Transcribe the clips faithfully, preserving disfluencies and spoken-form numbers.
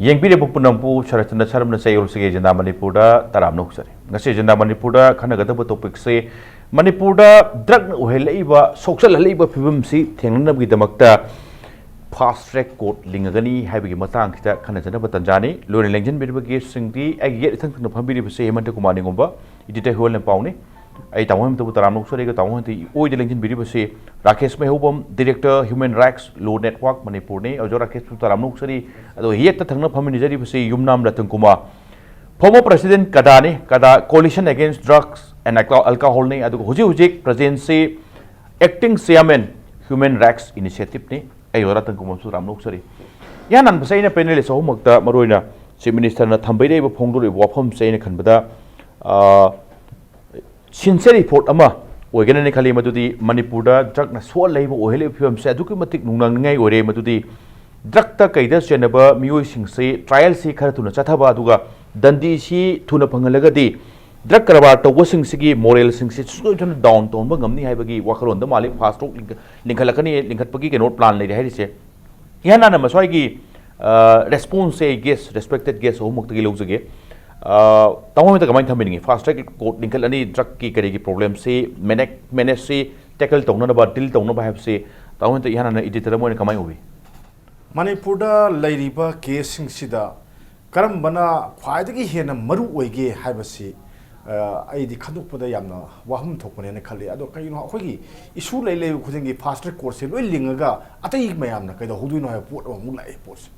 ꯌꯦꯡꯕꯤꯔꯤꯕ ꯄꯨꯝꯅꯃꯛꯄꯨ ꯁꯔꯆꯟꯗ ꯁꯔꯝꯅ ꯆꯌꯣꯜꯁꯤꯒꯤ ꯑꯦꯖꯦꯟꯗꯥ ꯃꯅꯤꯄꯨꯔꯗ ꯇꯔꯥꯝꯅ ꯑꯣꯛꯆꯔꯤ꯫ ꯉꯁꯤ ꯑꯦꯖꯦꯟꯗꯥ ꯃꯅꯤꯄꯨꯔꯗ ꯈꯟꯅꯒꯗꯕ ꯇꯣꯄꯤꯛꯁꯦ ꯃꯅꯤꯄꯨꯔꯗ ꯗ꯭ꯔꯒꯅ ꯑꯣꯏꯍꯜꯂꯛꯏꯕ, ꯁꯣꯛꯆꯜꯍꯜꯂꯛꯏꯕ ꯐꯤꯕꯝꯁꯤ ꯊꯦꯡꯅꯅꯕꯒꯤꯗꯃꯛꯇ ꯐꯥꯁ ꯇ꯭ꯔꯦꯛ ꯀꯣꯔꯠ ꯂꯤꯡꯉꯒꯅꯤ ꯍꯥꯏꯕꯒꯤ ꯃꯇꯥꯡꯁꯤꯗ ꯈꯟꯅꯖꯅꯕ ꯇꯥꯟꯖꯥꯅꯤ꯫ ꯂꯣꯏꯅ ꯂꯦꯡꯁꯤꯟꯕꯤꯔꯤꯕ ꯒꯦꯁꯁꯤꯡꯗꯤ ꯑꯩꯒꯤ ꯌꯦꯠ ꯏꯊꯪ ꯊꯪꯅ ꯐꯝꯕꯤꯔꯤꯕꯁꯦ ꯍꯦꯃꯟꯇ ꯀꯨꯃꯥꯔ ꯅꯤꯡꯉꯣꯝꯕ, ꯏꯗꯤꯇꯔ ꯍꯤꯋꯥꯜ ꯂꯦꯝꯄꯥꯎꯅꯤ꯫ ꯑꯩ ꯇꯥꯃꯣ ꯍꯦꯃꯟꯇꯕꯨ ꯇꯔꯥꯝꯅ ꯑꯣꯛꯆꯔꯤ꯫ ꯇꯥꯃꯣ ꯍꯦꯃꯟꯇꯒꯤ ꯑꯣꯏꯗ ꯂꯦꯡꯁꯤꯟꯕꯤꯔꯤꯕꯁꯤ ꯔꯥꯀꯦꯁ ꯃꯩꯍꯧꯕꯝ, ꯗꯤꯔꯦꯛꯇꯔ ꯍ꯭ꯌꯨꯃꯦꯟ ꯔꯥꯏꯠꯁ ꯂꯣ ꯅꯦꯠꯋꯥꯔꯛ ꯃꯅꯤꯄꯨꯔꯅꯤ꯫ ꯑꯣꯖꯥ ꯔꯥꯀꯦꯁꯄꯨ ꯇꯔꯥꯝꯅ ꯑꯣꯛꯆꯔꯤ꯫ ꯑꯗꯨꯒ ꯌꯦꯠꯇ ꯊꯪꯅ ꯐꯝꯃꯤꯟꯅꯖꯔꯤꯕꯁꯤ ꯌꯨꯝꯅꯥꯝ ꯔꯇꯟ ꯀꯨꯃꯥꯔ, ꯐꯣꯔꯃꯔ ꯄ꯭ꯔꯁꯤꯗꯦꯟꯠ ꯀꯗꯥꯅꯤ, ꯀꯗꯥ Coalition Against Drugs and Alco-, Alcoholꯅꯤ꯫ ꯑꯗꯨꯒ ꯍꯧꯖꯤꯛ ꯍꯧꯖꯤꯛ ꯄ꯭ꯔꯖꯦꯟꯁꯤ ꯑꯦꯛꯇꯤꯡ ꯆꯤꯌꯥꯔꯃꯦꯟ ꯍ꯭ꯌꯨꯃꯦꯟ ꯔꯥꯏꯠꯁ ꯏꯅꯤꯁꯤꯌꯦꯇꯤꯚꯅꯤ꯫ ꯑꯩ ꯑꯣꯖꯥ ꯔꯇꯟ ꯀꯨꯃꯥꯔꯁꯨ ꯇꯔꯥꯝꯅ ꯑꯣꯛꯆꯔꯤ꯫ ꯏꯍꯥꯟ ꯍꯥꯟꯕꯁꯦ ꯑꯩꯅ ꯄꯦꯅꯦꯂꯤꯁ ꯑꯍꯨꯝꯃꯛꯇ, ꯃꯔꯨꯑꯣꯏꯅ ꯆꯤꯐ ꯃꯤꯅꯤꯁꯇꯔꯅ ꯊꯝꯕꯤꯔꯛꯏꯕ, ꯐꯣꯡꯗꯣꯔꯛꯏꯕ ꯋꯥꯐꯝꯁꯦ ꯑꯩꯅ ꯈꯟꯕꯗ, ꯑ, ꯁꯤꯟꯁꯤꯌꯔ ꯏꯐꯣꯔꯠ ꯑꯃ ꯑꯣꯏꯒꯅꯤꯅ ꯈꯜꯂꯤ꯫ ꯃꯗꯨꯗꯤ ꯃꯅꯤꯄꯨꯔꯗ ꯗ꯭ꯔꯒꯅ ꯁꯣꯛꯍꯜꯂꯛꯏꯕ, ꯑꯣꯏꯍꯜꯂꯤꯕ ꯐꯤꯕꯝꯁꯦ ꯑꯗꯨꯛꯀꯤ ꯃꯇꯤꯛ ꯅꯨꯡꯅꯥꯡꯅꯤꯡꯉꯥꯏ ꯑꯣꯏꯔꯦ꯫ ꯃꯗꯨꯗꯤ ꯗ꯭ꯔꯒꯇ ꯀꯩꯗ ꯆꯦꯟꯅꯕ ꯃꯤꯑꯣꯏꯁꯤꯡꯁꯤ ꯇ꯭ꯔꯥꯌꯦꯜꯁꯤ ꯈꯔ ꯊꯨꯅ ꯆꯠꯊꯕ, ꯑꯗꯨꯒ ꯗꯟꯗꯤꯁꯤ ꯊꯨꯅ ꯐꯪꯍꯜꯂꯒꯗꯤ ꯗ꯭ꯔꯒ ꯀꯔꯕꯥꯔ ꯇꯧꯕꯁꯤꯡꯁꯤꯒꯤ ꯃꯣꯔꯦꯜꯁꯤꯡꯁꯤ ꯁꯣꯏꯗꯅ ꯗꯥꯎꯟ ꯇꯧꯍꯟꯕ ꯉꯝꯅꯤ ꯍꯥꯏꯕꯒꯤ ꯋꯥꯈꯜꯂꯣꯟꯗ ꯃꯥꯜꯂꯤ꯫ ꯐꯥꯁ ꯇ꯭ꯔꯦꯛ ꯂꯤꯡꯈꯠ-, ꯂꯤꯡꯈꯠꯂꯛꯀꯅꯤ, ꯂꯤꯡꯈꯠꯄꯒꯤ ꯀꯩꯅꯣ ꯄ꯭ꯂꯥꯟ ꯂꯩꯔꯦ ꯍꯥꯏꯔꯤꯁꯦ꯫ ꯏꯍꯥꯟ ꯍꯥꯟꯅ ꯃꯁ꯭ꯋꯥꯏꯒꯤ, ꯑ, ꯔꯦꯁꯄꯣꯟꯁꯁꯦ ꯑꯩ ꯒꯦꯁ, ꯔꯦꯁꯄꯦꯛꯇꯦꯗ ꯒꯦꯁ ꯑꯍꯨꯝꯃꯛꯇꯒꯤ ꯂꯧꯖꯒꯦ꯫ ꯑ, ꯇꯥꯃꯣ ꯍꯦꯃꯟꯇ ꯀꯃꯥꯏꯅ ꯊꯝꯕꯤꯅꯤꯡꯉꯤ? ꯐꯥꯁ ꯇ꯭ꯔꯦꯛ ꯀꯣꯔꯠ ꯂꯤꯡꯈꯠꯂꯅꯤ, ꯗ꯭ꯔꯒꯀꯤ ꯀꯔꯤꯒꯤ ꯄ꯭ꯔꯣꯕ꯭ꯂꯦꯝꯁꯤ, ꯃꯦꯅꯦꯖ-, ꯃꯦꯅꯦꯖꯁꯤ ꯇꯦꯀꯜ ꯇꯧꯅꯅꯕ, ꯗꯤꯜ ꯇꯧꯅꯕ ꯍꯥꯏꯕꯁꯤ ꯇꯥꯃꯣ ꯍꯦꯃꯟꯇ ꯏꯍꯥꯟ ꯍꯥꯟꯅ ꯏꯗꯤꯇꯔ ꯑꯃ ꯑꯣꯏꯅ ꯀꯃꯥꯏꯅ ꯎꯕꯤ? ꯃꯅꯤꯄꯨꯔꯗ ꯂꯩꯔꯤꯕ ꯀꯦꯁꯁꯤꯡꯁꯤꯗ ꯀꯔꯝꯕꯅ ꯈ꯭ꯋꯥꯏꯗꯒꯤ ꯍꯦꯟꯅ ꯃꯔꯨ ꯑꯣꯏꯒꯦ ꯍꯥꯏꯕꯁꯤ, ꯑ, ꯑꯩꯗꯤ ꯈꯟꯗꯣꯛꯄꯗ ꯌꯥꯝꯅ ꯋꯥꯐꯝ ꯊꯣꯛꯄꯅꯦꯅ ꯈꯜꯂꯤ꯫ ꯑꯗꯣ ꯀꯩꯒꯤꯅꯣ, ꯑꯩꯈꯣꯏꯒꯤ ꯏꯁꯨ ꯂꯩ ꯂꯩꯕ ꯈꯨꯗꯤꯡꯒꯤ ꯐꯥꯁ ꯇ꯭ꯔꯦꯛ ꯀꯣꯔꯠꯁꯦ ꯂꯣꯏ ꯂꯤꯡꯉꯒ ꯑꯇꯩ ꯃꯌꯥꯝꯅ ꯀꯩꯗꯧꯍꯧꯗꯣꯏꯅꯣ ꯍꯥꯏꯕ ꯄꯣꯠ ꯑꯃꯃꯨꯛ ꯂꯥꯛꯑꯦ ꯄꯣꯠꯁꯦ꯫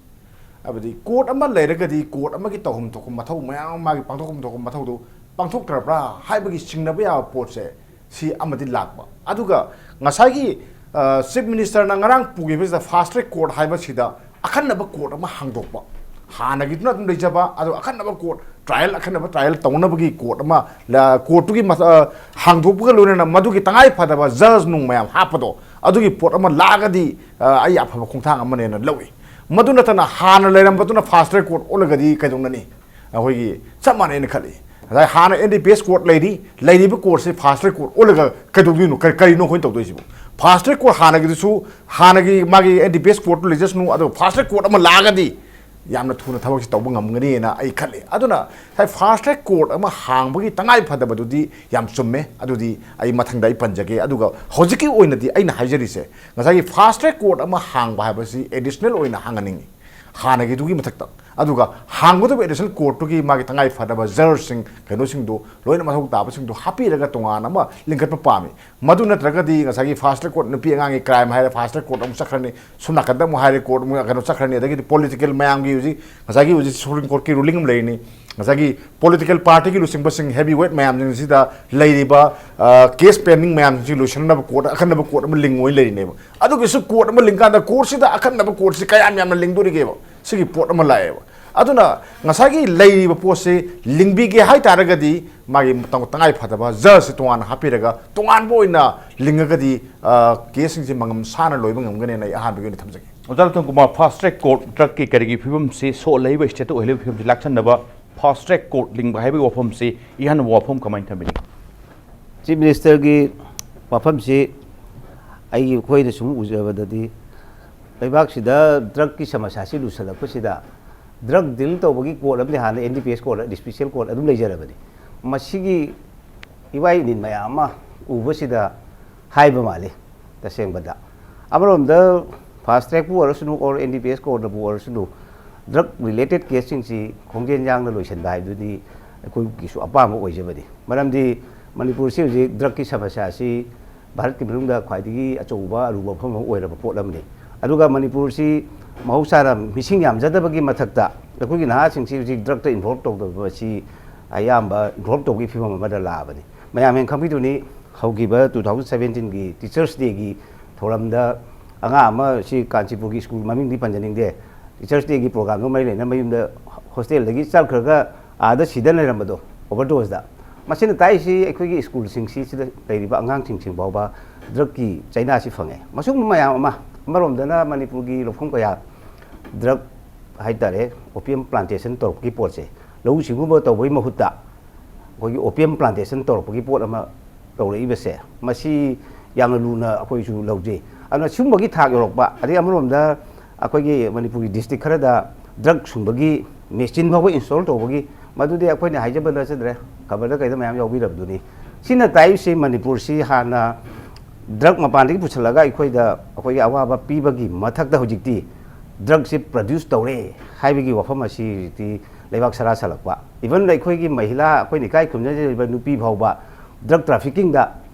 ꯍꯥꯏꯕꯗꯤ ꯀꯣꯔꯠ ꯑꯃ ꯂꯩꯔꯒꯗꯤ ꯀꯣꯔꯠ ꯑꯃꯒꯤ ꯇꯧꯐꯝ ꯊꯣꯛꯄ ꯃꯊꯧ ꯃꯌꯥꯝ ꯑꯃ, ꯃꯥꯒꯤ ꯄꯥꯡꯊꯣꯛꯐꯝ ꯊꯣꯛꯄ ꯃꯊꯧꯗꯨ ꯄꯥꯡꯊꯣꯛꯇ꯭ꯔꯕ꯭ꯔꯥ ꯍꯥꯏꯕꯒꯤ ꯆꯤꯡꯅꯕ ꯌꯥꯕ ꯄꯣꯠꯁꯦ ꯁꯤ ꯑꯃꯗꯤ ꯂꯥꯛꯄ꯫ ꯑꯗꯨꯒ ꯉꯁꯥꯏꯒꯤ, ꯑ, ꯆꯤꯐ ꯃꯤꯅꯤꯁꯇꯔꯅ ꯉꯔꯥꯡ ꯄꯨꯈꯤꯕꯁꯤꯗ ꯐꯥꯁ ꯇ꯭ꯔꯦꯛ ꯀꯣꯔꯠ ꯍꯥꯏꯕꯁꯤꯗ ꯑꯈꯟꯅꯕ ꯀꯣꯔꯠ ꯑꯃ ꯍꯥꯡꯗꯣꯛꯄ꯫ ꯍꯥꯟꯅꯒꯤꯗꯨꯅ ꯑꯗꯨꯝ ꯂꯩꯖꯕ, ꯑꯗꯨꯒ ꯑꯈꯟꯅꯕ ꯀꯣꯔꯠ, ꯇ꯭ꯔꯥꯌꯦꯜ, ꯑꯈꯟꯅꯕ ꯇ꯭ꯔꯥꯌꯦꯜ ꯇꯧꯅꯕꯒꯤ ꯀꯣꯔꯠ ꯑꯃ, ꯂ-, ꯀꯣꯔꯠꯇꯨꯒꯤ ꯃꯊ-, ꯑ, ꯍꯥꯡꯗꯣꯛꯄꯒ ꯂꯣꯏꯅꯅ ꯃꯗꯨꯒꯤ ꯇꯉꯥꯏ ꯐꯗꯕ ꯖꯖ ꯅꯨꯡ ꯃꯌꯥꯝ ꯍꯥꯞꯄꯗꯣ, ꯑꯗꯨꯒꯤ ꯄꯣꯠ ꯑꯃ ꯂꯥꯛꯑꯒꯗꯤ, ꯑ, ꯑꯩ ꯑꯐꯕ ꯈꯣꯡꯊꯥꯡ ꯑꯃꯅꯦꯅ ꯂꯧꯏ꯫ ꯃꯗꯨ ꯅꯠꯇꯅ ꯍꯥꯟꯅ ꯂꯩꯔꯝꯕꯗꯨꯅ ꯐꯥꯁ ꯇ꯭ꯔꯦꯛ ꯀꯣꯔꯠ ꯑꯣꯜꯂꯒꯗꯤ ꯀꯩꯗꯧꯅꯅꯤ? ꯑꯩꯈꯣꯏꯒꯤ ꯆꯞ ꯃꯥꯟꯅꯩꯅ ꯈꯜꯂꯤ꯫ ꯉꯁꯥꯏ ꯍꯥꯟꯅ and D P S court ꯂꯩꯔꯤ, ꯂꯩꯔꯤꯕ ꯀꯣꯔꯠꯁꯦ ꯐꯥꯁ ꯇ꯭ꯔꯦꯛ ꯀꯣꯔꯠ ꯑꯣꯜꯂꯒ ꯀꯩꯗꯧꯗꯣꯏꯅꯣ? ꯀꯔꯤ-, ꯀꯔꯤꯅꯣ ꯑꯩꯈꯣꯏꯅ ꯇꯧꯗꯣꯏꯁꯤꯕꯨ? ꯐꯥꯁ ꯇ꯭ꯔꯦꯛ ꯀꯣꯔꯠ ꯍꯥꯟꯅꯒꯤꯗꯨꯁꯨ, ꯍꯥꯟꯅꯒꯤ ꯃꯥꯒꯤ ꯑꯦꯟ ꯗꯤ ꯄꯤ ꯑꯦꯁ ꯀꯣꯔꯠꯇꯨ ꯂꯩꯖꯁꯅꯨ, ꯑꯗꯨꯒ ꯐꯥꯁ ꯇ꯭ꯔꯦꯛ ꯀꯣꯔꯠ ꯑꯃ ꯂꯥꯛꯑꯒꯗꯤ ꯌꯥꯝꯅ ꯊꯨꯅ ꯊꯕꯛꯁꯤ ꯇꯧꯕ ꯉꯝꯒꯅꯤꯅ ꯑꯩ ꯈꯜꯂꯤ꯫ ꯑꯗꯨꯅ ꯉꯁꯥꯏ fast track court ꯑꯃ ꯍꯥꯡꯕꯒꯤ ꯇꯉꯥꯏ ꯐꯗꯕꯗꯨꯗꯤ ꯌꯥꯝ ꯆꯨꯝꯃꯦ꯫ ꯑꯗꯨꯗꯤ ꯑꯩ ꯃꯊꯪꯗ ꯑꯩ ꯄꯟꯖꯒꯦ꯫ ꯑꯗꯨꯒ ꯍꯧꯖꯤꯛꯀꯤ ꯑꯣꯏꯅꯗꯤ ꯑꯩꯅ ꯍꯥꯏꯖꯔꯤꯁꯦ, ꯉꯁꯥꯏꯒꯤ fast track court ꯑꯃ ꯍꯥꯡꯕ ꯍꯥꯏꯕꯁꯤ additional ꯑꯣꯏꯅ ꯍꯥꯡꯍꯟꯅꯤꯡꯉꯤ ꯍꯥꯟꯅꯒꯤꯗꯨꯒꯤ ꯃꯊꯛꯇ꯫ ꯑꯗꯨꯒ ꯍꯥꯡꯒꯗꯕ additional courtꯇꯨꯒꯤ ꯃꯥꯒꯤ ꯇꯉꯥꯏ ꯐꯗꯕ judgeꯁꯤꯡ ꯀꯩꯅꯣꯁꯤꯡꯗꯨ ꯂꯣꯏꯅ ꯃꯊꯧ ꯇꯥꯕꯁꯤꯡꯗꯨ ꯍꯥꯞꯄꯤꯔꯒ ꯇꯣꯉꯥꯟꯅ ꯑꯃ ꯂꯤꯡꯈꯠꯄ ꯄꯥꯝꯃꯤ꯫ ꯃꯗꯨ ꯅꯠꯇ꯭ꯔꯒꯗꯤ ꯉꯁꯥꯏꯒꯤ fast track court, ꯅꯨꯄꯤ ꯑꯉꯥꯡꯒꯤ crime ꯍꯥꯏꯔꯦ, fast track court ꯑꯃꯨꯛ ꯆꯠꯈ꯭ꯔꯅꯤ, ꯁꯣꯝ ꯅꯥꯀꯟꯗ ꯑꯃꯨꯛ ꯍꯥꯏꯔꯦ, court ꯑꯃꯨꯛ ꯀꯩꯅꯣ ꯆꯠꯈ꯭ꯔꯅꯤ, ꯑꯗꯒꯤꯗꯤ political ꯃꯌꯥꯝꯒꯤ ꯍꯧꯖꯤꯛ ꯉꯁꯥꯏꯒꯤ ꯍꯧꯖꯤꯛ Supreme Courtꯀꯤ ruling ꯑꯃ ꯂꯩꯔꯤꯅꯤ꯫ ꯉꯁꯥꯏꯒꯤ political partyꯒꯤ ꯂꯨꯆꯤꯡꯕꯁꯤꯡ heavy weight ꯃꯌꯥꯝꯁꯤꯡꯁꯤꯗ ꯂꯩꯔꯤꯕ, ꯑ, case pending ꯃꯌꯥꯝꯁꯤꯡꯁꯤ ꯂꯣꯏꯁꯤꯟꯅꯕ court, ꯑꯈꯟꯅꯕ court ꯑꯃ ꯂꯤꯡꯉꯣꯏ ꯂꯩꯔꯤꯅꯦꯕ꯫ ꯑꯗꯨꯒꯤꯁꯨ court ꯑꯃ ꯂꯤꯡꯀꯥꯟꯗ courtꯁꯤꯗ ꯑꯈꯟꯅꯕ courtꯁꯤ ꯀꯌꯥꯝ ꯌꯥꯝꯅ ꯂꯤꯡꯗꯣꯔꯤꯒꯦꯕ? ꯁꯤꯒꯤ ꯄꯣꯠ ꯑꯃ ꯂꯥꯛꯑꯦꯕ꯫ ꯑꯗꯨꯅ ꯉꯁꯥꯏꯒꯤ ꯂꯩꯔꯤꯕ ꯄꯣꯠꯁꯤ ꯂꯤꯡꯕꯤꯒꯦ ꯍꯥꯏ ꯇꯥꯔꯒꯗꯤ ꯃꯥꯒꯤ ꯇꯉꯥꯏ ꯐꯗꯕ judgeꯁꯤ ꯇꯣꯉꯥꯟꯅ ꯍꯥꯞꯄꯤꯔꯒ ꯇꯣꯉꯥꯟꯕ ꯑꯣꯏꯅ ꯂꯤꯡꯉꯒꯗꯤ, ꯑ, caseꯁꯤꯡꯁꯤ ꯃꯉꯝ ꯁꯥꯅ ꯂꯣꯏꯕ ꯉꯝꯒꯅꯦꯅ ꯑꯩ ꯑꯍꯥꯟꯕꯒꯤ ꯑꯣꯏꯅ ꯊꯝꯖꯒꯦ꯫ ꯑꯣꯖꯥ ꯂꯧꯊꯣꯡ ꯀꯨꯃꯥꯔ, fast track court drugꯀꯤ ꯀꯔꯤꯒꯤ ꯐꯤꯕꯝꯁꯤ ꯁꯣꯛꯍꯜꯂꯛꯏꯕ stateꯇ ꯑꯣꯏꯍꯜꯂꯤꯕ ꯐꯤꯕꯝꯁꯤ ꯂꯥꯛꯁꯟꯅꯕ fast track court ꯂꯤꯡꯕ ꯍꯥꯏꯕꯒꯤ ꯋꯥꯐꯝꯁꯤ ꯏꯍꯥꯟ ꯍꯥꯟꯕ ꯋꯥꯐꯝ ꯀꯃꯥꯏꯅ ꯊꯝꯕꯤꯅꯤ? Chief Ministerꯒꯤ ꯋꯥꯐꯝꯁꯤ ꯑꯩꯒꯤ, ꯑꯩꯈꯣꯏꯅ ꯁꯨꯝ ꯎꯖꯕꯗꯗꯤ ꯂꯩꯕꯥꯛꯁꯤꯗ drugꯀꯤ ꯁꯃꯁ꯭ꯌꯥꯁꯤ ꯂꯨꯁꯜꯂꯛꯄꯁꯤꯗ drug deal ꯇꯧꯕꯒꯤ court ꯑꯃꯗꯤ ꯍꯥꯟꯅ NDPS court, special court ꯑꯗꯨꯝ ꯂꯩꯖꯔꯕꯅꯤ꯫ ꯃꯁꯤꯒꯤ ꯏꯋꯥꯏ ꯏꯅꯤꯟ ꯃꯌꯥꯝ ꯑꯃ ꯎꯕꯁꯤꯗ ꯍꯥꯏꯕ ꯃꯥꯜꯂꯤ꯫ ꯇꯁꯦꯡꯕꯗ ꯑꯃꯔꯣꯝꯗ fast trackꯄꯨ ꯑꯣꯏꯔꯁꯅꯨ or NDPS courtꯅꯕꯨ ꯑꯣꯏꯔꯁꯅꯨ, drug related caseꯁꯤꯡꯁꯤ ꯈꯣꯡꯖꯦꯜ ꯌꯥꯡꯅ ꯂꯣꯏꯁꯤꯟꯕ ꯍꯥꯏꯕꯗꯨꯗꯤ ꯑꯩꯈꯣꯏꯒꯤꯁꯨ ꯑꯄꯥꯝꯕ ꯑꯣꯏꯖꯕꯅꯤ꯫ ꯃꯔꯝꯗꯤ ꯃꯅꯤꯄꯨꯔꯁꯤ ꯍꯧꯖꯤꯛ drugꯀꯤ ꯁꯃꯁ꯭ꯌꯥꯁꯤ ꯚꯥꯔꯠꯀꯤ ꯃꯅꯨꯡꯗ ꯈ꯭ꯋꯥꯏꯗꯒꯤ ꯑꯆꯧꯕ ꯑꯔꯨꯕ ꯃꯐꯝ ꯑꯃ ꯑꯣꯏꯔꯕ ꯄꯣꯠ ꯑꯃꯅꯤ꯫ ꯑꯗꯨꯒ ꯃꯅꯤꯄꯨꯔꯁꯤ ꯃꯍꯧꯁꯥꯅ ꯃꯤꯁꯤꯡ ꯌꯥꯝꯖꯗꯕꯒꯤ ꯃꯊꯛꯇ ꯑꯩꯈꯣꯏꯒꯤ ꯅꯍꯥꯁꯤꯡꯁꯤ ꯍꯧꯖꯤꯛ drugꯇ involve ꯇꯧꯗꯕ ꯑꯁꯤ ꯑꯌꯥꯝꯕ involve ꯇꯧꯕꯒꯤ ꯐꯤꯕꯝ ꯑꯃꯗ ꯂꯥꯛꯑꯕꯅꯤ꯫ ꯃꯌꯥꯝ ꯍꯦꯟꯅ ꯈꯪꯕꯤꯗꯨꯅꯤ, ꯍꯧꯈꯤꯕ two thousand seventeenꯒꯤ Teachers Dayꯒꯤ ꯊꯧꯔꯝꯗ ꯑꯉꯥꯡ ꯑꯃ, ꯁꯤ ꯀꯥꯟꯆꯤꯄꯨꯔꯒꯤ school, ꯃꯃꯤꯡꯗꯤ ꯄꯟꯖꯅꯤꯡꯗꯦ, Teachers Dayꯒꯤ programꯗꯨ ꯃꯔꯤ ꯂꯩꯅ ꯃꯌꯨꯝꯗ hostelꯗꯒꯤ ꯆꯠꯈ꯭ꯔꯒ ꯑꯥꯗ ꯁꯤꯗ ꯂꯩꯔꯝꯕꯗꯣ, overdoseꯗ꯫ ꯃꯁꯤꯅ ꯇꯥꯛꯏꯁꯤ ꯑꯩꯈꯣꯏꯒꯤ schoolꯁꯤꯡꯁꯤ, ꯁꯤꯗ ꯂꯩꯔꯤꯕ ꯑꯉꯥꯡꯁꯤꯡꯁꯤꯡ ꯐꯥꯎꯕ drugꯀꯤ ꯆꯩꯅꯥꯁꯤ ꯐꯪꯉꯦ꯫ ꯃꯁꯤꯒꯨꯝꯕ ꯃꯌꯥꯝ ꯑꯃ, ꯑꯃꯔꯣꯝꯗꯅ ꯃꯅꯤꯄꯨꯔꯒꯤ ꯂꯧꯐꯝ ꯀꯌꯥ drug ꯍꯥꯏꯇꯥꯔꯦ, opium plantation ꯇꯧꯔꯛꯄꯒꯤ ꯄꯣꯠꯁꯦ, ꯂꯧꯎ ꯁꯤꯡꯎꯕ ꯇꯧꯕꯒꯤ ꯃꯍꯨꯠꯇ ꯑꯩꯈꯣꯏꯒꯤ opium plantation ꯇꯧꯔꯛꯄꯒꯤ ꯄꯣꯠ ꯑꯃ ꯇꯧꯔꯛꯏꯕꯁꯦ, ꯃꯁꯤ ꯌꯥꯝꯅ ꯂꯨꯅ ꯑꯩꯈꯣꯏꯁꯨ ꯂꯧꯖꯩ꯫ ꯑꯗꯨꯅ ꯁꯤꯒꯨꯝꯕꯒꯤ ꯊꯥꯛ ꯌꯧꯔꯛꯄ, ꯑꯗꯩ ꯑꯃꯔꯣꯝꯗ ꯑꯩꯈꯣꯏꯒꯤ ꯃꯅꯤꯄꯨꯔꯒꯤ district ꯈꯔꯗ ꯗ꯭ꯔꯒ ꯁꯨꯡꯕꯒꯤ ꯃꯦꯆꯤꯟ ꯐꯥꯎꯕ ꯏꯟꯁꯇꯣꯜ ꯇꯧꯕꯒꯤ, ꯃꯗꯨꯗꯤ ꯑꯩꯈꯣꯏꯅ ꯍꯥꯏꯖꯕ ꯅꯠꯆꯗ꯭ꯔꯦ, ꯈꯕꯔꯗ ꯀꯩꯗ ꯃꯌꯥꯝ ꯌꯥꯎꯕꯤꯔꯕꯗꯨꯅꯤ꯫ ꯁꯤꯅ ꯇꯥꯛꯏꯕꯁꯤ ꯃꯅꯤꯄꯨꯔꯁꯤ ꯍꯥꯟꯅ ꯗ꯭ꯔꯒ ꯃꯄꯥꯟꯗꯒꯤ ꯄꯨꯁꯤꯜꯂꯒ ꯑꯩꯈꯣꯏꯗ, ꯑꯩꯈꯣꯏꯒꯤ ꯑꯋꯥꯕ ꯄꯤꯕꯒꯤ ꯃꯊꯛꯇ ꯍꯧꯖꯤꯛꯇꯤ ꯗ꯭ꯔꯒꯁꯤ ꯄ꯭ꯔꯗ꯭ꯌꯨꯁ ꯇꯧꯔꯦ ꯍꯥꯏꯕꯒꯤ ꯋꯥꯐꯝ ꯑꯁꯤ ꯍꯧꯖꯤꯛꯇꯤ ꯂꯩꯕꯥꯛ ꯁꯔꯥ ꯁꯜꯂꯛꯄ꯫ ꯏꯚꯟ ꯑꯩꯈꯣꯏꯒꯤ ꯃꯍꯤꯂꯥ, ꯑꯩꯈꯣꯏꯅ ꯏꯀꯥꯏ ꯈꯨꯝꯅꯖꯔꯤꯕ ꯅꯨꯄꯤ ꯐꯥꯎꯕ ꯗ꯭ꯔꯒ ꯇ꯭ꯔꯥꯐꯤꯀꯤꯡꯗ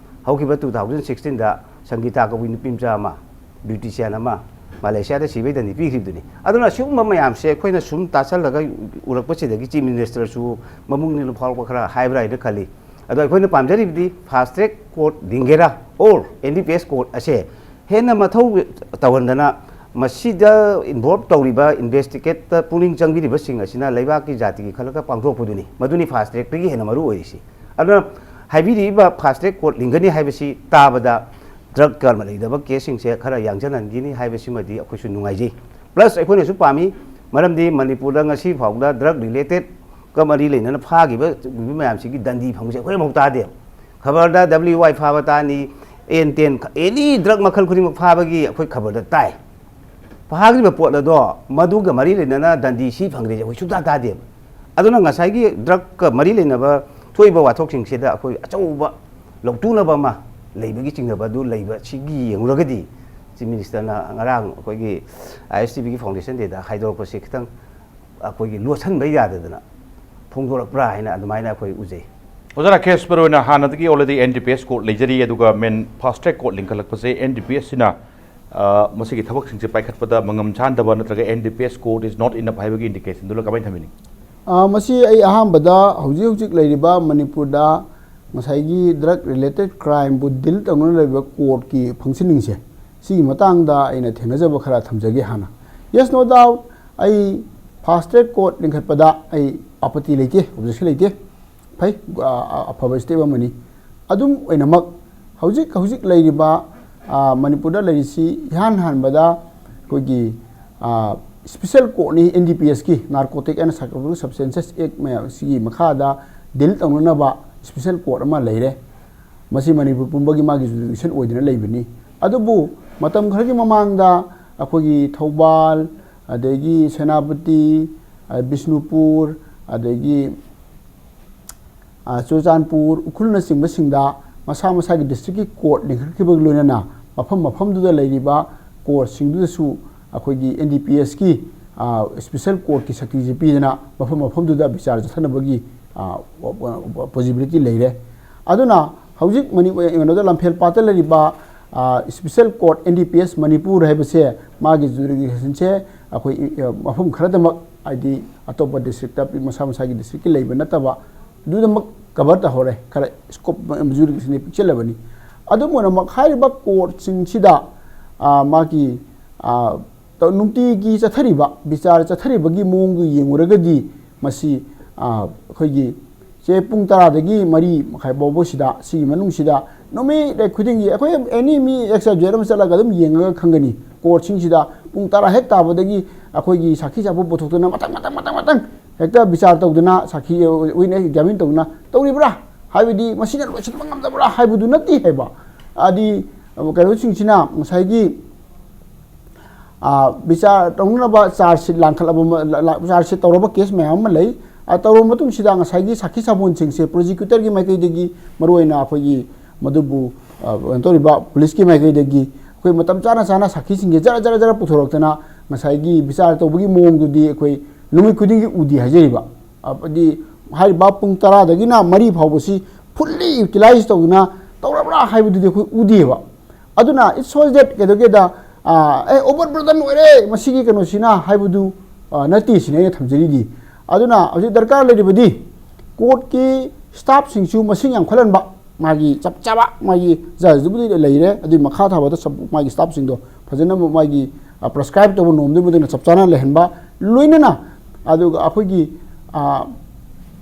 ꯍꯧꯈꯤꯕ ꯇꯨ ꯊꯥꯎꯖꯟ ꯁꯤꯛꯁꯇꯤꯟꯗ ꯁꯪꯒꯤꯇꯥ ꯀꯧꯕꯤ ꯅꯨꯄꯤ ꯃꯆꯥ ꯑꯃ, ꯕ꯭ꯌꯨꯇꯤꯁꯤꯌꯥꯟ ꯑꯃ, ꯃꯂꯦꯁꯤꯌꯥꯗ ꯁꯤꯕꯩ ꯗꯟꯗꯤ ꯄꯤꯈ꯭ꯔꯤꯕꯗꯨꯅꯤ꯫ ꯑꯗꯨꯅ ꯁꯤꯒꯨꯝꯕ ꯃꯌꯥꯝꯁꯦ ꯑꯩꯈꯣꯏꯅ ꯁꯨꯝ ꯇꯥꯁꯜꯂꯒ ꯎꯔꯛꯄꯁꯤꯗꯒꯤ ꯆꯤꯐ ꯃꯤꯅꯤꯁꯇꯔꯁꯨ ꯃꯃꯨꯡ ꯅꯤꯜ ꯐꯥꯎꯔꯛꯄ ꯈꯔ ꯍꯥꯏꯕ꯭ꯔꯥ ꯍꯥꯏꯅ ꯈꯜꯂꯤ꯫ ꯑꯗꯣ ꯑꯩꯈꯣꯏꯅ ꯄꯥꯝꯖꯔꯤꯕꯗꯤ ꯐꯥꯁ ꯇ꯭ꯔꯦꯛ ꯀꯣꯔꯠ ꯂꯤꯡꯒꯦꯔꯥ or N D P S court ꯑꯁꯦ ꯍꯦꯟꯅ ꯃꯊꯧ ꯇꯧꯍꯟꯗꯅ ꯃꯁꯤꯗ ꯏꯟꯚꯣꯜꯕ ꯇꯧꯔꯤꯕ ꯏꯟꯚꯦꯁꯇꯤꯒꯦꯠꯇ ꯄꯨꯛꯅꯤꯡ ꯆꯪꯕꯤꯔꯤꯕꯁꯤꯡ ꯑꯁꯤꯅ ꯂꯩꯕꯥꯛꯀꯤ ꯖꯥꯇꯤꯒꯤ ꯈꯜꯂꯒ ꯄꯥꯡꯊꯣꯛꯄꯗꯨꯅꯤ꯫ ꯃꯗꯨꯅꯤ ꯐꯥꯁ ꯇ꯭ꯔꯦꯛꯇꯒꯤ ꯍꯦꯟꯅ ꯃꯔꯨ ꯑꯣꯏꯔꯤꯁꯤ꯫ ꯑꯗꯨꯅ ꯍꯥꯏꯕꯤꯔꯤꯕ ꯐꯥꯁ ꯇ꯭ꯔꯦꯛ ꯀꯣꯔꯠ ꯂꯤꯡꯒꯅꯤ ꯍꯥꯏꯕꯁꯤ ꯇꯥꯕꯗ ꯗ꯭ꯔꯒ ꯀꯔꯃ ꯂꯩꯗꯕ ꯀꯦꯁꯁꯤꯡꯁꯦ ꯈꯔ ꯌꯥꯡꯖꯅꯍꯟꯈꯤꯅꯤ ꯍꯥꯏꯕꯁꯤꯃꯗꯤ ꯑꯩꯈꯣꯏꯁꯨ ꯅꯨꯡꯉꯥꯏꯖꯩ꯫ ꯄ꯭ꯂꯁ ꯑꯩꯈꯣꯏꯅꯁꯨ ꯄꯥꯝꯃꯤ, ꯃꯔꯝꯗꯤ ꯃꯅꯤꯄꯨꯔꯗ ꯉꯁꯤ ꯐꯥꯎꯗ ꯗ꯭ꯔꯒ ꯔꯤꯂꯦꯇꯦꯠꯀ ꯃꯔꯤ ꯂꯩꯅꯅ ꯐꯥꯈꯤꯕ ꯃꯌꯥꯝꯁꯤꯒꯤ ꯗꯟꯗꯤ ꯐꯪꯕꯁꯦ ꯑꯩꯈꯣꯏ ꯑꯃꯐꯥꯎ ꯇꯥꯗꯦ꯫ ꯈꯕꯔꯗ ꯗꯕ꯭ꯂꯤꯎ ꯑꯥꯏ ꯐꯥꯕ ꯇꯥꯅꯤ, ꯑꯦꯟ ꯇꯦꯟ, ꯑꯦꯅꯤ ꯗ꯭ꯔꯒ ꯃꯈꯜ ꯈꯨꯗꯤꯡꯃꯛ ꯐꯥꯕꯒꯤ ꯑꯩꯈꯣꯏ ꯈꯕꯔꯗ ꯇꯥꯏ꯫ ꯐꯥꯈ꯭ꯔꯤꯕ ꯄꯣꯠ ꯑꯗꯣ ꯃꯗꯨꯒ ꯃꯔꯤ ꯂꯩꯅꯅ ꯗꯟꯗꯤ ꯁꯤ ꯐꯪꯗ꯭ꯔꯤꯁꯦ ꯑꯩꯈꯣꯏ ꯁꯨꯡꯇꯥ ꯇꯥꯗꯦꯕ꯫ ꯑꯗꯨꯅ ꯉꯁꯥꯏꯒꯤ ꯗ꯭ꯔꯒꯀ ꯃꯔꯤ ꯂꯩꯅꯕ ꯊꯣꯛꯏꯕ ꯋꯥꯊꯣꯛꯁꯤꯡꯁꯤꯗ ꯑꯩꯈꯣꯏ ꯑꯆꯧꯕ ꯂꯧꯇꯨꯅꯕ ꯑꯃ ꯂꯩꯕꯒꯤ ꯆꯤꯡꯅꯕ ꯑꯗꯨ ꯂꯩꯕ ꯁꯤꯒꯤ ꯌꯦꯡꯂꯨꯔꯒꯗꯤ ꯆꯤꯐ ꯃꯤꯅꯤꯁꯇꯔꯅ ꯉꯔꯥꯡ ꯑꯩꯈꯣꯏꯒꯤ ꯑꯥꯏ ꯑꯦꯁ ꯇꯤ ꯚꯤꯒꯤ ꯐꯥꯎꯟꯗꯦꯁꯟ ꯗꯦꯗ ꯍꯥꯏꯗꯣꯔꯛꯄꯁꯦ ꯈꯤꯇꯪ ꯑꯩꯈꯣꯏꯒꯤ ꯂꯣꯠꯁꯤꯟꯕ ꯌꯥꯗꯗꯅ ꯐꯣꯡꯗꯣꯔꯛꯄ꯭ꯔꯥ ꯍꯥꯏꯅ ꯑꯗꯨꯃꯥꯏꯅ ꯑꯩꯈꯣꯏ ꯎꯖꯩ꯫ ꯑꯣꯖꯥ ꯔꯥꯀꯦꯁ, ꯃꯔꯨꯑꯣꯏꯅ ꯍꯥꯟꯅꯗꯒꯤ already and D P S court ꯂꯩꯖꯔꯤ, ꯑꯗꯨꯒ ꯃꯦꯟ ꯐꯥꯁ ꯇ꯭ꯔꯦꯛ ꯀꯣꯔꯠ ꯂꯤꯡꯈꯠꯂꯛꯄꯁꯦ ꯑꯦꯟ ꯗꯤ ꯄꯤ ꯑꯦꯁꯁꯤꯅ, ꯑ, ꯃꯁꯤꯒꯤ ꯊꯕꯛꯁꯤꯡꯁꯦ ꯄꯥꯏꯈꯠꯄꯗ ꯃꯉꯝ ꯆꯥꯟꯗꯕ ꯅꯠꯇ꯭ꯔꯒ and D P S court is not enough ꯍꯥꯏꯕꯒꯤ ꯏꯟꯗꯤꯀꯦꯁꯟꯗꯨꯅ ꯀꯃꯥꯏꯅ ꯊꯝꯕꯤꯅꯤ? ꯑ, ꯃꯁꯤ ꯑꯩ ꯑꯍꯥꯟꯕꯗ ꯍꯧꯖꯤꯛ ꯍꯧꯖꯤꯛ ꯂꯩꯔꯤꯕ ꯃꯅꯤꯄꯨꯔꯗ ꯉꯁꯥꯏꯒꯤ ꯗ꯭ꯔꯒ ꯔꯤꯂꯦꯇꯦꯠ ꯀ꯭ꯔꯥꯏꯝꯕꯨ ꯗꯤꯜ ꯇꯧꯅꯅ ꯂꯩꯕ ꯀꯣꯔꯠꯀꯤ ꯐꯪꯁꯟꯅꯤꯡꯁꯦ, ꯁꯤꯒꯤ ꯃꯇꯥꯡꯗ ꯑꯩꯅ ꯊꯦꯡꯅꯖꯕ ꯈꯔ ꯊꯝꯖꯒꯦ ꯍꯥꯟꯅ꯫ Yes, no doubt, ꯑꯩ ꯐꯥꯁ ꯇ꯭ꯔꯦꯛ ꯀꯣꯔꯠ ꯂꯤꯡꯈꯠꯄꯗ ꯑꯩ ꯑꯥꯄꯇꯤ ꯂꯩꯇꯦ, ꯑꯣꯕꯖꯦꯛꯁꯟ ꯂꯩꯇꯦ꯫ ꯐꯩ, ꯑ, ꯑ, ꯑꯐꯕ ꯁ꯭ꯇꯦꯞ ꯑꯃꯅꯤ꯫ ꯑꯗꯨꯝ ꯑꯣꯏꯅꯃꯛ, ꯍꯧꯖꯤꯛ ꯍꯧꯖꯤꯛ ꯂꯩꯔꯤꯕ, ꯑ, ꯃꯅꯤꯄꯨꯔꯗ ꯂꯩꯔꯤꯁꯤ ꯏꯍꯥꯟ ꯍꯥꯟꯕꯗ ꯑꯩꯈꯣꯏꯒꯤ, ꯑ, ꯁ꯭ꯄꯦꯁꯦꯜ ꯀꯣꯔꯠꯅꯤ, ꯑꯦꯟ ꯗꯤ ꯄꯤ ꯑꯦꯁꯀꯤ, Narcotic and Psychotropic Substances Act ꯃꯌꯥꯝ ꯁꯤꯒꯤ ꯃꯈꯥꯗ ꯗꯤꯜ ꯇꯧꯅꯅꯕ ꯁ꯭ꯄꯦꯁꯦꯜ ꯀꯣꯔꯠ ꯑꯃ ꯂꯩꯔꯦ꯫ ꯃꯁꯤ ꯃꯅꯤꯄꯨꯔ ꯄꯨꯝꯕꯒꯤ ꯃꯥꯒꯤ ꯖꯨꯔꯤꯗꯤꯛꯁꯟ ꯑꯣꯏꯗꯨꯅ ꯂꯩꯕꯅꯤ꯫ ꯑꯗꯨꯕꯨ ꯃꯇꯝ ꯈꯔꯒꯤ ꯃꯃꯥꯡꯗ ꯑꯩꯈꯣꯏꯒꯤ ꯊꯧꯕꯥꯜ, ꯑꯗꯒꯤ ꯁꯦꯅꯥꯄꯇꯤ, ꯑ, ꯕꯤꯁꯅꯨꯄꯨꯔ, ꯑꯗꯒꯤ, ꯑ, ꯆꯨꯔꯆꯥꯟꯄꯨꯔ, ꯎꯈ꯭ꯔꯨꯜꯅꯆꯤꯡꯕꯁꯤꯡꯗ ꯃꯁꯥ ꯃꯁꯥꯒꯤ ꯗꯤꯁꯇ꯭ꯔꯤꯛꯀꯤ ꯀꯣꯔꯠ ꯂꯤꯡꯈꯠꯈꯤꯕꯒ ꯂꯣꯏꯅꯅ ꯃꯐꯝ ꯃꯐꯝꯗꯨꯗ ꯂꯩꯔꯤꯕ ꯀꯣꯔꯠꯁꯤꯡꯗꯨꯗꯁꯨ ꯑꯩꯈꯣꯏꯒꯤ ꯑꯦꯟ ꯗꯤ ꯄꯤ ꯑꯦꯁꯀꯤ ꯏꯁꯄꯤꯁꯦꯜ ꯀꯣꯔꯠꯀꯤ ꯁꯛꯇꯤꯁꯦ ꯄꯤꯗꯅ ꯃꯐꯝ ꯃꯐꯝꯗꯨꯗ ꯕꯤꯆꯥꯔ ꯆꯠꯊꯅꯕꯒꯤ ꯄꯣꯁꯤꯕꯤꯂꯤꯇꯤ ꯂꯩꯔꯦ꯫ ꯑꯗꯨꯅ ꯍꯧꯖꯤꯛ ꯃꯅꯤ-, ꯀꯩꯅꯣꯗ ꯂꯝꯐꯦꯜ ꯄꯥꯠꯇ ꯂꯩꯔꯤꯕ special court and D P ꯑꯦꯁ ꯃꯅꯤꯄꯨꯔ ꯍꯥꯏꯕꯁꯦ ꯃꯥꯒꯤ ꯖꯨꯔꯤꯗꯤꯛꯁꯟꯁꯦ ꯑꯩꯈꯣꯏ ꯃꯐꯝ ꯈꯔꯗꯃꯛ, ꯍꯥꯏꯗꯤ ꯑꯇꯣꯞꯄ ꯗꯤꯁꯇ꯭ꯔꯤꯛꯇ ꯃꯁꯥ ꯃꯁꯥꯒꯤ ꯗꯤꯁꯇ꯭ꯔꯤꯛꯀꯤ ꯂꯩꯕ ꯅꯠꯇꯕ, ꯑꯗꯨꯗꯃꯛ ꯀꯚꯔ ꯇꯧꯍꯧꯔꯦ꯫ ꯈꯔ ꯁ꯭ꯀꯣꯞ ꯖꯨꯔꯤꯗꯤꯛꯁꯟꯗꯤ ꯄꯤꯛꯁꯜꯂꯕꯅꯤ꯫ ꯑꯗꯨꯝ ꯑꯣꯏꯅꯃꯛ ꯍꯥꯏꯔꯤꯕ ꯀꯣꯔꯠꯁꯤꯡꯁꯤꯗ, ꯑ, ꯃꯥꯒꯤ, ꯑ, ꯇ-, ꯅꯨꯡꯇꯤꯒꯤ ꯆꯠꯊꯔꯤꯕ ꯕꯤꯆꯥꯔ ꯆꯠꯊꯔꯤꯕꯒꯤ ꯃꯑꯣꯡꯗꯨ ꯌꯦꯡꯉꯨꯔꯒꯗꯤ ꯃꯁꯤ, ꯑ, ꯑꯩꯈꯣꯏꯒꯤ ꯁꯦ ꯄꯨꯡ ꯇꯔꯥꯗꯒꯤ ꯃꯔꯤ ꯃꯈꯥꯏ ꯐꯥꯎꯕꯁꯤꯗ, ꯁꯤꯒꯤ ꯃꯅꯨꯡꯁꯤꯗ ꯅꯨꯃꯤꯠ ꯈꯨꯗꯤꯡꯒꯤ ꯑꯩꯈꯣꯏ ꯑꯦꯅꯤ ꯃꯤ ꯑꯦꯛꯁ ꯋꯥꯏ ꯖꯦꯠ ꯑꯃ ꯆꯠꯂꯒ ꯑꯗꯨꯝ ꯌꯦꯡꯉꯒ ꯈꯪꯒꯅꯤ꯫ ꯀꯣꯔꯠꯁꯤꯡꯁꯤꯗ ꯄꯨꯡ ꯇꯔꯥ ꯍꯦꯛ ꯇꯥꯕꯗꯒꯤ ꯑꯩꯈꯣꯏꯒꯤ ꯁꯥꯈꯤ ꯁꯥꯕꯨ ꯄꯨꯊꯣꯛꯇꯨꯅ ꯃꯊꯪ ꯃꯊꯪ ꯃꯊꯪ ꯃꯊꯪ ꯍꯦꯛꯇ ꯕꯤꯆꯥꯔ ꯇꯧꯗꯅ, ꯁꯥꯈꯤ, ꯋꯤꯠꯅꯦꯁ ꯑꯦꯛꯖꯥꯃꯤꯟ ꯇꯧꯗꯅ ꯇꯧꯔꯤꯕ꯭ꯔꯥ? ꯍꯥꯏꯕꯗꯤ ꯃꯁꯤꯅ ꯂꯣꯏꯁꯤꯟꯕ ꯉꯝꯗꯕ꯭ꯔꯥ ꯍꯥꯏꯕꯗꯨ ꯅꯠꯇꯦ ꯍꯥꯏꯕ꯫ ꯍꯥꯏꯗꯤ ꯀꯩꯅꯣꯁꯤꯡꯁꯤꯅ ꯉꯁꯥꯏꯒꯤ, ꯑ, ꯕꯤꯆꯥꯔ ꯇꯧꯅꯅꯕ ꯆꯥꯔꯖ ꯁꯤꯠ ꯂꯥꯡꯈꯠꯂꯕ ꯃ-, ꯂ-, ꯂ-, ꯆꯥꯔꯖ ꯁꯤꯠ ꯇꯧꯔꯕ ꯀꯦꯁ ꯃꯌꯥꯝ ꯑꯃ ꯂꯩ꯫ ꯑ, ꯇꯧꯔꯕ ꯃꯇꯨꯡꯁꯤꯗ ꯉꯁꯥꯏꯒꯤ ꯁꯥꯈꯤ ꯁꯥꯕꯣꯟꯁꯤꯡꯁꯦ ꯄ꯭ꯔꯣꯁꯤꯀ꯭ꯌꯨꯇꯔꯒꯤ ꯃꯥꯏꯀꯩꯗꯒꯤ, ꯃꯔꯨꯑꯣꯏꯅ ꯑꯩꯈꯣꯏꯒꯤ ꯃꯗꯨꯕꯨ, ꯑ, ꯀꯩꯅꯣ ꯇꯧꯔꯤꯕ ꯄꯨꯂꯤꯁꯀꯤ ꯃꯥꯏꯀꯩꯗꯒꯤ ꯑꯩꯈꯣꯏ ꯃꯇꯝ ꯆꯥꯅ ꯆꯥꯅ ꯁꯥꯈꯤꯁꯤꯡꯁꯦ ꯖꯔ ꯖꯔ ꯖꯔ ꯄꯨꯊꯣꯔꯛꯇꯅ ꯉꯁꯥꯏꯒꯤ ꯕꯤꯆꯥꯔ ꯇꯧꯕꯒꯤ ꯃꯑꯣꯡꯗꯨꯗꯤ ꯑꯩꯈꯣꯏ ꯅꯨꯃꯤꯠ ꯈꯨꯗꯤꯡꯒꯤ ꯎꯗꯦ ꯍꯥꯏꯖꯔꯤꯕ꯫ ꯑ, ꯍꯥꯏꯗꯤ ꯍꯥꯏꯔꯤꯕ ꯄꯨꯡ ꯇꯔꯥꯗꯒꯤꯅ ꯃꯔꯤ ꯐꯥꯎꯕꯁꯤ ꯐꯨꯜꯂꯤ ꯌꯨꯇꯤꯂꯥꯏꯖ ꯇꯧꯗꯨꯅ ꯇꯧꯔꯕ꯭ꯔꯥ ꯍꯥꯏꯕꯗꯨꯗꯤ ꯑꯩꯈꯣꯏ ꯎꯗꯦꯕ꯫ ꯑꯗꯨꯅ it shows that ꯀꯩꯗꯧꯒꯦꯗ, ꯑ, ꯑꯦ, ꯑꯣꯚꯔ ꯕꯔꯗꯟ ꯑꯣꯏꯔꯦ ꯃꯁꯤꯒꯤ ꯀꯩꯅꯣꯁꯤꯅ ꯍꯥꯏꯕꯗꯨ, ꯑ, ꯅꯠꯇꯦ ꯁꯤꯅꯤ ꯑꯩꯅ ꯊꯝꯖꯔꯤꯗꯤ꯫ ꯑꯗꯨꯅ ꯍꯧꯖꯤꯛ ꯗꯔꯀꯥꯔ ꯂꯩꯔꯤꯕꯗꯤ ꯀꯣꯔꯠꯀꯤ ꯁ꯭ꯇꯥꯐꯁꯤꯡꯁꯨ ꯃꯁꯤꯡ ꯌꯥꯝꯈꯠꯍꯟꯕ, ꯃꯥꯒꯤ ꯆꯞ ꯆꯥꯕ ꯃꯥꯒꯤ ꯖꯖꯇꯨꯕꯨꯗꯤ ꯂꯩꯔꯦ, ꯑꯗꯨꯒꯤ ꯃꯈꯥ ꯊꯥꯕꯗ ꯁꯞ-, ꯃꯥꯒꯤ ꯁ꯭ꯇꯥꯐꯁꯤꯡꯗꯣ ꯐꯖꯅ ꯃꯥꯒꯤ, ꯑ, ꯄ꯭ꯔꯦꯁꯀ꯭ꯔꯥꯏꯕ ꯇꯧꯕ ꯅꯣꯝꯗꯨꯒꯤ ꯃꯇꯨꯡ ꯏꯟꯅ ꯆꯞ ꯆꯥꯅ ꯂꯩꯍꯟꯕ, ꯂꯣꯏꯅꯅ ꯑꯗꯨꯒ ꯑꯩꯈꯣꯏꯒꯤ, ꯑ,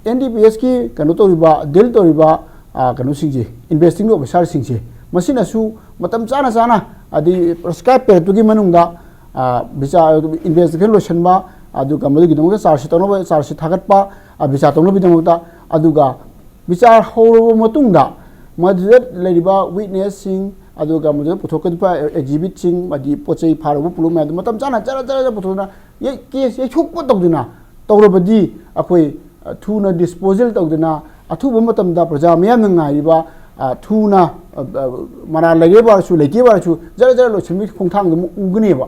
ꯑꯦꯟ ꯗꯤ ꯄꯤ ꯑꯦꯁꯀꯤ ꯀꯩꯅꯣ ꯇꯧꯔꯤꯕ, ꯗꯤꯜ ꯇꯧꯔꯤꯕ, ꯑ, ꯀꯩꯅꯣꯁꯤꯡꯁꯦ, ꯏꯟꯚꯦꯁꯇꯤꯒꯦꯇꯤꯡ ꯑꯣꯐꯤꯁꯥꯔꯁꯤꯡꯁꯦ, ꯃꯁꯤꯅꯁꯨ ꯃꯇꯝ ꯆꯥꯅ ꯆꯥꯅ, ꯑꯗꯩ ꯄ꯭ꯔꯦꯁꯀ꯭ꯔꯥꯏꯕ ꯄꯤꯔꯛꯄꯒꯤ ꯃꯅꯨꯡꯗ, ꯑ, ꯕꯤꯆꯥꯔ, ꯏꯟꯚꯦꯁꯇꯤꯒꯦꯁꯟ ꯂꯣꯏꯁꯤꯟꯕ, ꯑꯗꯨꯒ ꯃꯗꯨꯒꯤꯗꯃꯛꯇ ꯆꯥꯔꯖ ꯁꯤꯠ ꯇꯧꯅꯕ, ꯆꯥꯔꯖ ꯁꯤꯠ ꯊꯥꯒꯠꯄ, ꯑ, ꯕꯤꯆꯥꯔ ꯇꯧꯅꯕꯒꯤꯗꯃꯛꯇ, ꯑꯗꯨꯒ ꯕꯤꯆꯥꯔ ꯍꯧꯔꯕ ꯃꯇꯨꯡꯗ ꯃꯗꯨꯗ ꯂꯩꯔꯤꯕ ꯋꯤꯠꯅꯦꯁꯁꯤꯡ, ꯑꯗꯨꯒ ꯃꯗꯨꯗ ꯄꯨꯊꯣꯛꯀꯗꯕ ꯑꯦꯛꯖꯤꯕꯤꯠꯁꯤꯡ, ꯑꯃꯗꯤ ꯄꯣꯠ ꯆꯩ ꯐꯥꯔꯨꯕ ꯄꯨꯂꯨꯝ ꯃꯌꯥꯝꯗꯨ ꯃꯇꯝ ꯆꯥꯅ ꯆꯔ ꯆꯔ ꯆꯔ ꯄꯨꯊꯣꯛꯇꯨꯅ, ꯌꯩ-, ꯀꯦꯁ ꯌꯩꯊꯣꯛꯄ ꯇꯧꯗꯨꯅ ꯇꯧꯔꯕꯗꯤ, ꯑꯩꯈꯣꯏ, ꯑ, ꯊꯨꯅ ꯗꯤꯁꯄꯣꯖꯦꯜ ꯇꯧꯗꯨꯅ, ꯑꯊꯨꯕ ꯃꯇꯝꯗ ꯄ꯭ꯔꯖꯥ ꯃꯤꯌꯥꯝꯅ ꯉꯥꯏꯔꯤꯕ, ꯑ, ꯊꯨꯅ, ꯑ, ꯑ, ꯃꯔꯥꯜ ꯂꯩꯔꯦ ꯍꯥꯏꯔꯁꯨ, ꯂꯩꯇꯦ ꯍꯥꯏꯔꯁꯨ, ꯖꯔ ꯖꯔ ꯂꯣꯏꯁꯤꯟꯕꯒꯤ ꯈꯣꯡꯊꯥꯡꯗꯨ ꯑꯃꯨꯛ ꯎꯒꯅꯦꯕ꯫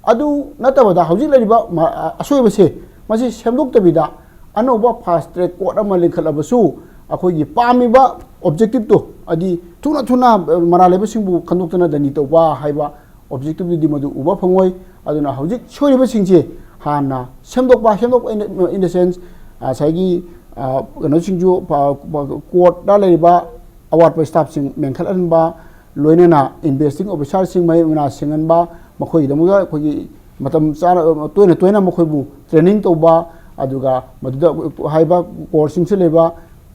ꯑꯗꯨ ꯅꯠꯇꯕꯗ, ꯍꯧꯖꯤꯛ ꯂꯩꯔꯤꯕ ꯃ-, ꯑ, ꯑꯁꯣꯏꯕꯁꯦ, ꯃꯁꯤ ꯁꯦꯝꯗꯣꯛꯇꯕꯤꯗ, ꯑꯅꯧꯕ ꯐꯥꯁ ꯇ꯭ꯔꯦꯛ ꯀꯣꯔꯠ ꯑꯃ ꯂꯤꯡꯈꯠꯂꯕꯁꯨ, ꯑꯩꯈꯣꯏꯒꯤ ꯄꯥꯝꯃꯤꯕ ꯑꯣꯕꯖꯦꯛꯇꯤꯞꯇꯣ, ꯍꯥꯏꯗꯤ ꯊꯨꯅ ꯊꯨꯅ, ꯑ, ꯃꯔꯥꯜ ꯂꯩꯕꯁꯤꯡꯕꯨ ꯈꯟꯗꯣꯛꯇꯅ ꯗꯟꯗꯤ ꯇꯧꯕ ꯍꯥꯏꯕ ꯑꯣꯕꯖꯦꯛꯇꯤꯞꯇꯨꯗꯤ ꯃꯗꯨ ꯎꯕ ꯐꯪꯉꯣꯏ꯫ ꯑꯗꯨꯅ ꯍꯧꯖꯤꯛ ꯁꯣꯏꯔꯤꯕꯁꯤꯡꯁꯦ ꯍꯥꯟꯅ ꯁꯦꯝꯗꯣꯛꯄ, ꯁꯦꯝꯗꯣꯛꯄ in, in the sense, ꯉꯁꯥꯏꯒꯤ, ꯑ, ꯀꯩꯅꯣꯁꯤꯡꯁꯨ, ꯑ, ꯀꯣꯔꯠꯇ ꯂꯩꯔꯤꯕ ꯑꯋꯥꯠꯄ ꯁ꯭ꯇꯥꯐꯁꯤꯡ ꯃꯦꯟꯈꯠꯍꯟꯕ, ꯂꯣꯏꯅꯅ ꯏꯟꯚꯦꯁꯇꯤꯡ ꯑꯣꯐꯤꯁꯥꯔꯁꯤꯡ ꯃꯍꯩ ꯃꯅꯥ ꯁꯤꯡꯍꯟꯕ, ꯃꯈꯣꯏꯒꯤꯗꯃꯛꯇ ꯑꯩꯈꯣꯏꯒꯤ ꯃꯇꯝ ꯆꯥꯅ, ꯇꯣꯏꯅ ꯇꯣꯏꯅ ꯃꯈꯣꯏꯕꯨ ꯇ꯭ꯔꯦꯅꯤꯡ ꯇꯧꯕ, ꯑꯗꯨꯒ ꯃꯗꯨꯗ ꯍꯥꯏꯔꯤꯕ ꯀꯣꯔꯠꯁꯤꯡꯁꯨ ꯂꯩꯕ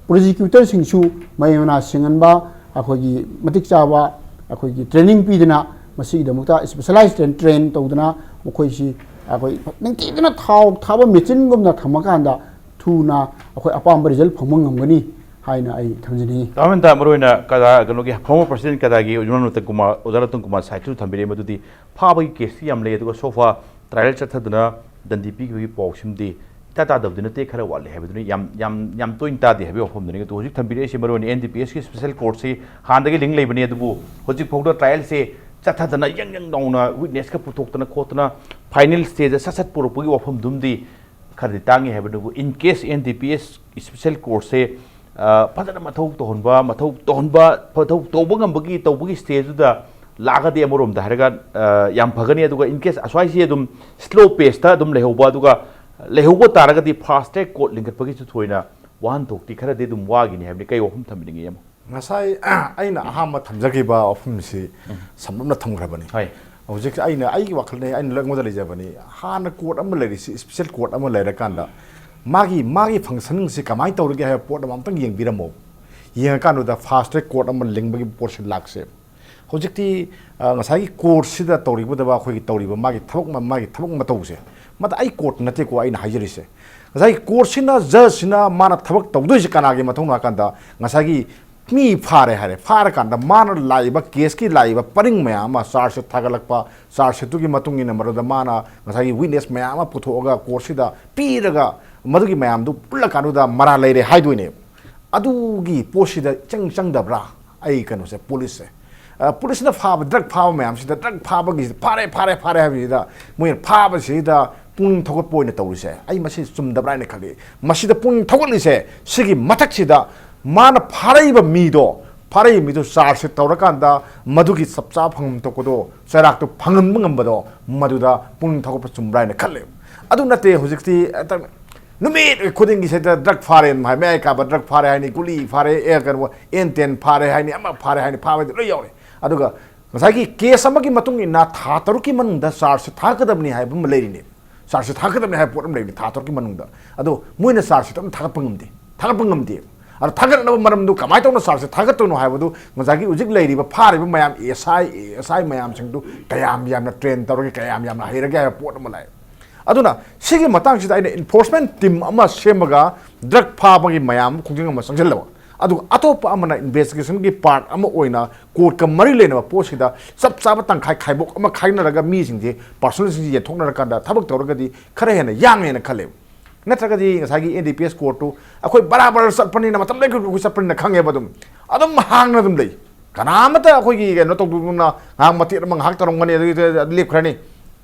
ꯄ꯭ꯔꯣꯁꯤꯀ꯭ꯌꯨꯇꯔꯁꯤꯡꯁꯨ ꯃꯍꯩ ꯃꯅꯥ ꯁꯤꯡꯍꯟꯕ, ꯑꯩꯈꯣꯏꯒꯤ ꯃꯇꯤꯛ ꯆꯥꯕ ꯑꯩꯈꯣꯏꯒꯤ ꯇ꯭ꯔꯦꯅꯤꯡ ꯄꯤꯗꯅ, ꯃꯁꯤꯒꯤꯗꯃꯛꯇ ꯁ꯭ꯄꯦꯁꯦꯂꯥꯏꯖ ꯇ꯭ꯔꯦꯟ, ꯇ꯭ꯔꯦꯟ ꯇꯧꯗꯅ, ꯃꯈꯣꯏꯁꯤ ꯑꯩꯈꯣꯏ ꯅꯤꯡꯊꯤꯖꯅ ꯊꯥꯎ ꯊꯥꯕ ꯃꯦꯆꯤꯟꯒꯨꯝꯅ ꯊꯝꯃꯀꯥꯟꯗ ꯊꯨꯅ ꯑꯩꯈꯣꯏ ꯑꯄꯥꯝꯕ ꯔꯤꯖꯜ ꯐꯪꯕ ꯉꯝꯒꯅꯤ ꯍꯥꯏꯅ ꯑꯩ ꯊꯝꯖꯅꯤꯡꯏ꯫ ꯇꯥꯃꯤꯟꯇ ꯃꯔꯨꯑꯣꯏꯅ ꯀꯗꯥ, ꯀꯩꯅꯣꯒꯤ former president ꯀꯗꯥꯒꯤ ꯑꯣꯖꯥ ꯔꯇꯟ ꯀꯨꯃꯥꯔ, ꯑꯣꯖꯥ ꯔꯇꯟ ꯀꯨꯃꯥꯔ ꯁꯥꯏꯠꯁꯨ ꯊꯝꯕꯤꯔꯛꯑꯦ, ꯃꯗꯨꯗꯤ ꯐꯥꯕꯒꯤ ꯀꯦꯁꯇꯤ ꯌꯥꯝ ꯂꯩ, ꯑꯗꯨꯒ so far trial ꯆꯠꯊꯗꯨꯅ ꯗꯟꯗꯤ ꯄꯤꯈꯤꯕꯒꯤ ꯄꯥꯎꯁꯤꯃꯗꯤ ꯏꯇꯥ ꯇꯥꯗꯕꯗꯤ ꯅꯠꯇꯦ, ꯈꯔ ꯋꯥꯠꯂꯤ ꯍꯥꯏꯕꯗꯨꯅꯤ, ꯌꯥꯝ, ꯌꯥꯝ, ꯌꯥꯝ ꯇꯣꯏꯅ ꯇꯥꯗꯦ ꯍꯥꯏꯕꯒꯤ ꯋꯥꯐꯝꯗꯨꯅꯤ꯫ ꯑꯗꯨ ꯍꯧꯖꯤꯛ ꯊꯝꯕꯤꯔꯛꯏꯁꯦ ꯃꯔꯨꯑꯣꯏꯅ N D P S ꯀꯤ special courtꯁꯤ ꯍꯥꯟꯅꯗꯒꯤ link ꯂꯩꯕꯅꯤ, ꯑꯗꯨꯕꯨ ꯍꯧꯖꯤꯛ ꯐꯥꯎꯗ trialꯁꯦ ꯆꯠꯊꯗꯅ ꯌꯪ ꯌꯪ ꯂꯥꯎꯅ witnessꯀ ꯄꯨꯊꯣꯛꯇꯅ ꯈꯣꯠꯇꯅ final stageꯇ ꯁꯠ ꯁꯠ ꯄꯨꯔꯛꯄꯒꯤ ꯋꯥꯐꯝꯗꯨꯃꯗꯤ ꯈꯔꯗꯤ ꯇꯥꯡꯉꯤ ꯍꯥꯏꯕꯗꯨꯕꯨ, in case N D P S special courtꯁꯦ, ꯑ, ꯐꯖꯅ ꯃꯊꯧ ꯇꯧꯍꯟꯕ, ꯃꯊꯧ ꯇꯧꯍꯟꯕ, ꯃꯊꯧ ꯇꯧꯕ ꯉꯝꯕꯒꯤ, ꯇꯧꯕꯒꯤ stageꯗꯨꯗ ꯂꯥꯛꯑꯒꯗꯤ ꯑꯃꯔꯣꯝꯗ ꯍꯥꯏꯔꯒ, ꯑ, ꯌꯥꯝ ꯐꯒꯅꯤ꯫ ꯑꯗꯨꯒ in case ꯑꯁ꯭ꯋꯥꯏꯁꯤ ꯑꯗꯨꯝ slow pageꯇ ꯑꯗꯨꯝ ꯂꯩꯍꯧꯕ, ꯑꯗꯨꯒ ꯂꯩꯍꯧꯕ ꯇꯥꯔꯒꯗꯤ fast track court ꯂꯤꯡꯈꯠꯄꯒꯤꯁꯨ ꯊꯣꯏꯅ ꯋꯥꯍꯟꯊꯣꯛꯇꯤ ꯈꯔꯗꯤ ꯑꯗꯨꯝ ꯋꯥꯒꯤꯅꯤ ꯍꯥꯏꯕꯅꯤ꯫ ꯀꯩ ꯋꯥꯐꯝ ꯊꯝꯕꯤꯅꯤꯡꯉꯤ, ꯏꯌꯥꯝꯕ? ꯉꯁꯥꯏ ꯑꯩꯅ ꯑꯍꯥꯟꯕ ꯊꯝꯖꯈꯤꯕ ꯋꯥꯐꯝꯁꯤ ꯁꯝꯂꯞꯅ ꯊꯝꯈ꯭ꯔꯕꯅꯤ꯫ ꯍꯣꯏ꯫ ꯍꯧꯖꯤꯛ ꯑꯩꯅ, ꯑꯩꯒꯤ ꯋꯥꯈꯜꯗ ꯑꯩꯅ ꯑꯩꯉꯣꯟꯗ ꯂꯩꯖꯕꯅꯤ, ꯍꯥꯟꯅ court ꯑꯃ ꯂꯩꯔꯤꯁꯤ, special court ꯑꯃ ꯂꯩꯔꯀꯥꯟꯗ ꯃꯥꯒꯤ, ꯃꯥꯒꯤ functionꯁꯤ ꯀꯃꯥꯏꯅ ꯇꯧꯔꯤꯒꯦ ꯍꯥꯏꯕ ꯄꯣꯠ ꯑꯃ ꯑꯝꯇꯪ ꯌꯦꯡꯕꯤꯔꯝꯃꯣ꯫ ꯌꯦꯡꯉꯀꯥꯟꯗꯨꯗ fast track court ꯑꯃ ꯂꯤꯡꯕꯒꯤ ꯄꯣꯠꯁꯤ ꯂꯥꯛꯁꯦ꯫ ꯍꯧꯖꯤꯛꯇꯤ, ꯑ, ꯉꯁꯥꯏꯒꯤ courtꯁꯤꯗ ꯇꯧꯔꯤꯕꯗꯕ ꯑꯩꯈꯣꯏꯒꯤ ꯇꯧꯔꯤꯕ ꯃꯥꯒꯤ ꯊꯕꯛ ꯃ-, ꯃꯥꯒꯤ ꯊꯕꯛ ꯃꯇꯧꯁꯦ, ꯃꯗ ꯑꯩ court ꯅꯠꯇꯦꯀꯣ ꯑꯩꯅ ꯍꯥꯏꯖꯔꯤꯁꯦ꯫ ꯉꯁꯥꯏꯒꯤ courtꯁꯤꯅ, judgeꯁꯤꯅ ꯃꯥꯅ ꯊꯕꯛ ꯇꯧꯗꯣꯏꯁꯦ ꯀꯅꯥꯒꯤ ꯃꯊꯧꯅꯣ ꯍꯥꯏꯀꯥꯟꯗ, ꯉꯁꯥꯏꯒꯤ ꯃꯤ ꯐꯥꯔꯦ ꯍꯥꯏꯔꯦ, ꯐꯥꯔꯀꯥꯟꯗ ꯃꯥꯅ ꯂꯥꯛꯏꯕ ꯀꯦꯁꯀꯤ ꯂꯥꯛꯏꯕ ꯄꯔꯤꯡ ꯃꯌꯥꯝ ꯑꯃ, ꯆꯥꯔꯖ ꯁꯤꯠ ꯊꯥꯒꯠꯂꯛꯄ, ꯆꯥꯔꯖ ꯁꯤꯠꯇꯨꯒꯤ ꯃꯇꯨꯡ ꯏꯟꯅ ꯃꯗꯨꯗ ꯃꯥꯅ ꯉꯁꯥꯏꯒꯤ ꯋꯤꯠꯅꯦꯁ ꯃꯌꯥꯝ ꯑꯃ ꯄꯨꯊꯣꯛꯑꯒ ꯀꯣꯔꯠꯁꯤꯗ ꯄꯤꯔꯒ ꯃꯗꯨꯒꯤ ꯃꯌꯥꯝꯗꯨ ꯄꯨꯜꯂꯀꯥꯟꯗꯨꯗ ꯃꯔꯥꯜ ꯂꯩꯔꯦ ꯍꯥꯏꯗꯣꯏꯅꯦꯕ꯫ ꯑꯗꯨꯒꯤ ꯄꯣꯠꯁꯤꯗ ꯏꯆꯪ ꯆꯪꯗꯕ꯭ꯔꯥ? ꯑꯩ ꯀꯩꯅꯣꯁꯦ, ꯄꯨꯂꯤꯁꯁꯦ, ꯑ, ꯄꯨꯂꯤꯁꯅ ꯐꯥꯕ, ꯗ꯭ꯔꯒ ꯐꯥꯕ ꯃꯌꯥꯝꯁꯤꯗ, ꯗ꯭ꯔꯒ ꯐꯥꯕꯒꯤ ꯐꯥꯔꯦ, ꯐꯥꯔꯦ, ꯐꯥꯔꯦ ꯍꯥꯏꯕꯁꯤꯗ ꯃꯣꯏꯅ ꯐꯥꯕꯁꯤꯗ ꯄꯨꯛꯅꯤꯡ ꯊꯧꯒꯠꯄ ꯑꯣꯏꯅ ꯇꯧꯔꯤꯁꯦ, ꯑꯩ ꯃꯁꯤ ꯆꯨꯝꯗꯕ꯭ꯔꯥ ꯍꯥꯏꯅ ꯈꯜꯂꯤ꯫ ꯃꯁꯤꯗ ꯄꯨꯛꯅꯤꯡ ꯊꯧꯒꯠꯂꯤꯁꯦ, ꯁꯤꯒꯤ ꯃꯊꯛꯁꯤꯗ ꯃꯥꯅ ꯐꯥꯔꯛꯏꯕ ꯃꯤꯗꯣ, ꯐꯥꯔꯛꯏꯕ ꯃꯤꯗꯣ ꯆꯥꯔꯖ ꯁꯤꯠ ꯇꯧꯔꯀꯥꯟꯗ ꯃꯗꯨꯒꯤ ꯆꯞ ꯆꯥꯕ ꯐꯪꯐꯝ ꯊꯣꯛꯄꯗꯣ, ꯆꯩꯔꯥꯛꯇꯣ ꯐꯪꯍꯟꯕ ꯉꯝꯕꯗꯣ, ꯃꯗꯨꯗ ꯄꯨꯛꯅꯤꯡ ꯊꯧꯒꯠꯄ ꯆꯨꯝꯕ꯭ꯔꯥ ꯍꯥꯏꯅ ꯈꯜꯂꯦ꯫ ꯑꯗꯨ ꯅꯠꯇꯦ, ꯍꯧꯖꯤꯛꯇꯤ ꯍꯦꯛꯇ ꯅꯨꯃꯤꯠ ꯈꯨꯗꯤꯡꯒꯤ ꯁꯤꯗ ꯗ꯭ꯔꯒ ꯐꯥꯔꯦ ꯍꯥꯏ, ꯃꯌꯥꯏ ꯀꯥꯕ ꯗ꯭ꯔꯒ ꯐꯥꯔꯦ ꯍꯥꯏꯅꯤ, ꯒꯨꯂꯤ ꯐꯥꯔꯦ, ꯑꯦ, ꯀꯩꯅꯣ, ꯑꯦꯟ ꯇꯦꯟ ꯐꯥꯔꯦ ꯍꯥꯏꯅꯤ, ꯑꯃ ꯐꯥꯔꯦ ꯍꯥꯏꯅꯤ, ꯐꯥꯕꯗꯤ ꯂꯣꯏ ꯌꯥꯎꯔꯦ꯫ ꯑꯗꯨꯒ ꯉꯁꯥꯏꯒꯤ ꯀꯦꯁ ꯑꯃꯒꯤ ꯃꯇꯨꯡ ꯏꯟꯅ ꯊꯥ ꯇꯔꯨꯛꯀꯤ ꯃꯅꯨꯡꯗ ꯆꯥꯔꯖꯁꯦ ꯊꯥꯒꯗꯕꯅꯤ ꯍꯥꯏꯕ ꯑꯃ ꯂꯩꯔꯤꯅꯦ꯫ ꯆꯥꯔꯖꯁꯦ ꯊꯥꯒꯗꯕꯅꯤ ꯍꯥꯏꯕ ꯄꯣꯠ ꯑꯃ ꯂꯩꯔꯤꯅꯦ, ꯊꯥ ꯇꯔꯨꯛꯀꯤ ꯃꯅꯨꯡꯗ꯫ ꯑꯗꯣ ꯃꯣꯏꯅ ꯆꯥꯔꯖꯁꯦ ꯑꯗꯨꯝ ꯊꯥꯒꯠꯄ ꯉꯝꯗꯦ, ꯊꯥꯒꯠꯄ ꯉꯝꯗꯦ꯫ ꯑꯗꯣ ꯊꯥꯒꯠꯅꯕ ꯃꯔꯝꯗꯨ ꯀꯃꯥꯏꯅ ꯇꯧꯅ ꯆꯥꯔꯖꯁꯦ ꯊꯥꯒꯠꯇꯣꯏꯅꯣ ꯍꯥꯏꯕꯗꯨ ꯉꯁꯥꯏꯒꯤ ꯍꯧꯖꯤꯛ ꯂꯩꯔꯤꯕ ꯐꯥꯔꯤꯕ ꯃꯌꯥꯝ, A S I, A S ꯑꯥꯏ ꯃꯌꯥꯝꯁꯤꯡꯗꯨ ꯀꯌꯥꯝ ꯌꯥꯝꯅ ꯇ꯭ꯔꯦꯟ ꯇꯧꯔꯒꯦ, ꯀꯌꯥꯝ ꯌꯥꯝꯅ ꯍꯩꯔꯒꯦ ꯍꯥꯏꯕ ꯄꯣꯠ ꯑꯃ ꯂꯥꯛꯑꯦ꯫ ꯑꯗꯨꯅ ꯁꯤꯒꯤ ꯃꯇꯥꯡꯁꯤꯗ ꯑꯩꯅ ꯏꯟꯐꯣꯔꯁꯃꯦꯟ ꯇꯤꯝ ꯑꯃ ꯁꯦꯝꯃꯒ ꯗ꯭ꯔꯒ ꯐꯥꯕꯒꯤ ꯃꯌꯥꯝ ꯈꯣꯡꯖꯪ ꯑꯃ ꯆꯪꯁꯤꯜꯂꯕ, ꯑꯗꯨꯒ ꯑꯇꯣꯞꯄ ꯑꯃꯅ ꯏꯟꯚꯦꯁꯇꯤꯒꯦꯁꯟꯒꯤ ꯄꯥꯔꯠ ꯑꯃ ꯑꯣꯏꯅ ꯀꯣꯔꯠꯀ ꯃꯔꯤ ꯂꯩꯅꯕ ꯄꯣꯠꯁꯤꯗ ꯆꯞ ꯆꯥꯕ ꯇꯪꯈꯥꯏ ꯈꯥꯏꯕꯣꯛ ꯑꯃ ꯈꯥꯏꯅꯔꯒ ꯃꯤꯁꯤꯡꯁꯦ, ꯄꯥꯔꯁꯣꯅꯦꯜꯁꯤꯡꯁꯦ ꯌꯦꯟꯊꯣꯛꯅꯔꯀꯥꯟꯗ ꯊꯕꯛ ꯇꯧꯔꯒꯗꯤ ꯈꯔ ꯍꯦꯟꯅ ꯌꯥꯡꯉꯦꯅ ꯈꯜꯂꯦꯕ꯫ ꯅꯠꯇ꯭ꯔꯒꯗꯤ ꯉꯁꯥꯏꯒꯤ ꯑꯦꯟ ꯗꯤ ꯄꯤ ꯑꯦꯁ ꯀꯣꯔꯠꯇꯨ ꯑꯩꯈꯣꯏ ꯕꯔꯥꯕꯔ ꯆꯠꯄꯅꯤꯅ, ꯃꯇꯝ ꯂꯩ ꯑꯩꯈꯣꯏ ꯆꯠꯄꯅꯤꯅ ꯈꯪꯉꯦꯕ꯫ ꯑꯗꯨꯝ ꯑꯗꯨꯝ ꯍꯥꯡꯅ ꯑꯗꯨꯝ ꯂꯩ꯫ ꯀꯅꯥꯃꯠꯇ ꯑꯩꯈꯣꯏꯒꯤ ꯀꯩꯅꯣ ꯇꯧꯗꯅ ꯉꯥꯏꯍꯥꯛ ꯃꯇꯦꯛ ꯑꯃ ꯉꯥꯏꯍꯥꯛ ꯇꯧꯔꯝꯒꯅꯤ, ꯑꯗꯨꯒꯤ ꯂꯦꯞꯈ꯭ꯔꯅꯤ꯫